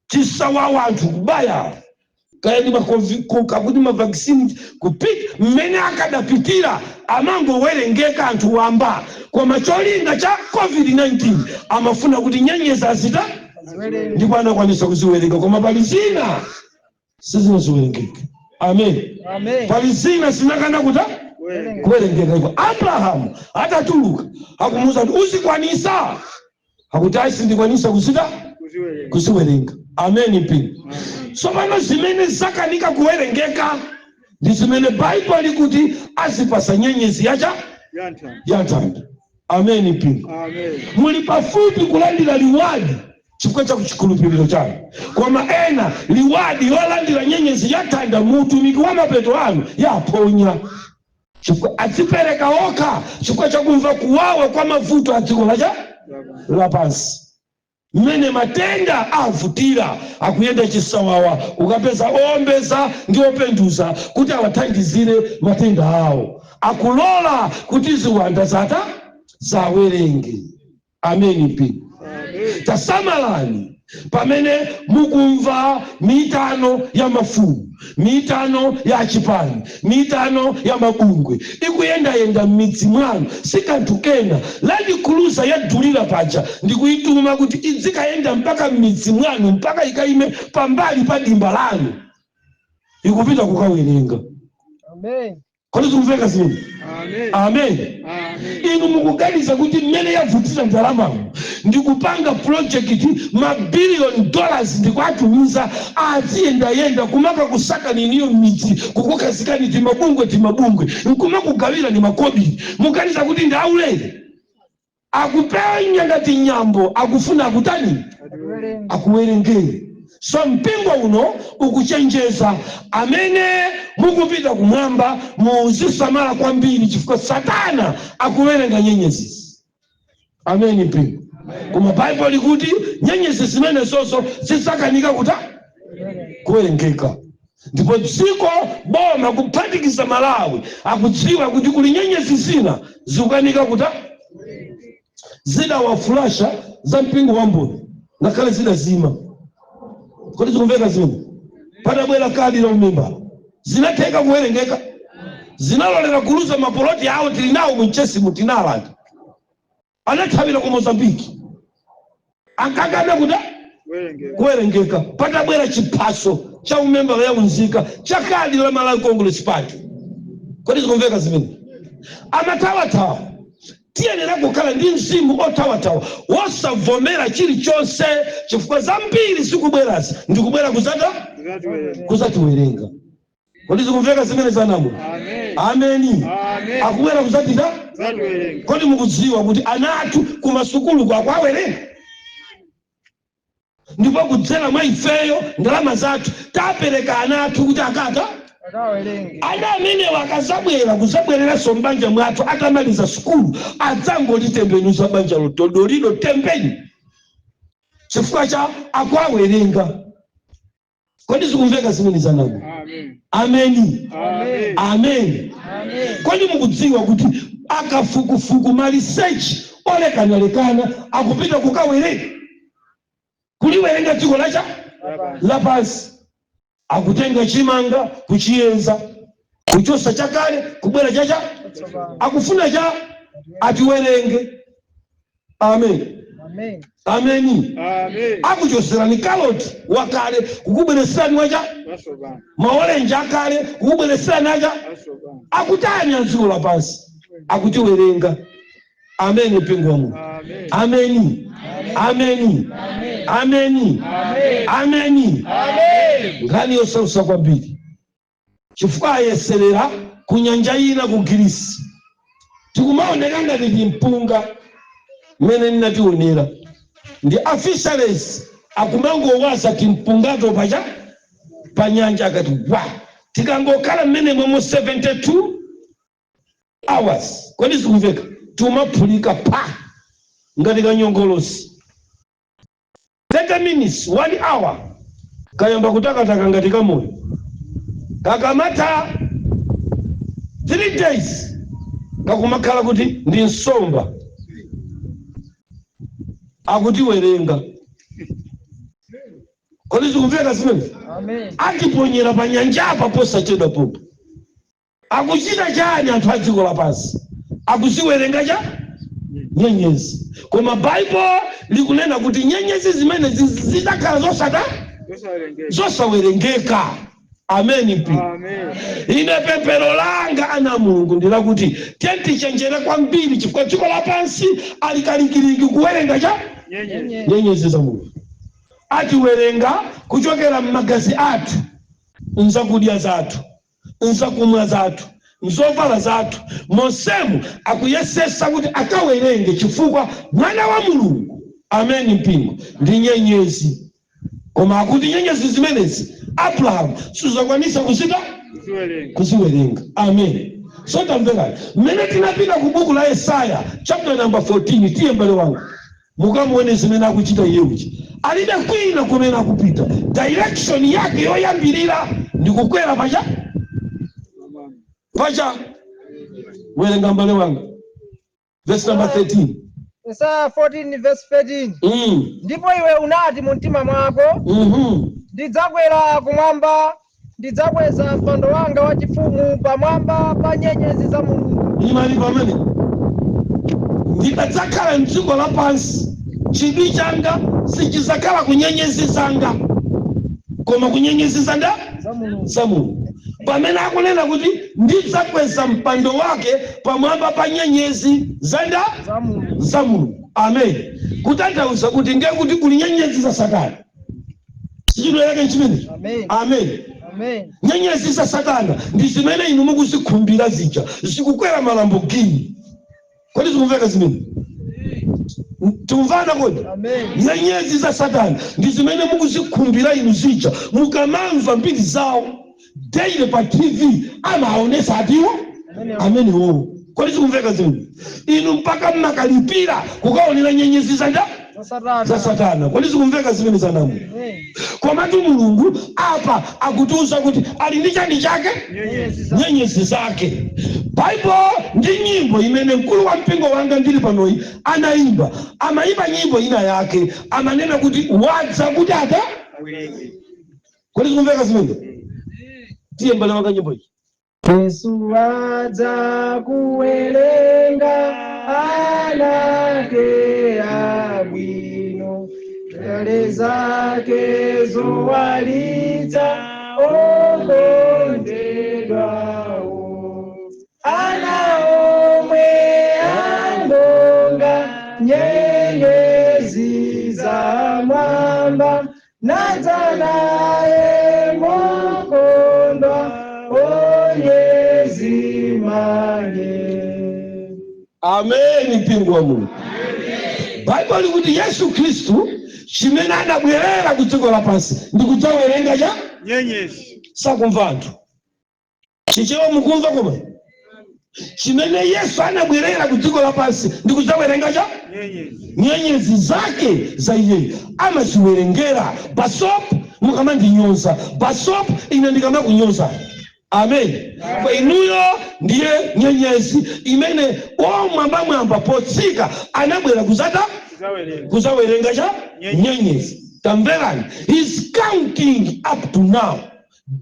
Speaker 4: chisawawa, anthu kubaya kaya ndi kakuti ma vaccine kupita mmene akadapitira, amangowerengeka anthu wamba. Koma cholinga cha COVID-19 amafuna kuti nyenyezi azita, ndipo anakwanisa kuziwerenga, koma pali zina sizinaziwerengeka. Amen. Pali zina zinakana kuta kuwerengeka. Ipo Abrahamu atatuluka akumuuza kuti uzikwanisa, akuti ayi, sindikwanisa kuzita kuziwerenga. Amen mpingo. Tsopano zimene zakanika kuwerengeka ndi zimene Baibulo likuti azipasa nyenyezi yacha ya nthanda. Amen mpingo. Muli pafupi kulandira reward chifukwa cha chikhulupiriro chanu, koma ena reward yolandira nyenyezi ya nthanda mu utumiki wa mapeto anu yaphonya, chifukwa adzipereka okha chifukwa chakumva kuwawa kwa mavuto a dziko lacha lapansi, mmene matenda avutira, akuyenda chisawawa, ukapeza owombeza ndi openduza kuti awathandizire matenda awo, akulola kuti ziwanda zata zawerenge. Ameni mpingo. Tasamalani pamene mukumva mitano ya mafumu, mitano ya chipani, mitano ya mabungwe ikuyendayenda m'midzi mwanu. Si kanthu kena, Land Cruiser yadulira paja ndikuyituma kuti idzikayenda mpaka m'midzi mwanu, mpaka ikayime pambali pa dimba lanu, ikupita kukawerenga. Kodi zikumveka zimene? Amen. Inu mukuganiza kuti mmene yavutira ndalamamu ndikupanga project ma billion dollars ndikuatumiza aziyendayenda kumaka kusaka niniyo m'midzi, kukukhazikani timabungwe timabungwe, nkumakugawira ni makobiri, muganiza kuti ndi aulere? Akupenya ngati nyambo, akufuna akutani? Akuwerengere. So mpingo uno ukuchenjeza amene mukupita kumwamba, muzisamala kwambiri chifukwa Satana akuwerenga nyenyezi. Ameni mpingo. Koma Baibulo likuti nyenyezi zimene zozo zizakanika kuta kuwerengeka, ndipo dziko, boma, kuphatikiza Malawi, akudziwa kuti kuli nyenyezi zina zikukanika kuta zidawafulasha za mpingo wa Mboni, ngakhale zidazima. Kodi zikumveka zimene? Patabwera kadi la umembala zinatheka kuwerengeka, zinalolera kuluza mapoloti awo. Tili nawo munchesimu, tinalanda, anathawira ku Mozambiki, ankakana kuta kuwerengeka. Patabwera chiphaso cha umembala ya unzika cha kadi la Malawi Congress Party, kodi zikumveka zimene? Amathawathawa. Tiyenera kukhala ndi mzimu othawathawa, wosavomera chilichonse, chifukwa zambiri zikubwerazi ndikubwera kuzata kuzatiwerenga. Kodi zikumveka zimene zanamo? Ameni. Akubwera kuzatita. Kodi mukudziwa kuti ana athu kumasukulu akuawerenga, ndipo kudzera mwa ifeyo ndalama zathu tapereka ana athu kuti akata
Speaker 3: Akawerenge.
Speaker 4: Ana amenewo akazabwera kuzabwereranso m'banja mwathu atamaliza sukulu, adzangolitembenuza banja lotodolilo tembeni, chifukwa cha akuawerenga. Kodi zikumveka zimene zanamu? Ameni.
Speaker 3: Amen.
Speaker 4: Amen.
Speaker 3: Amen.
Speaker 4: Kodi mukudziwa kuti akafukufuku, ma research olekanalekana, akupita kukawerenga, kuliwerenga dziko lacha lapansi? Akutenga chimanga, kuchiyeza, kuchosa chakale, kubwera chacha, akufuna cha atiwerenge. Amen.
Speaker 3: Amen.
Speaker 4: Ameni. Akuchoserani kaloti wakale, kukubwereserani wacha, maorenji akale, kukubwereserani acha. Akutani adziko lapansi? Akutiwerenga. Ameni, mpingo wa Mulungu. Ameni, ameni, ameni, ameni. Nkhani yosausa kwambiri, chifukwa ayeserera ku nyanja ina ku Girisi, tikumaoneka ngati timpunga mmene ndinationera ndi a fisheries akumangowaza timpungato pacha pa nyanja. Akati wa tikangokhala mmene mwemo 72 hours, kodi zikumveka? Timaphulika pa ngati kanyongolosi. 30 minutes, 1 hour, kayamba kutakataka ngati kamoyo. Kakamata 3 days, kakumakhala kuti ndi nsomba. Akutiwerenga. Kodi zikumveka zimene?
Speaker 3: Amen.
Speaker 4: Atiponyera pa nyanjapa posachedwa popo. Akuchita chani anthu a dziko lapansi? Akuziwerenga cha nyenyezi. Koma Baibulo likunena kuti nyenyezi zimene zidzakhala zosata zosawerengeka. Ameni, mpingo. Ine pemphero langa, ana a Mulungu, ndilakuti tichenjere kwambiri, chifukwa dziko lapansi alikalikiliki kuwerenga cha nyenyezi za Mulungu. Atiwerenga kuchokera m'magazi athu, nzakudya zathu, nzakumwa zathu, nzovala zathu, monsemu akuyesesa kuti akawerenge, chifukwa mwana wa Mulungu, ameni mpingo, ndi nyenyezi. Koma akuti nyenyezi zimenezi Abrahamu suzakwanisa kuzita kuziwerenga. Amen. So tamverani mmene tinapita ku buku la Yesaya chapter number 14. Tiye, mbale wanga, mukamuone zimene akuchita iye uchi. Alibe kwina kumene akupita. Direction yake yoyambirira ndi kukwera pacha pacha. Werenga, mbale wanga, verse number 13.
Speaker 3: Yesaya 14 verse 13. Ndipo iwe unati mu mtima mwako, "Ndidzakwera kumwamba, ndidzakweza mpando wanga wachifumu pamwamba pa nyenyezi za Mulungu."
Speaker 4: Imali pamene ndikadzakhala mdziko lapansi, chidwi changa sichizakhala ku nyenyezi zanga, koma ku nyenyezi zanda
Speaker 3: za Mulungu.
Speaker 4: Za Mulungu. Pamene akunena kuti ndidzakweza mpando wake pamwamba pa nyenyezi zanda
Speaker 3: za Mulungu.
Speaker 4: Za Mulungu. Amen. Kutanthauza kuti ndiye kuti kuli nyenyezi za Satana. Sichidwe yake nchimene?
Speaker 3: Amen.
Speaker 4: Amen.
Speaker 3: Amen.
Speaker 4: Nyenyezi za Satana ndi zimene inu mukuzikhumbira zija, zikukwera ma Lamborghini. Kodi zikumveka zimene tikumvana kodi?
Speaker 3: Amen.
Speaker 4: Nyenyezi za Satana ndi zimene mukuzikhumbira inu zija. Mukamamva mbiri zawo daily pa TV, amaonesa atiwo amenewo. Kodi zikumveka zimene inu mpaka mmakalipira kukaonera nyenyezi zanda
Speaker 3: za Satana.
Speaker 4: Za Satana. Kodi zikumveka zimene zanamu?
Speaker 3: Amen.
Speaker 4: Komatu Mulungu apa akutiuza kuti ali ndi chani chake?
Speaker 3: Nyenyezi za
Speaker 4: Nyenyezi zake. Baibulo ndi nyimbo imene mkulu wa mpingo wanga ndili panoyi anayimba. Amayimba nyimbo ina yake, amanena kuti wadza kuti ata. Kodi zikumveka zimene? Tiye, mbale wanga, nyimbo iyi.
Speaker 3: Yesu adza kuwerenga anake abwino, nyale zake zowalitsa okondedwawo, ana omwe angonga nyenyezi za mwamba, nadza naye mokondwa onyezimanye.
Speaker 4: Ameni, mpingo wa Mulungu. Baibulo likuti Yesu Khristu chimene adabwerera ku dziko lapansi ndi kudzawerenga cha
Speaker 5: nyenyezi.
Speaker 4: Sakumva anthu. Chichewa mukumva? Koma chimene Yesu anabwerera ku dziko lapansi ndi kudzawerenga cha nyenyezi zake za iyeyo, amaziwerengera. Basop, mukamandinyoza basop, ine ndikamakunyoza. Amen. Kwa inuyo ndiye nyenyezi imene womwambamwamba potsika anabwera kuzata kuzawerenga cha nyenyezi. Tamverani, he's counting up to now,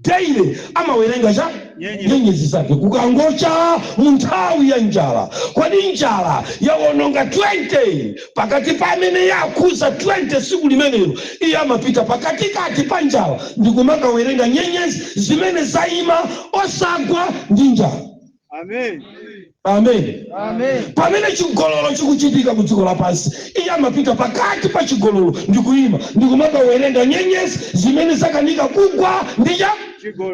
Speaker 4: daily amawerenga cha nyenyezi zake. Kukangocha mu nthawi ya njala, kodi njala yawononga 20 pakati pa amene yakhuza 20 siku limenelo, iye amapita pakatikati pa njala ndikumakawerenga nyenyezi zimene zayima osagwa ndi njala.
Speaker 5: Amen.
Speaker 4: Amen.
Speaker 3: Amen.
Speaker 4: Pamene chigololo chikuchitika ku dziko lapansi, iye amapita pakati pa chigololo ndikuyima ndikumakawerenga nyenyezi zimene zakanika kugwa ndicha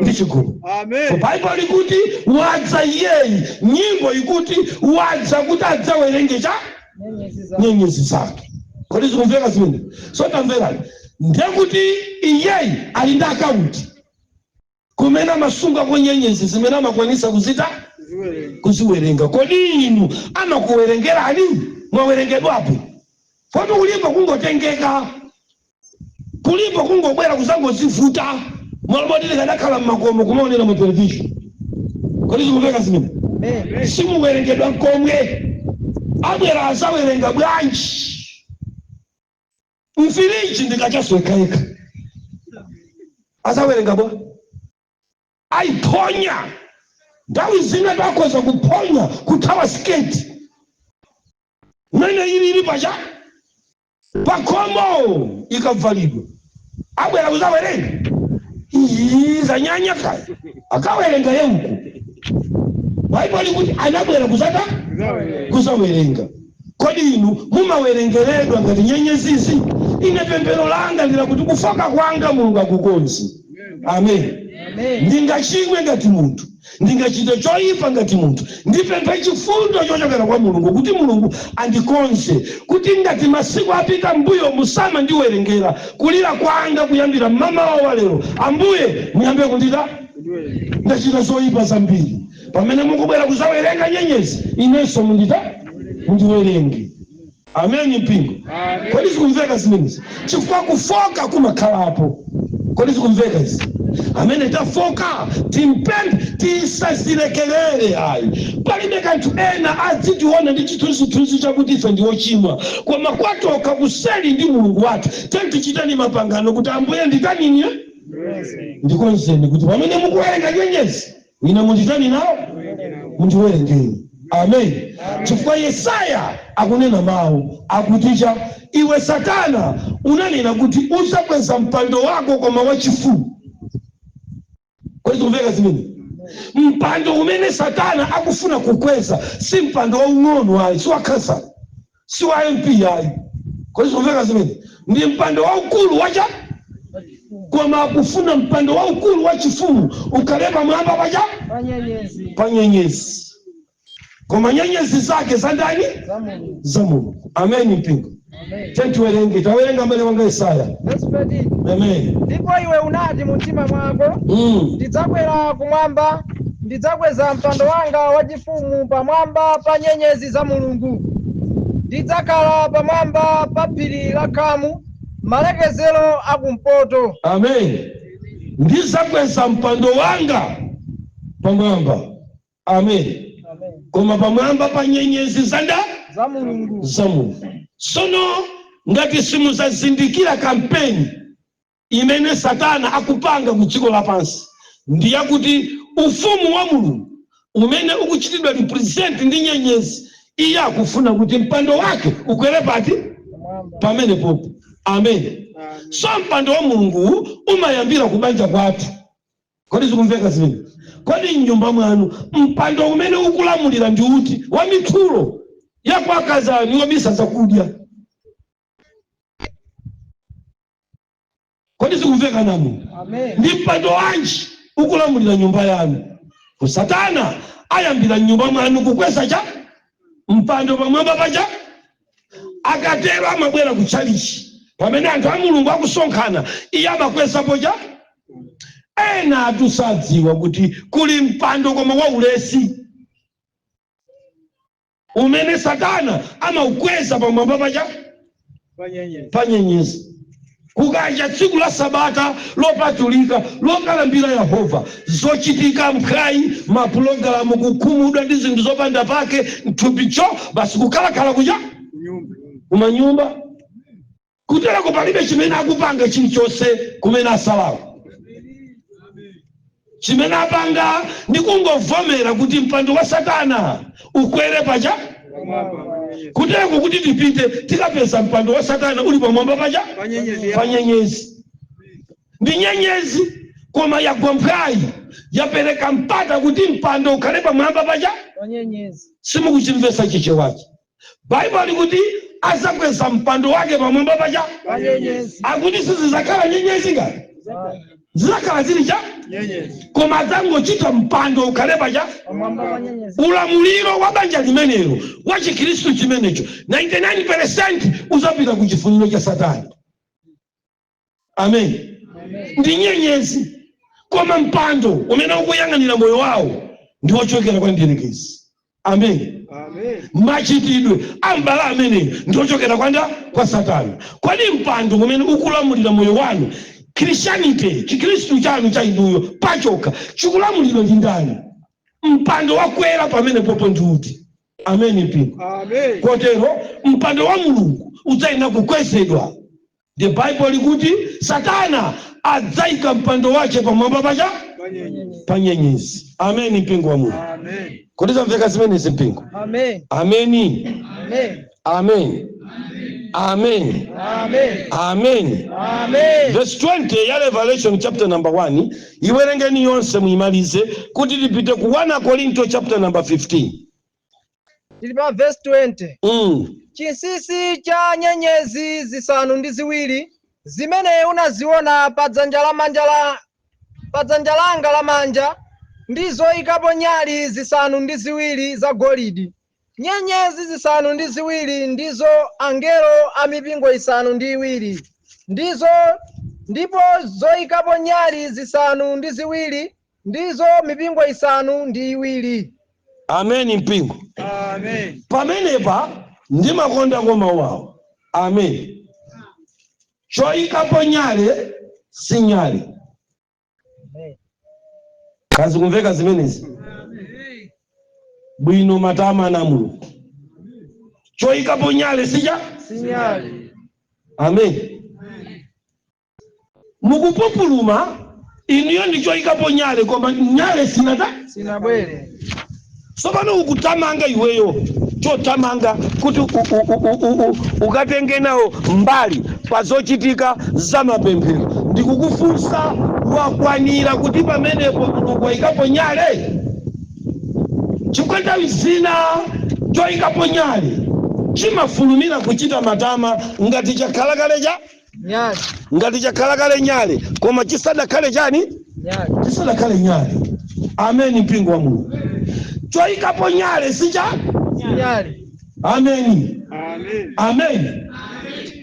Speaker 4: ndi chigololo.
Speaker 5: Amen.
Speaker 4: Baibulo likuti wadza iyeyi, nyimbo ikuti wadza kuti adzawerenge cha
Speaker 3: nyenyezi za
Speaker 4: nyenyezi zake. Kodi zikumveka zimene? So tamverani, ndekuti iyeyi ali ndi akaunti kumene amasungako nyenyezi zimene amakwanisa kuzita kuziwerenga. Kodi inu amakuwerengerani? Mwawerengedwapo? Kodi kulipo kungotengeka, kulipo kungobwera kuzangozivuta mwalomoti tikadakhala mmakomo kumaonera mu television? Kodi zikumveka zimene?
Speaker 3: Amen.
Speaker 4: Simuwerengedwa nkomwe. Abwera azawerenga bwanji? Mfiriji ndikachaswekayeka, azawerenga bwa? Aiphonya nthawi zina, takhoza kuphonya kuthawa siketi mene ilili pacha pakhomo ikavalidwa. Abwera kuzawerenga iyi zanyanya kaya akawerenga yeuko. Baibulo likuti anabwera kuzata kuzawerenga. Kodi inu mumawerengeredwa ngati nyenyezizi? Ine pemphero langa ndila kuti kufoka kwanga Mulungu akukonze. Amen.
Speaker 3: Amen.
Speaker 4: Ndingachimwe ngati munthu, ndingachite choyipa ngati munthu, ndipemphe chifundo chochokera kwa Mulungu kuti Mulungu andikonze, kuti ngati masiku apita mbuyo musama ndiwerengera kulira kwanga kuyambira mmamawa wa lero, Ambuye muyambe kundita ndachita zoyipa zambiri. Pamene mukubwera kuzawerenga nyenyezi, inenso mundita mundiwerenge. Amen, mpingo. Kodi zikumveka zimenezi? Chifukwa kufoka kumakhalapo. Kodi zikumveka izi? Amene tafoka timpemphe, tisazilekelere ayi. Palibe kanthu ena adzitiona ndi chithunzithunzi chakuti ife ndi ochimwa, koma kwatokha kuseli ndi Mulungu wathu tichitani mapangano kuti Ambuye nditanini, ndikonzeni, kuti pamene mukuwerenga nyenyezi ine munditani nawo, mundiwerengeni. Amen. Chifukwa Yesaya akunena mawu akuticha iwe Satana unanena kuti uzakweza mpando wako koma wachifumu. Kodi zikumveka zimene? Mpando umene Satana akufuna kukweza si mpando waung'ono ayi, si wa khansala, si wa MP ayi. Kodi zikumveka zimene? Ndi mpando waukulu wacha, koma akufuna mpando waukulu wa chifumu ukhale pamwamba pacha
Speaker 3: pa nyenyezi
Speaker 4: pa nyenyezi, koma nyenyezi zake za ndani?
Speaker 3: Za Mulungu.
Speaker 4: Za Mulungu. Amen, mpingo.
Speaker 3: Amen.
Speaker 4: Tiwerenge, tawerenga mbale wanga Yesaya.
Speaker 3: Verse 13.
Speaker 4: Amen.
Speaker 3: Ndipo iwe unati mu mtima mwako, ndidzakwera kumwamba, ndidzakweza mpando wanga wachifumu pamwamba pa nyenyezi za Mulungu, ndidzakhala pamwamba pa phiri la khamu, malekezero akumpoto.
Speaker 4: Amen. Ndizakweza mpando wanga pamwamba, amen.
Speaker 3: Amen.
Speaker 4: Koma pamwamba pa nyenyezi zanda
Speaker 3: za Mulungu.
Speaker 4: Za Mulungu. Sono ngati simuzazindikira kampeni imene Satana akupanga ku dziko lapansi ndiyakuti ufumu wa Mulungu umene ukuchitidwa represent ndi nyenyezi, iye akufuna kuti mpando wake ukwere pati?
Speaker 3: Pamwamba.
Speaker 4: Pamene popo. Amen. So mpando wa Mulungu umayambira kubanja kwathu. Kodi zikumveka zimene? Kodi mnyumba mwanu mpando umene ukulamulira ndi uti? Wa mithulo yakwakazani, wobisa zakudya? Kodi zikumveka namu?
Speaker 3: Amen.
Speaker 4: Ndi mpando wanji ukulamulira nyumba yanu? Satana ayambira mnyumba mwanu kukweza cha mpando pamwamba pacha. Akatero amabwera ku tchalichi pamene anthu a Mulungu akusonkhana, iye amakwezapo cha. Ena atusadziwa kuti kuli mpando koma waulesi umene Satana amaukweza pamwamba pacha pa nyenyezi. Kukacha tsiku la Sabata lopatulika lokalambira Yehova, zochitika mphwayi, mapulogalamu, kukhumudwa ndi zinthu zopanda pake, mthupicho basi kukhalakhala kucha kumanyumba. Kutereko palibe chimene akupanga chilichonse kumene asalawo. Chimene apanga ndi kungovomera kuti mpando wa Satana ukwere pacha. Kutereko kuti tipite tikapeza mpando wa Satana uli pamwamba pacha pa nyenyezi. Ndi nyenyezi koma yagwa mphwayi, yapereka mpata kuti mpando ukhale pamwamba pacha Simukuchimvesa Chichewachi. Baibulo likuti azakweza mpando wake pamwamba pacha akuti sizizakhala nyenyezi ngati zizakhala zili cha koma adzangochita mpando ukhale pacha ulamuliro wa banja limenelo wa Chikhristu chimenecho 99% uzapita ku chifuniro cha Satani. Amen. Ndi nyenyezi koma mpando umene ukuyang'anira moyo wawo ndi wochokera kwa mdierekezi. Amen. Machitidwe ambala ameneyo ndi ochokera kwa Satana. Kodi mpando umene ukulamulira moyo wanu, Christianity, Chikhristu chanu cha inuyo pachokha, chikulamulidwa ndi ndani? Mpando wakwera pamene popo ndi uti? Amen, mpingo. Kotero mpando wa Mulungu udzayenera kukwezedwa. The Bible likuti Satana adzayika mpando wache pamwamba pacha pa nyenyezi. Amen, mpingo wa Mulungu. Kodi zamveka zimenezi, mpingo?
Speaker 3: Amen.
Speaker 4: Ameni.
Speaker 3: Amen.
Speaker 4: Amen, amen.
Speaker 3: Amen.
Speaker 4: Amen.
Speaker 3: Amen.
Speaker 4: Verse 20 ya Revelation chapter number 1, iwerengeni yonse muyimalize kuti tipite ku 1 Korinto chapter number 15.
Speaker 3: Tili pa verse 20. Chinsinsi cha nyenyezi zisanu ndi ziwiri zimene unaziona pa dzanja lamanja la pa dzanja langa lamanja ndi zoyikapo nyali zisanu ndi ziwiri zagolide. Nyenyezi zisanu ndi ziwiri ndizo angelo a mipingo isanu ndi iwiri, ndizo ndipo zoyikapo nyali zisanu ndi ziwiri ndizo mipingo isanu ndi iwiri.
Speaker 4: Amen, mpingo.
Speaker 3: Amen.
Speaker 4: Pamenepa ndimakonda koma wawo. Amen. Choyikapo nyale si nyale. Kazi kumveka zimenezi bwino, matama na Mulungu. Choyikapo nyale sija
Speaker 3: Sinyale.
Speaker 4: Amen. Mukupupuluma inuyo ndi choyikapo nyale koma nyale sinata
Speaker 3: Sinabwere.
Speaker 4: Tsopano ukutamanga iweyo, chotamanga kuti ukatenge nawo mbali pa zochitika za mapemphero, ndikukufunsa, wakwanira kuti pamenepo Mulungu wayikapo nyale? Chifukwa nthawi zina choyikapo nyale chimafulumira kuchita matama ngati chakhala kale cha
Speaker 3: Nyale.
Speaker 4: Ngati chakhala kale nyale koma chisadakhale chani?
Speaker 3: Nyale.
Speaker 4: Chisadakhale nyale. Amen, mpingo wa Mulungu. Choyikapo nyale sicha
Speaker 3: Nyale.
Speaker 4: Ameni. Amen.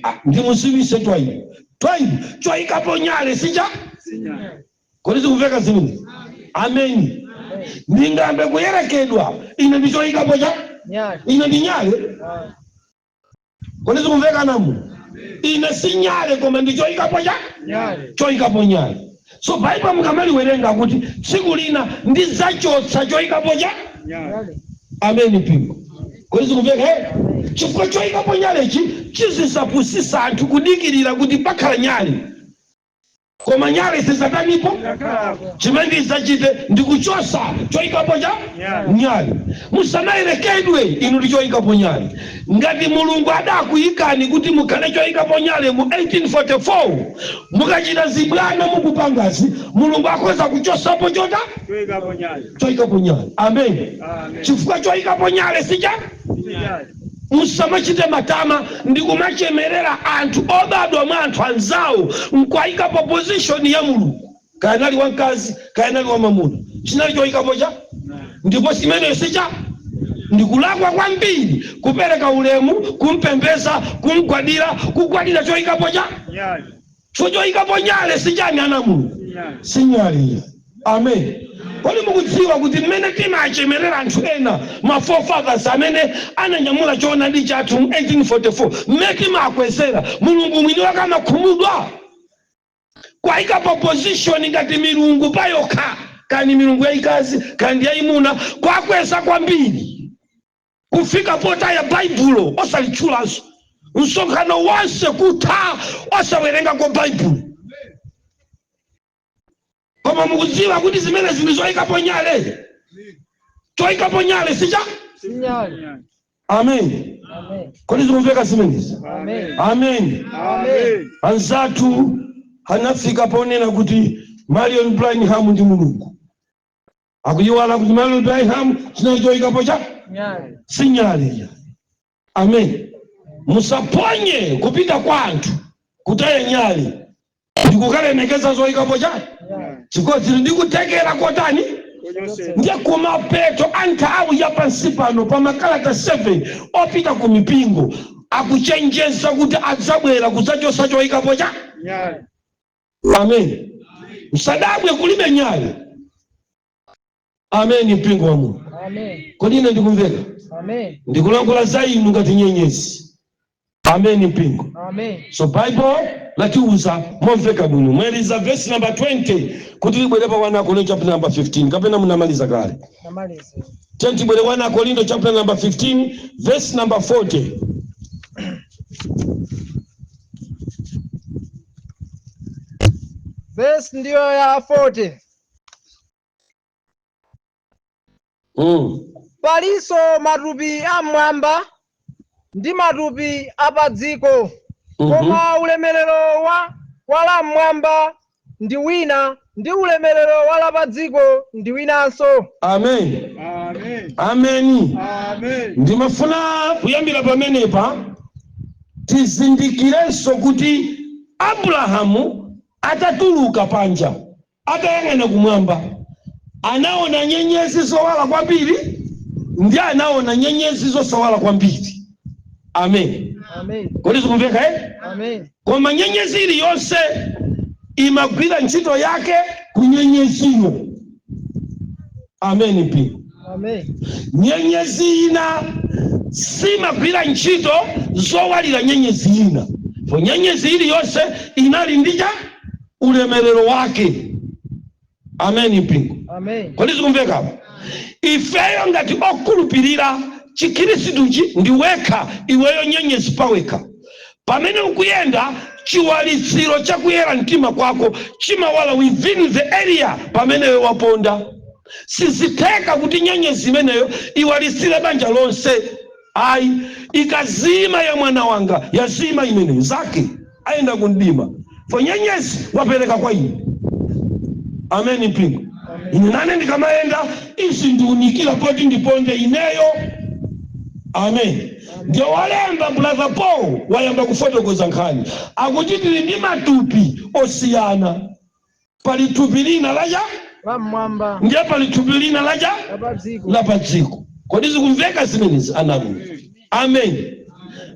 Speaker 4: Ah, ndimuziwise Twaibu. Twaibu, choyikapo nyale sicha. Kodi zikumveka zimene? Ameni. Ndingambe kuyerekedwa ine ndi choyikapo cha
Speaker 3: Nyale.
Speaker 4: Ine ndi nyale? Kodi zikumveka namu? Ine si nyale koma ndi choyikapo cha
Speaker 3: Nyale.
Speaker 4: Choyikapo nyale. So Baibulo mukamaliwerenga kuti tsiku lina ndidzachotsa choyikapo cha
Speaker 3: Nyale.
Speaker 4: Amen, mpingo. Kodi zikumveka, eh? Chifukwa choyikapo nyalechi chizisapusisa anthu kudikirira kuti pakhala nyale koma nyale sizatanipo. Chimene ndidzachite ndikuchosa choyikapo cha nyale. Musamayerekedwe inu ndi choyikapo nyale. Ngati Mulungu adakuyikani kuti mukhale choyikapo nyale mu 1844, mukachita zibwana mukupangazi, Mulungu akhoza kuchosapo chota choyikapo nyale. Amen. Chifukwa choyikapo nyale sija. Musamachite matama ndi kumachemerera anthu obadwa mwa anthu anzawo nkwayikapo position ya Mulungu, kaya nali wamkazi kaya nali wamamuna, chinali choyikapo cha ndipo chimeneyo sicha. Ndikulakwa kwambiri kupereka ulemu, kumpembeza, kumgwadira, kugwadira choyikapo cha. Choyikapo nyale sichani, ana Mulungu. Sinyali. Amen. Kodi mukudziwa kuti mmene timachemerera anthu ena, ma forefathers amene ananyamula choonadi chathu mu 1844, mmene timakwezera, Mulungu mwini wake amakhumudwa kwayika pa position ngati milungu payokha, kani milungu yayikazi kandi yayimuna, kwakweza kwambiri kufika potaya Baibulo osalitchulanso, msonkhano wonse kutha osawerengako Baibulo? Koma mukudziwa kuti zimene zili zoyikapo nyale, choyikapo nyale sicha?
Speaker 3: Sinyali.
Speaker 4: Amen.
Speaker 3: Amen.
Speaker 4: Kodi zikumveka zimenezi?
Speaker 3: Amen.
Speaker 4: Amen.
Speaker 3: Amen.
Speaker 4: Anzathu anafika ponena kuti Marion Branham ndi Mulungu. Akuyiwala kuti Marion Branham chinali choyikapo cha
Speaker 3: Nyali.
Speaker 4: Sinyali. Amen. Musaponye kupita kwa anthu kutaya nyali ndikukalemekeza zoyikapo cha
Speaker 3: Nyali.
Speaker 4: chifukwa zili ndi kutekera kotani. Ndiye kumapeto a nthawi ya pansi pano, pa makalata 7 opita ku mipingo, akuchenjeza kuti adzabwera kudzachosa choyikapo cha
Speaker 5: Nyali.
Speaker 4: Amen. Msadabwe kulibe nyali. Amen. Mpingo wa Mulungu.
Speaker 3: Amen.
Speaker 4: Kodi ine ndikumveka?
Speaker 3: Amen.
Speaker 4: Ndikulankhula za inu ngati nyenyezi. Amen, mpingo.
Speaker 3: Amen.
Speaker 4: So Bible latiuza momveka bwino. Mweliza verse number 20 kuti libwere pa 1 Korinto chapter number 15, kapena munamaliza kale?
Speaker 3: Namaliza.
Speaker 4: Tibwere 1 Korinto chapter number 15 verse number 40.
Speaker 3: Verse ndiyo ya 40. Palinso matupi amwamba ndi matupi apadziko, koma ulemerero wa la mmwamba ndi wina, ndi ulemerero wa la padziko ndi winanso.
Speaker 4: Amen.
Speaker 5: Amen.
Speaker 4: Amen.
Speaker 5: Amen.
Speaker 4: Ndimafuna kuyambira pamenepa tizindikirenso kuti Abrahamu atatuluka panja, atayang'ana kumwamba, anaona nyenyezi zowala kwambiri ndi anaona nyenyezi zosawala kwambiri. Amen.
Speaker 3: Amen.
Speaker 4: Kodi zikumveka, eh?
Speaker 3: Amen.
Speaker 4: Koma nyenyezi iliyonse imagwira ntchito yake ku nyenyeziyo. Amen, mpingo.
Speaker 3: Amen.
Speaker 4: Nyenyezi ina simagwira ntchito zowalira nyenyezi ina, po nyenyezi iliyonse inali ndi cha ulemerero wake. Amen, mpingo.
Speaker 3: Amen.
Speaker 4: Kodi zikumveka? Ifeyo ngati okhulupirira Chikhristuchi, ndi wekha iweyo nyenyezi pawekha. Pamene ukuyenda, chiwalitsiro chakuyera mtima kwako chimawala within the area pameneyo waponda. Sizitheka kuti nyenyezi imeneyo iwalitsire banja lonse, ayi. Ikazima ya mwana wanga, yazima imeneyo, zake ayenda kumdima, fo nyenyezi wapereka kwa ine. Amen, mpingo. Ine nane ndikamayenda izi ndiunikira poti ndiponde ineyo. Amen. Ndiye walemba Brother Paul wayamba kufotokoza nkhani, akuti tili ndi matupi osiyana. Pali thupi lina lacha
Speaker 3: La mmwamba.
Speaker 4: Ndiye pali thupi lina lacha
Speaker 3: La padziko.
Speaker 4: La padziko. Kodi zikumveka zimenezi, anamu? Amen.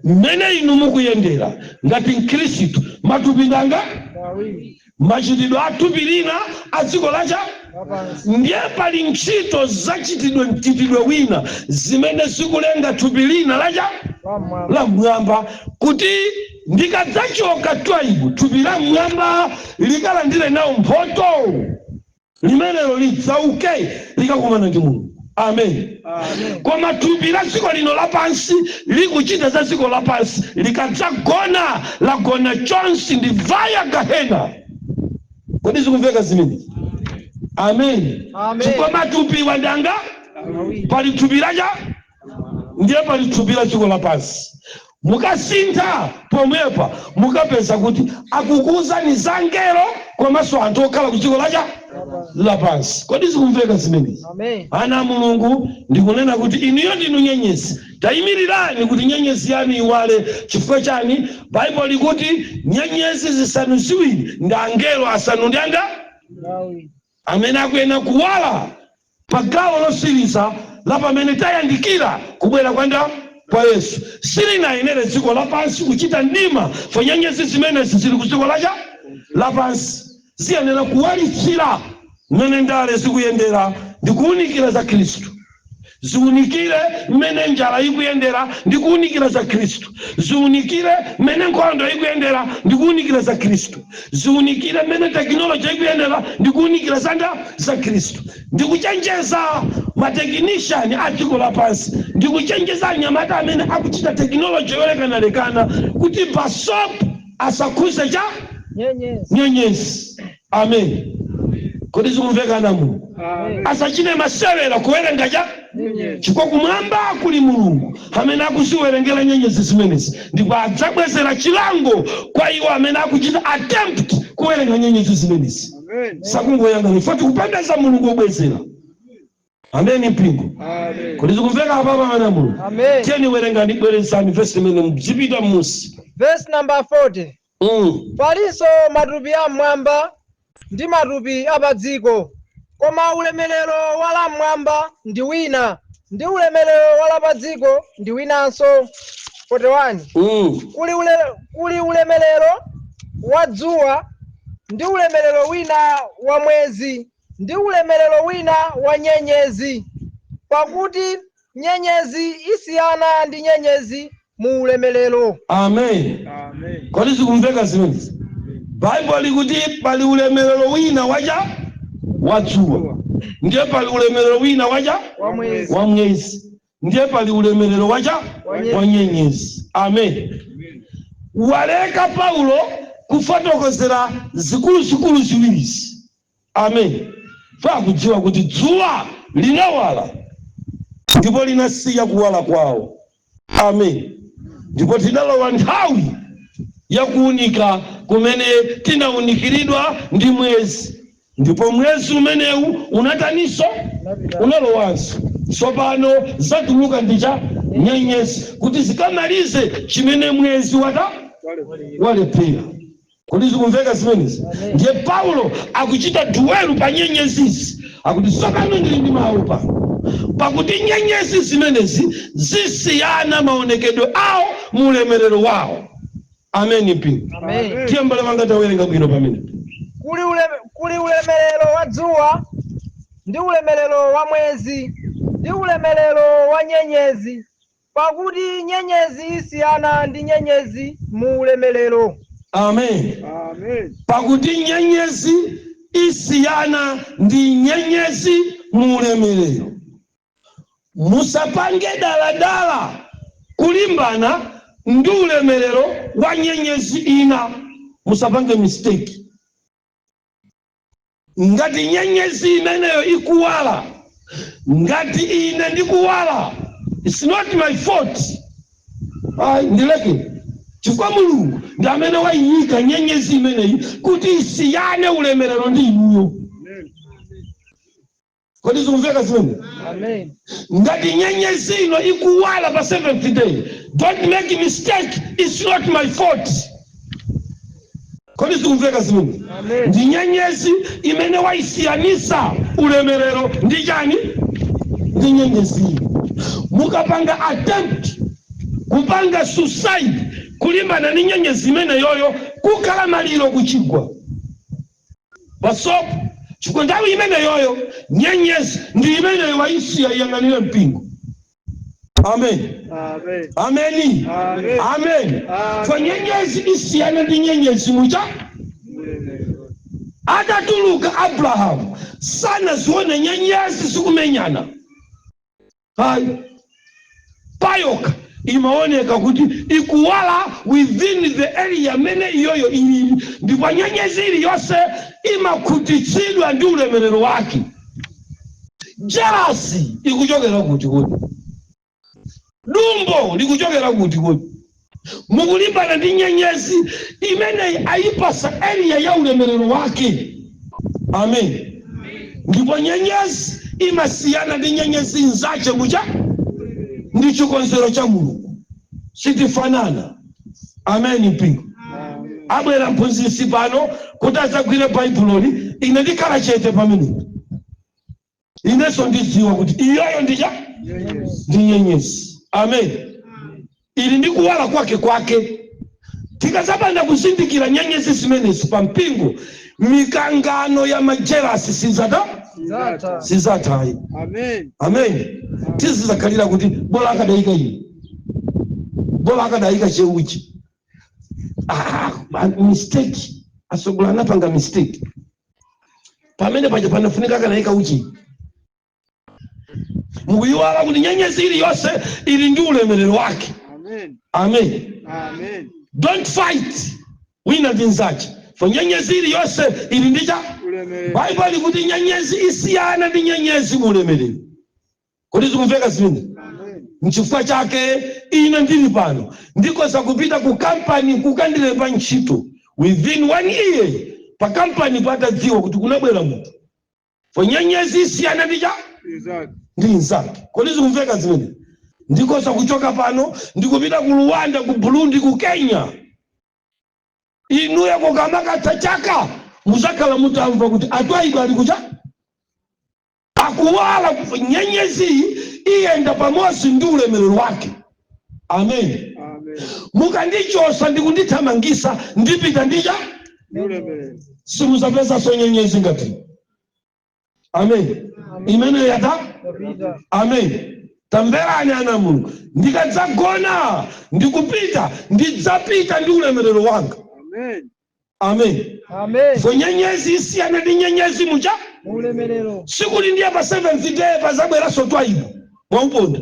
Speaker 4: Mmene inu mukuyendera ngati Mkhristu, matupi ndanga
Speaker 3: Awiri.
Speaker 4: Machitidwe a thupi lina a dziko lacha
Speaker 3: Lapansi.
Speaker 4: Ndiye pali ntchito zachitidwe mchitidwe wina zimene zikulenga thupi lina lacha
Speaker 3: La mmwamba.
Speaker 4: La mmwamba, kuti ndikadzachoka Twaibu, thupi la mmwamba likalandire nawo mphoto limenelo, lidzauke likakumana ndi Mulungu. Amen.
Speaker 5: Amen.
Speaker 4: Koma thupi la dziko lino lapansi likuchita za dziko lapansi, likadzagona, lagona chonse, ndi vaya gahena. Kodi zikumveka zimenezi? Amen.
Speaker 3: Amen.
Speaker 4: Chifukwa matupi wandanga
Speaker 3: Awiri.
Speaker 4: pali thupi lacha, ndiye pali thupi la dziko lapansi. Mukasintha pomwepa, mukapeza kuti akukuuzani za ngelo komanso anthu okhala ku dziko lacha lapansi. Kodi zikumveka zimenezi?
Speaker 3: Amen.
Speaker 4: Ana a Mulungu, ndikunena kuti inuyo ndinu nyenyezi. Tayimirirani kuti nyenyezi yanu iwale. Chifukwa chani? Baibulo likuti nyenyezi zisanu ziwiri ndi angelo asanu ndi anga
Speaker 3: Awiri.
Speaker 4: amene akuyena kuwala pa gawo losiriza la pamene tayandikira kubwera kwanda kwa Yesu. Silinayenere dziko lapansi kuchita mdima, fo nyenyezi zimenezi zili ku dziko lacha lapansi. Ziyenera kuwalitsira mmene ndale zikuyendera ndi kuwunikira za Khristu, ziwunikire mmene njala ikuyendera ndi kuwunikira za Khristu, ziwunikire mmene nkhondo ikuyendera ndi kuwunikira za Khristu, ziwunikire mmene tekinoloji ikuyendera ndi kuwunikira za Khristu. Ndikuchenjeza ma technician a dziko lapansi, ndikuchenjeza anyamata amene akuchita tekinoloji yolekanalekana kuti basop asakhuze cha
Speaker 3: Nyenyezi.
Speaker 4: nyenyezi. Amen. Kodi zikumvekana muno? Asachite masewera kuwerenga cha chifukwa kumwamba kuli Mulungu amene akuziwerengera nyenyezi zimenezi, ndipo adzabwezera chilango kwa iwo amene akuchita attempt kuwerenga nyenyezi zimenezi. Sakungoyang'ana ife, tikupembeza Mulungu wobwezera. Ameni, mpingo. Kodi zikumveka apapa, ana Mulungu?
Speaker 3: Amen.
Speaker 4: Tiyeni, werengani, bwerezani vesi imene, mzipita m'musi.
Speaker 3: Verse number 40. Palinso matupi am'mwamba ndi matupi apadziko, koma ulemerero wa lam'mwamba ndi wina, ndi ulemerero wa lapadziko ndi winanso. 41. Kuli ulemerero wa dzuwa, ndi ulemerero wina wa mwezi, ndi ulemerero wina wa nyenyezi, pakuti nyenyezi isiyana ndi nyenyezi mu ulemerero.
Speaker 4: Amen. Kodi zikumveka zimenezi? Baibulo likuti pali ulemerero wina wacha wa dzuwa, ndiye pali ulemerero wina wacha
Speaker 3: wa mwezi,
Speaker 4: wa mwezi, ndiye pali ulemerero wacha wa nyenyezi. Amen. Waleka Paulo kufotokozera zikuluzikulu ziwirizi. Amen. Pakudziwa kuti dzuwa linawala ndipo linasiya kuwala kwawo. Amen. Ndipo tidalowa nthawi yakuunika kumene tinawunikiridwa ndi mwezi, ndipo mwezi umenewu unataninso? Unalowanso. Tsopano zatuluka ndi cha nyenyezi kuti zikamalize chimene mwezi wata walephera. Kodi zikumveka zimenezi? Ndiye Paulo akuchita dwell pa nyenyezizi, akuti tsopano ndili ndi mawu pano, pakuti nyenyezi zimenezi zisiyana maonekedwe awo mu ulemerero wawo. Amen, mpingo.
Speaker 3: Amen.
Speaker 4: Tiye, mbale wanga, tawerenga bwino pamene.
Speaker 3: Kuli ulemerero wa dzuwa, ndi ulemerero wa mwezi, ndi ulemerero wa nyenyezi, pakuti nyenyezi isiyana ndi nyenyezi mu ulemerero.
Speaker 4: Amen. Pakuti nyenyezi isiyana ndi nyenyezi mu ulemerero. Musapange daladala kulimbana ndi ulemerero wa nyenyezi ina. Musapange mistake. Ngati nyenyezi imeneyo ikuwala, ngati ine ndikuwala, it's not my fault. Ayi, ndileke, chifukwa Mulungu ndi amene wayiyika nyenyezi imeneyi kuti isiyane ulemerero ndi inuyo. Kodi zikumveka zimene?
Speaker 3: Amen.
Speaker 4: Ngati nyenyezi ino ikuwala pa seventh day, don't make mistake, it's not my fault. Kodi zikumveka zimene?
Speaker 3: Amen.
Speaker 4: Ndi nyenyezi imene waisiyanisa ulemerero ndi chani? Ndi nyenyezi ino. Mukapanga attempt kupanga suicide kulimbana ndi nyenyezi imene yoyo, kukhala maliro kuchigwa pasopo, chifukwa nthawi imene yoyo nyenyezi ndi imeneyo waisiya iyang'anire mpingo. Amen.
Speaker 3: Amen.
Speaker 4: Ameni.
Speaker 3: Amen.
Speaker 4: Amen.
Speaker 3: Amen.
Speaker 4: Fa nyenyezi isiyana ndi nyenyezi mucha atatuluka Abrahamu sanazione nyenyezi zikumenyana. Hayi, payoka imaoneka kuti ikuwala within the area mene iyoyo ilili, ndipo nyenyezi iliyonse imakhutitsidwa ndi ulemerero wake. Jealousy ikuchokera kuti? Kuti dumbo likuchokera kuti? Kuti mukulimbana ndi nyenyezi imeneyi ayipasa area ya ulemerero wake. Amen. Ndipo nyenyezi imasiyana ndi nyenyezi nzache mucha ndi chikonzero cha Mulungu. Sitifanana. Amen, mpingo. Abwera mphunzitsi pano kuti adzagwire Baibuloli, ine ndikhala chete pamenepo. Inenso ndidziwa kuti iyoyo ndicha ndi nyenyezi. Amen. Ili ndi kuwala kwake kwake. Tikazapanda kuzindikira nyenyezi zimenezi pa mpingo. Mikangano ya ma jealous sizata.
Speaker 3: Zatha.
Speaker 4: Sizathayi.
Speaker 3: Amen.
Speaker 4: Amen. Tizizakhalira kuti bola akadayika ine, bola akadayika cheuchi. Ah, mistake, asogolo anapanga mistake pamene paja, panafunika akanayika uchi. Mukuyiwala kuti nyenyezi iliyonse ili ndi ulemerero wake.
Speaker 3: Amen.
Speaker 4: Amen.
Speaker 3: Amen.
Speaker 4: Don't fight wina ndi nzache, for nyenyezi iliyonse ili ndi cha
Speaker 3: Ulemerero.
Speaker 4: Baibulo likuti nyenyezi isiyana ndi nyenyezi mu ulemerero. Kodi zikumveka zimene?
Speaker 3: Amen.
Speaker 4: Nchifukwa chake ine ndili pano, ndikoza kupita ku kampani kukandilemba ntchito, within one year pa kampani patadziwa kuti kunabwera munthu, for nyenyezi isiyana ndi cha
Speaker 3: Exactly.
Speaker 4: ndi nzake. Kodi zikumveka zimene? Ndikoza kuchoka pano ndikupita ku Rwanda, ku Burundi, ku Kenya, inuyo kukamakatha chaka muzakhala mutamva kuti atwayido ali kucha akuwala. Nyenyezi iyenda pamodzi ndi ulemerero wake. Amen.
Speaker 3: Amen.
Speaker 4: Mukandichosa ndikundithamangisa, ndipita ndicha
Speaker 3: Ulemerero.
Speaker 4: Simuzapezanso nyenyezi ngati. Amen. Imene yata.
Speaker 3: Yapita.
Speaker 4: Amen. Tamverani ana Mulungu, ndikadzagona ndikupita, ndidzapita ndi ulemerero wanga.
Speaker 3: Amen.
Speaker 4: Amen.
Speaker 3: Amen.
Speaker 4: For nyenyezi isiyana ndi nyenyezi mucha
Speaker 3: Ulemerero.
Speaker 4: Sikuti ndiye pa seventh day pazabweranso Twaibu mwauponda.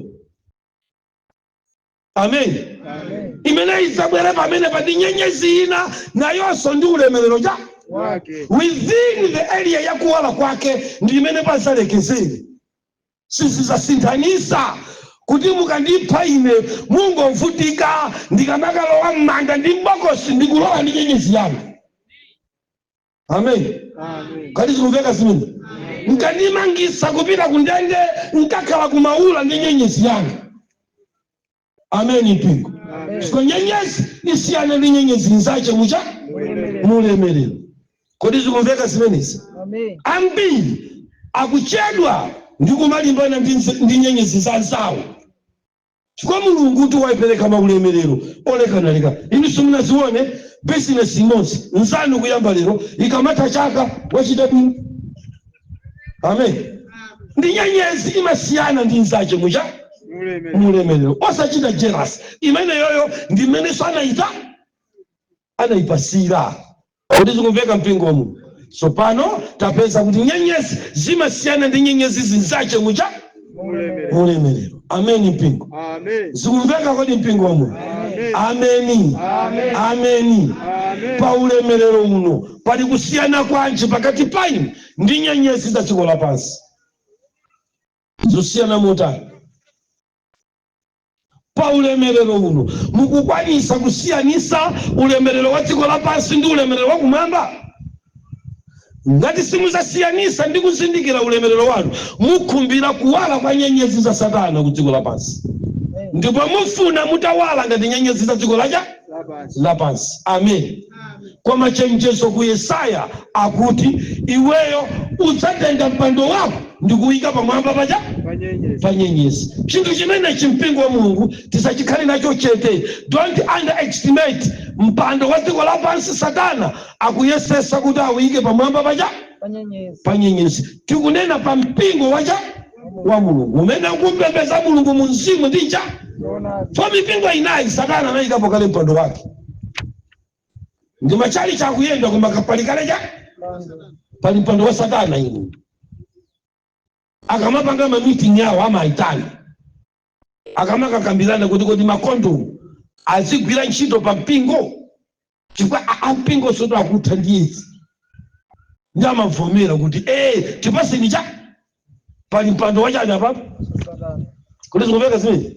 Speaker 4: Amen.
Speaker 3: Amen.
Speaker 4: Imene idzabwere pamene pandi nyenyezi ina nayonso ndi ulemerero cha
Speaker 3: Wake.
Speaker 4: within the area yakuwala kwake ndi imene pazalekezere. Sizizasinthanisa kuti mukandipha ine mungovutika, ndikamakalowa m'manda ndi mbokosi, ndikulowa ndi nyenyezi yanga. Amen.
Speaker 3: Amen.
Speaker 4: Kodi zikumveka zimene? Nkandimangisa kupita kundende, nkakhala kumaula ndi nyenyezi yanga. Amen, mpingo.
Speaker 3: Amen.
Speaker 4: Chifukwa nyenyezi isiyana ndi nyenyezi nzache mucha
Speaker 3: Ulemerero.
Speaker 4: mulemerero. Kodi zikumveka zimenezi?
Speaker 3: Amen.
Speaker 4: Ambiri akuchedwa ndi kumalimbana ndi nyenyezi za zawo, chifukwa Mulungu kuti wayipereka maulemerero olekanalekana. Inu simunazione bizinesi imodzi nzanu kuyamba lero, ikamatha chaka wachita bwino. Amen. Ndi nyenyezi imasiyana ndi nzache mucha
Speaker 3: Ulemerero.
Speaker 4: mulemerero. Osachita jealous imene yoyo ndi mmenenso anayita anayipasira. Kodi zikumveka, mpingo wa Mulungu? So pano tapeza kuti nyenyezi zimasiyana ndi nyenyezi zinzache mucha
Speaker 3: Ulemerero.
Speaker 4: mulemerero. Ameni, mpingo.
Speaker 3: Amen.
Speaker 4: Zikumveka kodi, mpingo wa Mulungu?
Speaker 3: Amen.
Speaker 4: Ameni.
Speaker 3: Amen.
Speaker 4: Ameni.
Speaker 3: Amen.
Speaker 4: Pa ulemerero uno pali kusiyana kwanji pakati painu ndi nyenyezi za dziko lapansi? Zosiyana motani? Pa ulemerero uno mukukwanisa kusiyanisa ulemerero wa dziko lapansi ndi ulemerero wa kumwamba? Ngati simuzasiyanisa ndi kuzindikira ulemerero wanu, mukhumbira kuwala kwa nyenyezi za Satana ku dziko lapansi, ndipo mufuna mutawala ngati nyenyezi za dziko lacha
Speaker 3: Lapansi.
Speaker 4: lapansi. Amen. Koma chenjezo ku Yesaya akuti iweyo udzatenga mpando wako ndikuyika pamwamba pacha
Speaker 3: Panyenyezi.
Speaker 4: pa nyenyezi. Chinthu chimenechi, mpingo wa Mulungu, tisachikhale nacho chete. Don't underestimate mpando wa dziko lapansi. Satana akuyesesa kuti awuyike pamwamba pacha
Speaker 3: Panyenyezi.
Speaker 4: pa nyenyezi. Tikunena pa mpingo wacha wa Mulungu umene ukumpembeza Mulungu mu mzimu ndi cha
Speaker 3: Zoonadi.
Speaker 4: fo mipingo inayi, Satana anayikapo kale mpando wake ndi machali chakuyenda, koma pali kale cha
Speaker 3: Mpando.
Speaker 4: pali mpando wa Satana. Inu akamapanga ma meeting yawo amayitana, akamakakambirana kuti makondomu azigwira ntchito pa mpingo, chifukwa ampingo soto akutha ndiyezi, ndi amavomera kuti tipaseni cha pali mpando wachani apapo.
Speaker 3: Satana.
Speaker 4: Kuti zikumveka zimene?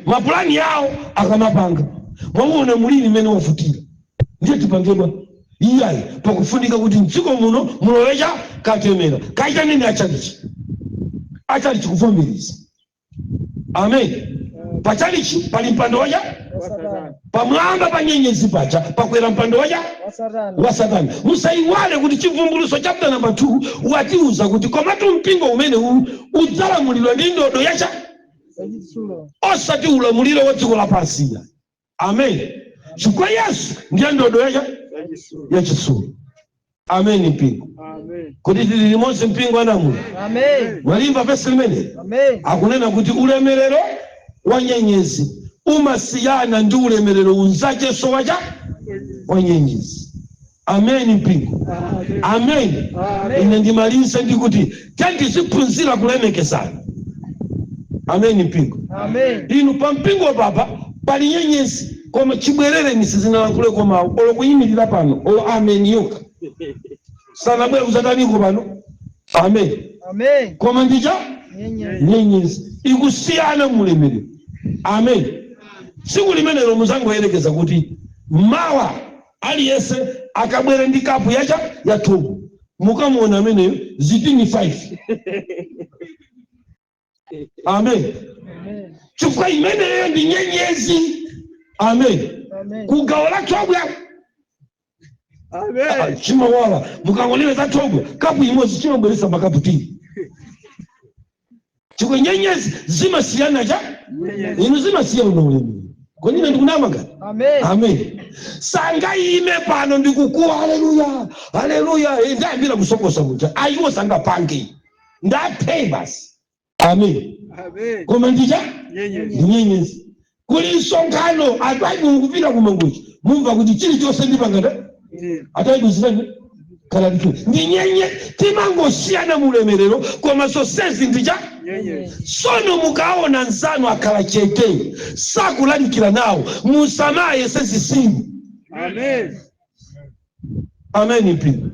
Speaker 4: Mapulani yawo akamapanga, mwamuona mulini mmene wavutira, ndiye tipangedwa iyayi, pakufunika kuti mdziko muno mulolecha katemera kaitaneni achalichi, achalichi kuvomereza. Amen. Pachalichi pali mpando wacha
Speaker 3: Wa Satana.
Speaker 4: pamwamba pa nyenyezi paja pakwera mpando wacha
Speaker 3: Wa Satana.
Speaker 4: wa Satana. Musaiwale kuti Chivumbuluso chapter number 2 watiuza kuti komatu mpingo umene udzalamulidwa ndi ndodo yacha
Speaker 3: Yachitsulo.
Speaker 4: osati ulamuliro wa dziko lapansiya. Amen. Chifukwa Yesu ndiye ndodo yacha
Speaker 3: Yachitsulo.
Speaker 4: yachitsulo. Ameni mpingo. Kuti tili limodzi mpingo anamulo?
Speaker 3: Amen.
Speaker 4: Mwalimva vesi limene?
Speaker 3: Amen.
Speaker 4: Akunena kuti ulemerero wa nyenyezi umasiyana ndi ulemerero unzacheso wacha wa nyenyezi. Ameni mpingo. Ameni. Ine ndimalize ndikuti tiziphunzira kulemekezana. Ameni mpingo.
Speaker 3: Amen.
Speaker 4: Inu pa mpingo papa pali nyenyezi, koma chibwerereni sizinalankhuleko mawu olo kuyimirira pano olo ameni yokha sanabwere kuzataniko pano. Amen.
Speaker 3: Amen.
Speaker 4: Koma ndicha
Speaker 3: Nyenyezi.
Speaker 4: nyenyezi ikusiyana mulemerero. Amen. Tsiku limenelo muzangoyerekeza kuti mawa aliyense akabwere ndi kapu yacha ya thobo, mukamuona ameneyo zitini 5. Amen.
Speaker 3: Amen.
Speaker 4: Chifukwa imeneyo ndi nyenyezi. Amen.
Speaker 3: Amen.
Speaker 4: Kugawo la thobwa chimawala, mukangonena za thobwa kapu imodzi chimabweresa makapu tini, chifukwa nyenyezi zimasiyana cha inu zimasiyana ulemerero. Kodi ine ndikunama ngati?
Speaker 3: Amen.
Speaker 4: Amen. Sangayime pano ndikukuwa haleluya haleluya, ndayambira kusokosa muja ayiwo sangapange ndathe basi. Amen. Koma ndicha nyenyezi. Kuli msonkhano ataibu kupita kumangochi, mumva kuti chilichonse ndipangata ataibu zitani khala nditu ndi nyenye. Timangosiyana mulemerero, koma zonsezi ndicha. Sono mukaona nzanu akhala chete sakulalikira nawo, musamaye sezisimu. Amen mpingo.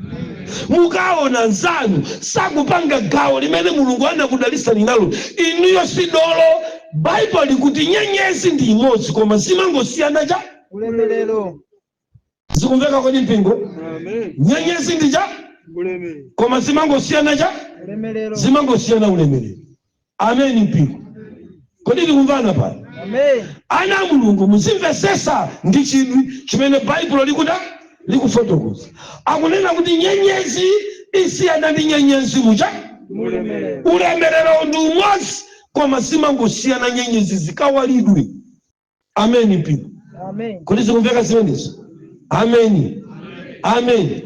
Speaker 4: Mukaona nzanu sakupanga gawo limene Mulungu anakudalisani nalo, inuyo si dolo. Baibulo likuti nyenyezi ndi imodzi koma zimangosiyana cha
Speaker 3: ulemerero.
Speaker 4: Zikumveka kodi mpingo? Nyenyezi ndi cha koma zimangosiyana cha
Speaker 3: ulemerero.
Speaker 4: Zimangosiyana ulemerero. Amen mpingo. Kodi tikumvana pano?
Speaker 3: Amen.
Speaker 4: Ana a Mulungu, muzimvesesa ndi chidwi chimene Baibulo likuda likufotokoza. Akunena kuti nyenyezi isiyana ndi nyenyezi mucha ulemerero ndi umodzi, koma zimangosiyana nyenyezi zikawalidwe. Amen mpingo.
Speaker 3: Amen.
Speaker 4: Kodi zikumveka zimenezo? Amen. Amen.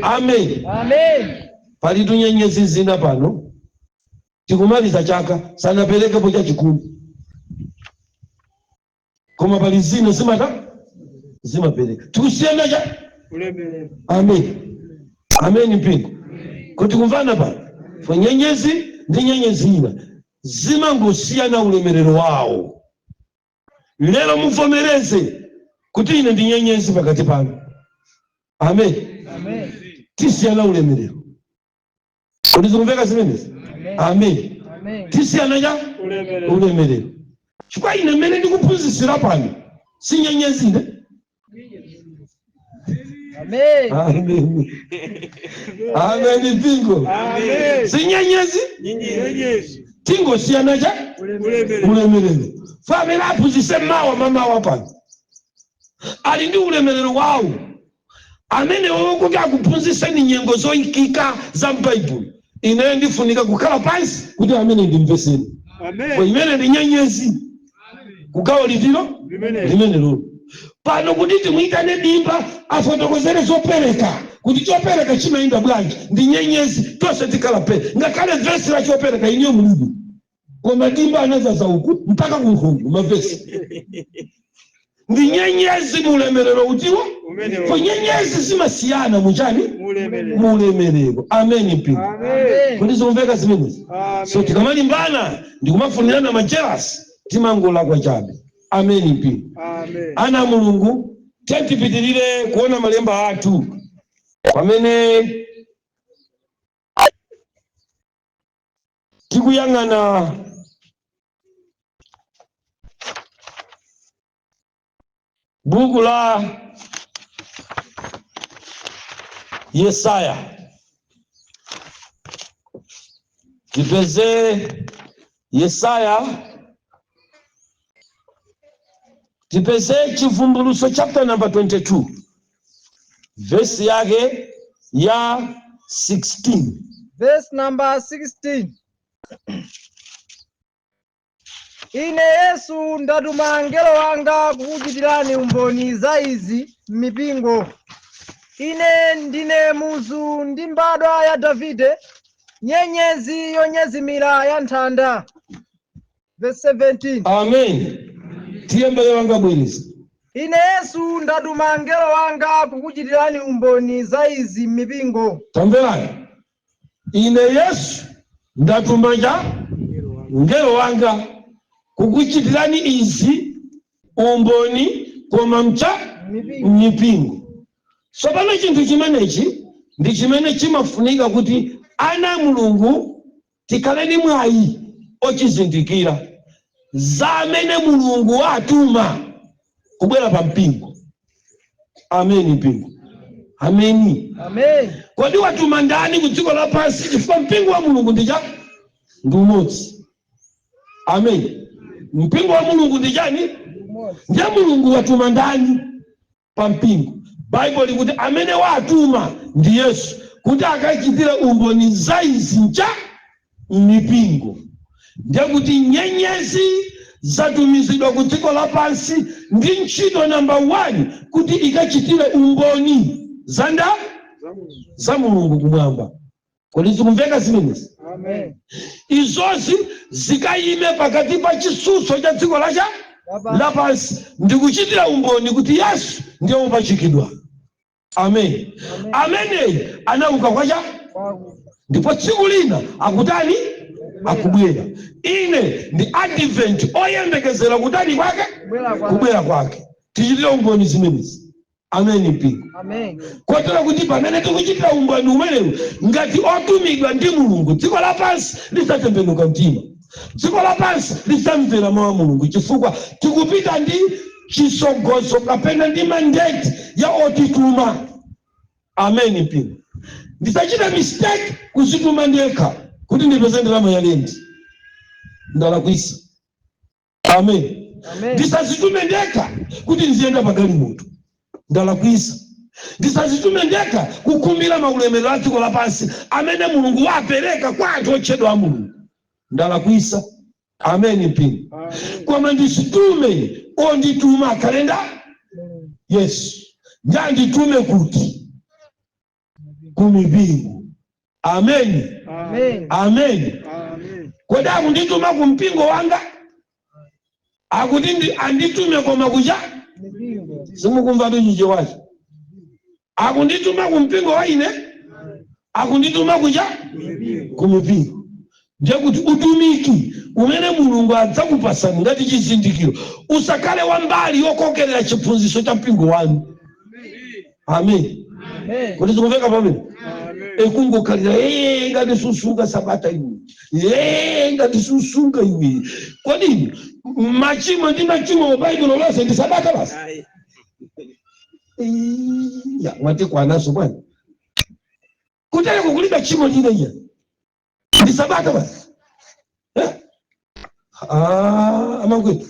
Speaker 4: Amen.
Speaker 3: Amen.
Speaker 4: Palitu nyenyezi zina pano tikumaliza chaka sanaperekepo chachikulu, koma pali zina zimata zimapereka tikusiyana cha. Amen. Amen mpingo. Kuti kumvana pano fo nyenyezi ndi nyenyezi ina zimangosiyana ulemerero wawo. Lero muvomereze kuti ine ndi nyenyezi pakati pano. Amen.
Speaker 3: Amen.
Speaker 4: Tisiyana ulemerero. Kodi zikumveka zimenezi? Amen.
Speaker 3: Amen.
Speaker 4: Tisiyana cha ulemerero, chifukwa ine mmene ndikuphunzitsira pano si nyenyezi ine.
Speaker 3: Amen.
Speaker 4: Amen. Amen mpingo. Si nyenyezi, tingosiyana cha ulemerero. Famene aphunzitse mawa mamawa pano ali ndi ulemerero wawo amene wokuti akuphunzitseni nyengo zoyikika za m'Baibulo. Ineyo ndifunika kukhala pansi kuti amene ndimveseni po imene ndi nyenyezi kugawo litiro limene lolo pano kuti timuyitane dimba afotokozere zopereka kuti chopereka chimayenda bwanji ndi nyenyezi tonse tikhala pe ngakhale vesi la chopereka iniyo mulibe, koma dimba anazaza uku mpaka kunkhungu mavesi ndi nyenyezi mulemerero utiwo po nyenyezi zimasiyana muchani mulemerero. Amen mpingo.
Speaker 3: Amen.
Speaker 4: Kodi zikumveka zimenezi? So tikamalimbana ndikumafunirana majelasi timangolakwa chabe. Amen mpingo. Ana a Mulungu, tipitirire kuona malemba athu pamene tikuyang'ana buku la Yesaya. Tipeze Yesaya, tipeze Chivumbulutso chapter number 22 verse yake ya 16.
Speaker 3: Verse number 16. Ine Yesu ndatuma angelo wanga kukuchitirani umboni za izi m'mipingo. Ine ndine muzu ndi mbadwa ya Davide, nyenyezi yonyezimira ya nthanda. Verse 17.
Speaker 4: Amen. Tiye mbale wanga, bwereza.
Speaker 3: Ine Yesu ndatuma mngelo wanga kukuchitirani umboni za izi m'mipingo.
Speaker 4: Tamverani, ine Yesu ndatuma cha mngelo wanga kukuchitirani izi umboni, koma mcha
Speaker 3: Mipingo.
Speaker 4: Mipingo. Tsopano chinthu chimenechi ndi chimene chimafunika kuti ana a Mulungu tikhale ndi mwayi ochizindikira za amene Mulungu watuma kubwera pa mpingo. Ameni, mpingo. Ameni.
Speaker 3: Amen.
Speaker 4: Kodi watuma ndani ku dziko lapansi? Chifukwa mpingo wa Mulungu ndi cha ndi umodzi. Amen. Mpingo wa Mulungu ndi chani? Ndiye Mulungu watuma ndani pa mpingo? Baibulo likuti amene watuma ndi Yesu kuti akachitire umboni za izi ncha mipingo. Ndiye kuti nyenyezi zatumizidwa ku dziko lapansi ndi ntchito namba 1 kuti ikachitire umboni za nda za Mulungu kumwamba. Kodi zikumveka zimenezi?
Speaker 3: Amen.
Speaker 4: Izozi zikayime pakati pa chitsutso cha dziko lacha lapansi ndikuchitira umboni kuti Yesu ndiye wopachikidwa. Amen. Ameneyi anauka kwacha ndipo tsiku lina akutani? Akubwera. Ine ndi Advent oyembekezera kutani kwake? Kubwera kwake. Tichitire umboni zimenezi. Amen, mpingo.
Speaker 3: Amen.
Speaker 4: Kotero kuti pamene tikuchitira umboni umenewu ngati otumidwa ndi Mulungu, dziko lapansi lidzatembenuka mtima, dziko lapansi lidzamvera mawu a Mulungu, chifukwa tikupita ndi chisogozo kapena ndi mandate ya otituma. Amen, mpingo. Ndisachita mistake kuzituma ndekha kuti ndipeze ndalama ya lendi, ndalakwisa. Amen.
Speaker 3: Amen.
Speaker 4: Ndisazitume ndekha kuti ndiziyenda pagalimoto, ndalakwisa. Ndisazitume ndekha kukhumbira maulemerero a dziko lapansi amene Mulungu wapereka kwa anthu otchedwa a Mulungu, ndalakwisa. Amen, mpingo. Koma ndisitume ondituma akhale nda Yesu. Ndanditume kuti kumipingo. Amen.
Speaker 3: Amen.
Speaker 4: Amen. Kodi akundituma ku mpingo wanga? Akuti anditume koma kucha
Speaker 3: Mipingo.
Speaker 4: Simukumva tuchichewacho? Akundituma ku mpingo wa ine? Akundituma kucha kumipingo. Ndiye kuti utumiki umene Mulungu adzakupasani ngati chizindikiro usakhale wambali yokokerera chiphunzitso cha mpingo wanu. Amen.
Speaker 3: Amen.
Speaker 4: Kuti zikumveka pamene ekungokhalira ee ngati susunga sabata iwe, ee ngati susunga iwe. Kodi machimo ndi machimo mu Baibulo lonse ndi sabata basi? Ya, mwatikwananso bwana. Kutereko kulibe tchimo lina iya, ndi sabata basi, eh? Ah, amangwetu,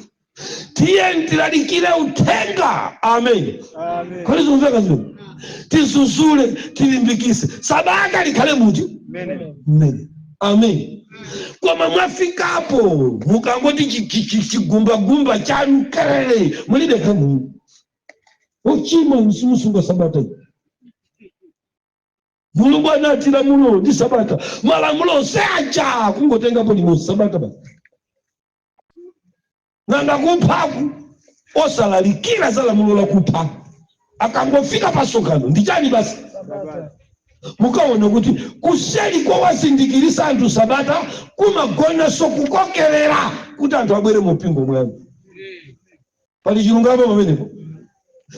Speaker 4: tiye tilalikire uthenga. Amen. Kodi zikumveka zimene? Tizuzule, tilimbikise sabata likhale muti mmene. Amen. Koma mwafikapo mukangoti chigumbagumba chanu kerere, mulibe kanu ochimwa, msimusunga sabata iyi. Mulungu anati lamulo ndi sabata, malamulo onse aja kungotengapo limodzi, sabata basi. Nanga kuphaku osalalikira za lamulo la kupha? Akangofika pasonkhano ndi chani basi? Mukaona kuti kuseli kwawazindikirisa anthu sabata kumagonanso kukokerera kuti anthu abwere mu mpingo mwanu. Pali chilungamo pamenepo.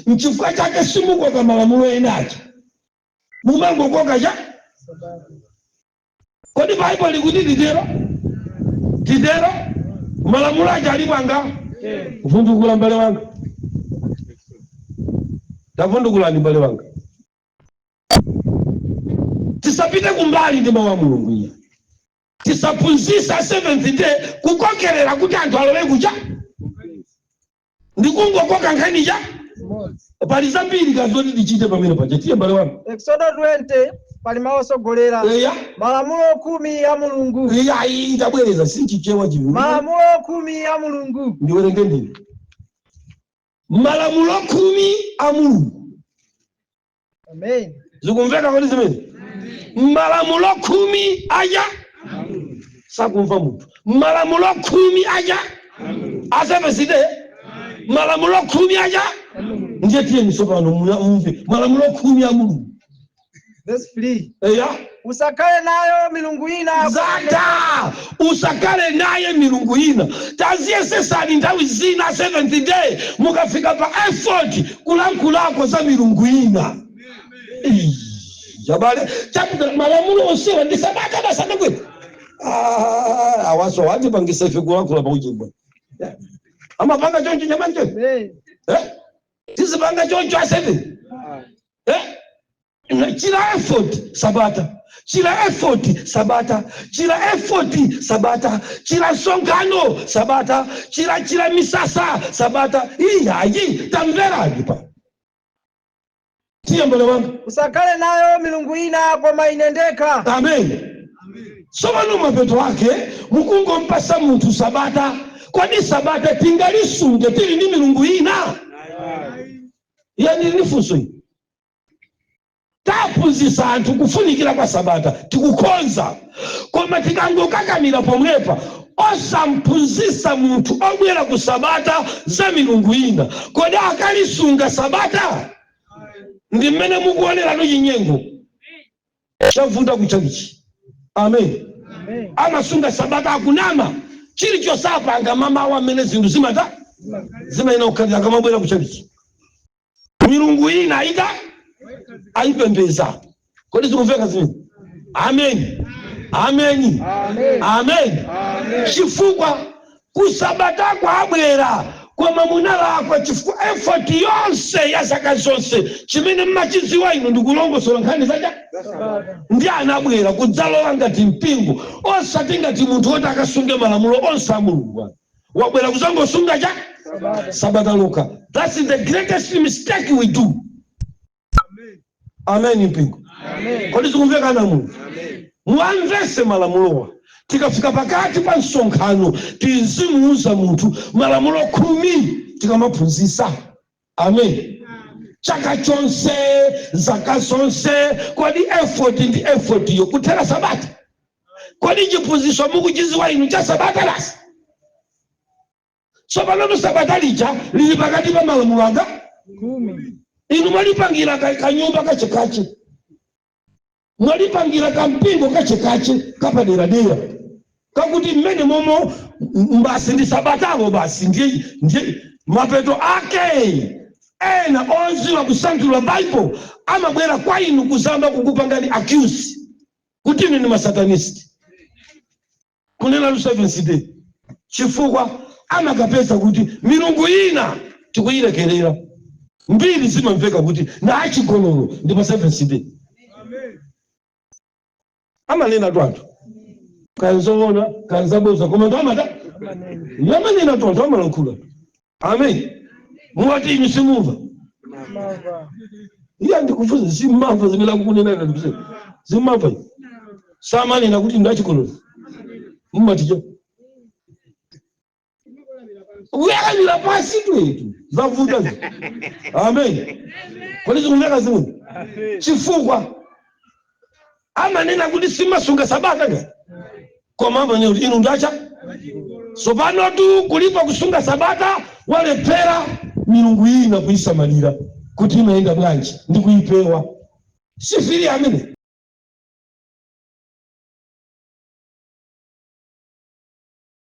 Speaker 4: Nchifukwa chake simukoka malamulo ena aja, mumangokoka cha. Kodi Baibulo likuti titero? Titero? Malamulo aja alipo anga? Kuvundukula, mbale wanga, tavundukulani, mbale wanga. Tisapite kumbali ndi mawu a Mulungu iya. Tisaphunzisa Seventh Day kukokerera kuti anthu alowe kucha, ndikungokoka nkhani cha. Pali zambiri kazoti tichite pamene paja. Tiye, mbale wanga.
Speaker 3: Exodo 20 pali mawu osogolera.
Speaker 4: Eya.
Speaker 3: Malamulo 10 a Mulungu.
Speaker 4: Eya, iyi tabwereza, sinchichewa chivi.
Speaker 3: Malamulo 10 a Mulungu.
Speaker 4: Ndiwerenge ndine. Malamulo 10 a Mulungu.
Speaker 3: Amen.
Speaker 4: Zikumveka kodi zimene malamulo 10 aja sakumva munthu? Malamulo 10 aja a Seventh Day, malamulo 10 aja. Ndiye tiyeni tsopano mumve malamulo 10 a Mulungu.
Speaker 3: Verse 3.
Speaker 4: Eya.
Speaker 3: Usakhale nayo milungu ina.
Speaker 4: Zata, usakhale naye milungu ina. Taziyesesani nthawi zina, Seventh Day, mukafika pa effort kulankhulako za milungu ina. Ii, abale, chapter malamulo onsewa ndi sabata basi adakwera. Awaso watipangisa ife kulankhula pauchibwa amapanga choncho nyamani choncho.
Speaker 3: Amen.
Speaker 4: Eh? Tizipanga choncho a seven, eh? Chila effort sabata, chila effort sabata, chila effort sabata, chila msonkhano sabata, chila misasa sabata. Iyayi, tamverani pa tiye mbale wanga.
Speaker 3: Usakhale nayo milungu ina koma ine ndekha.
Speaker 4: Amen. Tsopano mapeto ake mukungompasa munthu sabata. Kodi sabata tingalisunge tili ndi milungu ina? Yani ni funso iyi. Taphunzitsa anthu kufunikira kwa sabata, tikukonza, koma tikangokakamira pomwepa osamphunzitsa munthu obwera ku sabata za milungu ina, kodi akalisunga sabata? Ndi mmene mukuonerano chinyengo chavuta kuchakichi. Amen.
Speaker 3: Amen.
Speaker 4: Amasunga sabata akunama. Chilichonse apanga mamawa amene zinthu zimata zimayina kukhalira, akamabwera kuchakichi milungu ina aita ayipembeza. Kodi zikumveka zimene? Amen, ameni.
Speaker 3: Amen.
Speaker 4: Amen.
Speaker 3: Amen.
Speaker 4: Chifukwa kusabatako abwera, koma munalakwa, chifukwa effort yonse ya zaka zonse chimene mmachidziwa inu ndikulongosola nkhani zacha ndi anabwera kudzalowa ngati mpingo, osati ngati munthu woti akasunge malamulo onse a Mulungu. Wabwera kuzangosunga cha sabata lokha. That's the greatest mistake we do. Amen, mpingo. Kodi zikumvekana? Mulungu muamvese malamulowa. Tikafika pakati pa msonkhano tizimuuza munthu malamulo 10 tikamaphunzitsa. Amen. Chaka chonse, zaka zonse, kodi effort ndi effort yo kuthera sabata? Kodi chiphunzitso mukuchiziwa inu cha sabata basi? Tsopano sabata lija lili pakati pa malamulo anga.
Speaker 3: 10.
Speaker 4: Inu mwalipangira kanyumba kachekache, mwalipangira kampingo kachekache kapaderadera kakuti mmene momo basi ndi sabatalo basi. Ndiye mapeto ake ena oziwa kusanthula Bible amabwera kwa inu kuzamba kukupangani accuse kuti inu ni masatanist, kunena lu Seventh Day, chifukwa amakapeza kuti milungu ina tikuyilekerera. Mbiri zimamveka kuti na achigololo ndi pa Seventh Day. Amanena tu anthu, kanzoona kanzaboza, koma anthu amata yamanena tu, anthu amalankhula. Amen. Muwati inu simumva? Iya, ndikufunza, simamva zimene akukunena? Ndikuse simamva inu? Samanena kuti ndi achigololo? Mumaticho kuyang'anira pasi twetu zavuta zi. Amen. Kodi zikumveka zimwe? Chifukwa amanena kuti simasunga sabata nga, koma amanena kuti inu ndacha. Sopano tu kulipo kusunga sabata, walephera milungu ina kuyisamalira kuti imayenda bwanji ndi kuyipewa sifiri amene.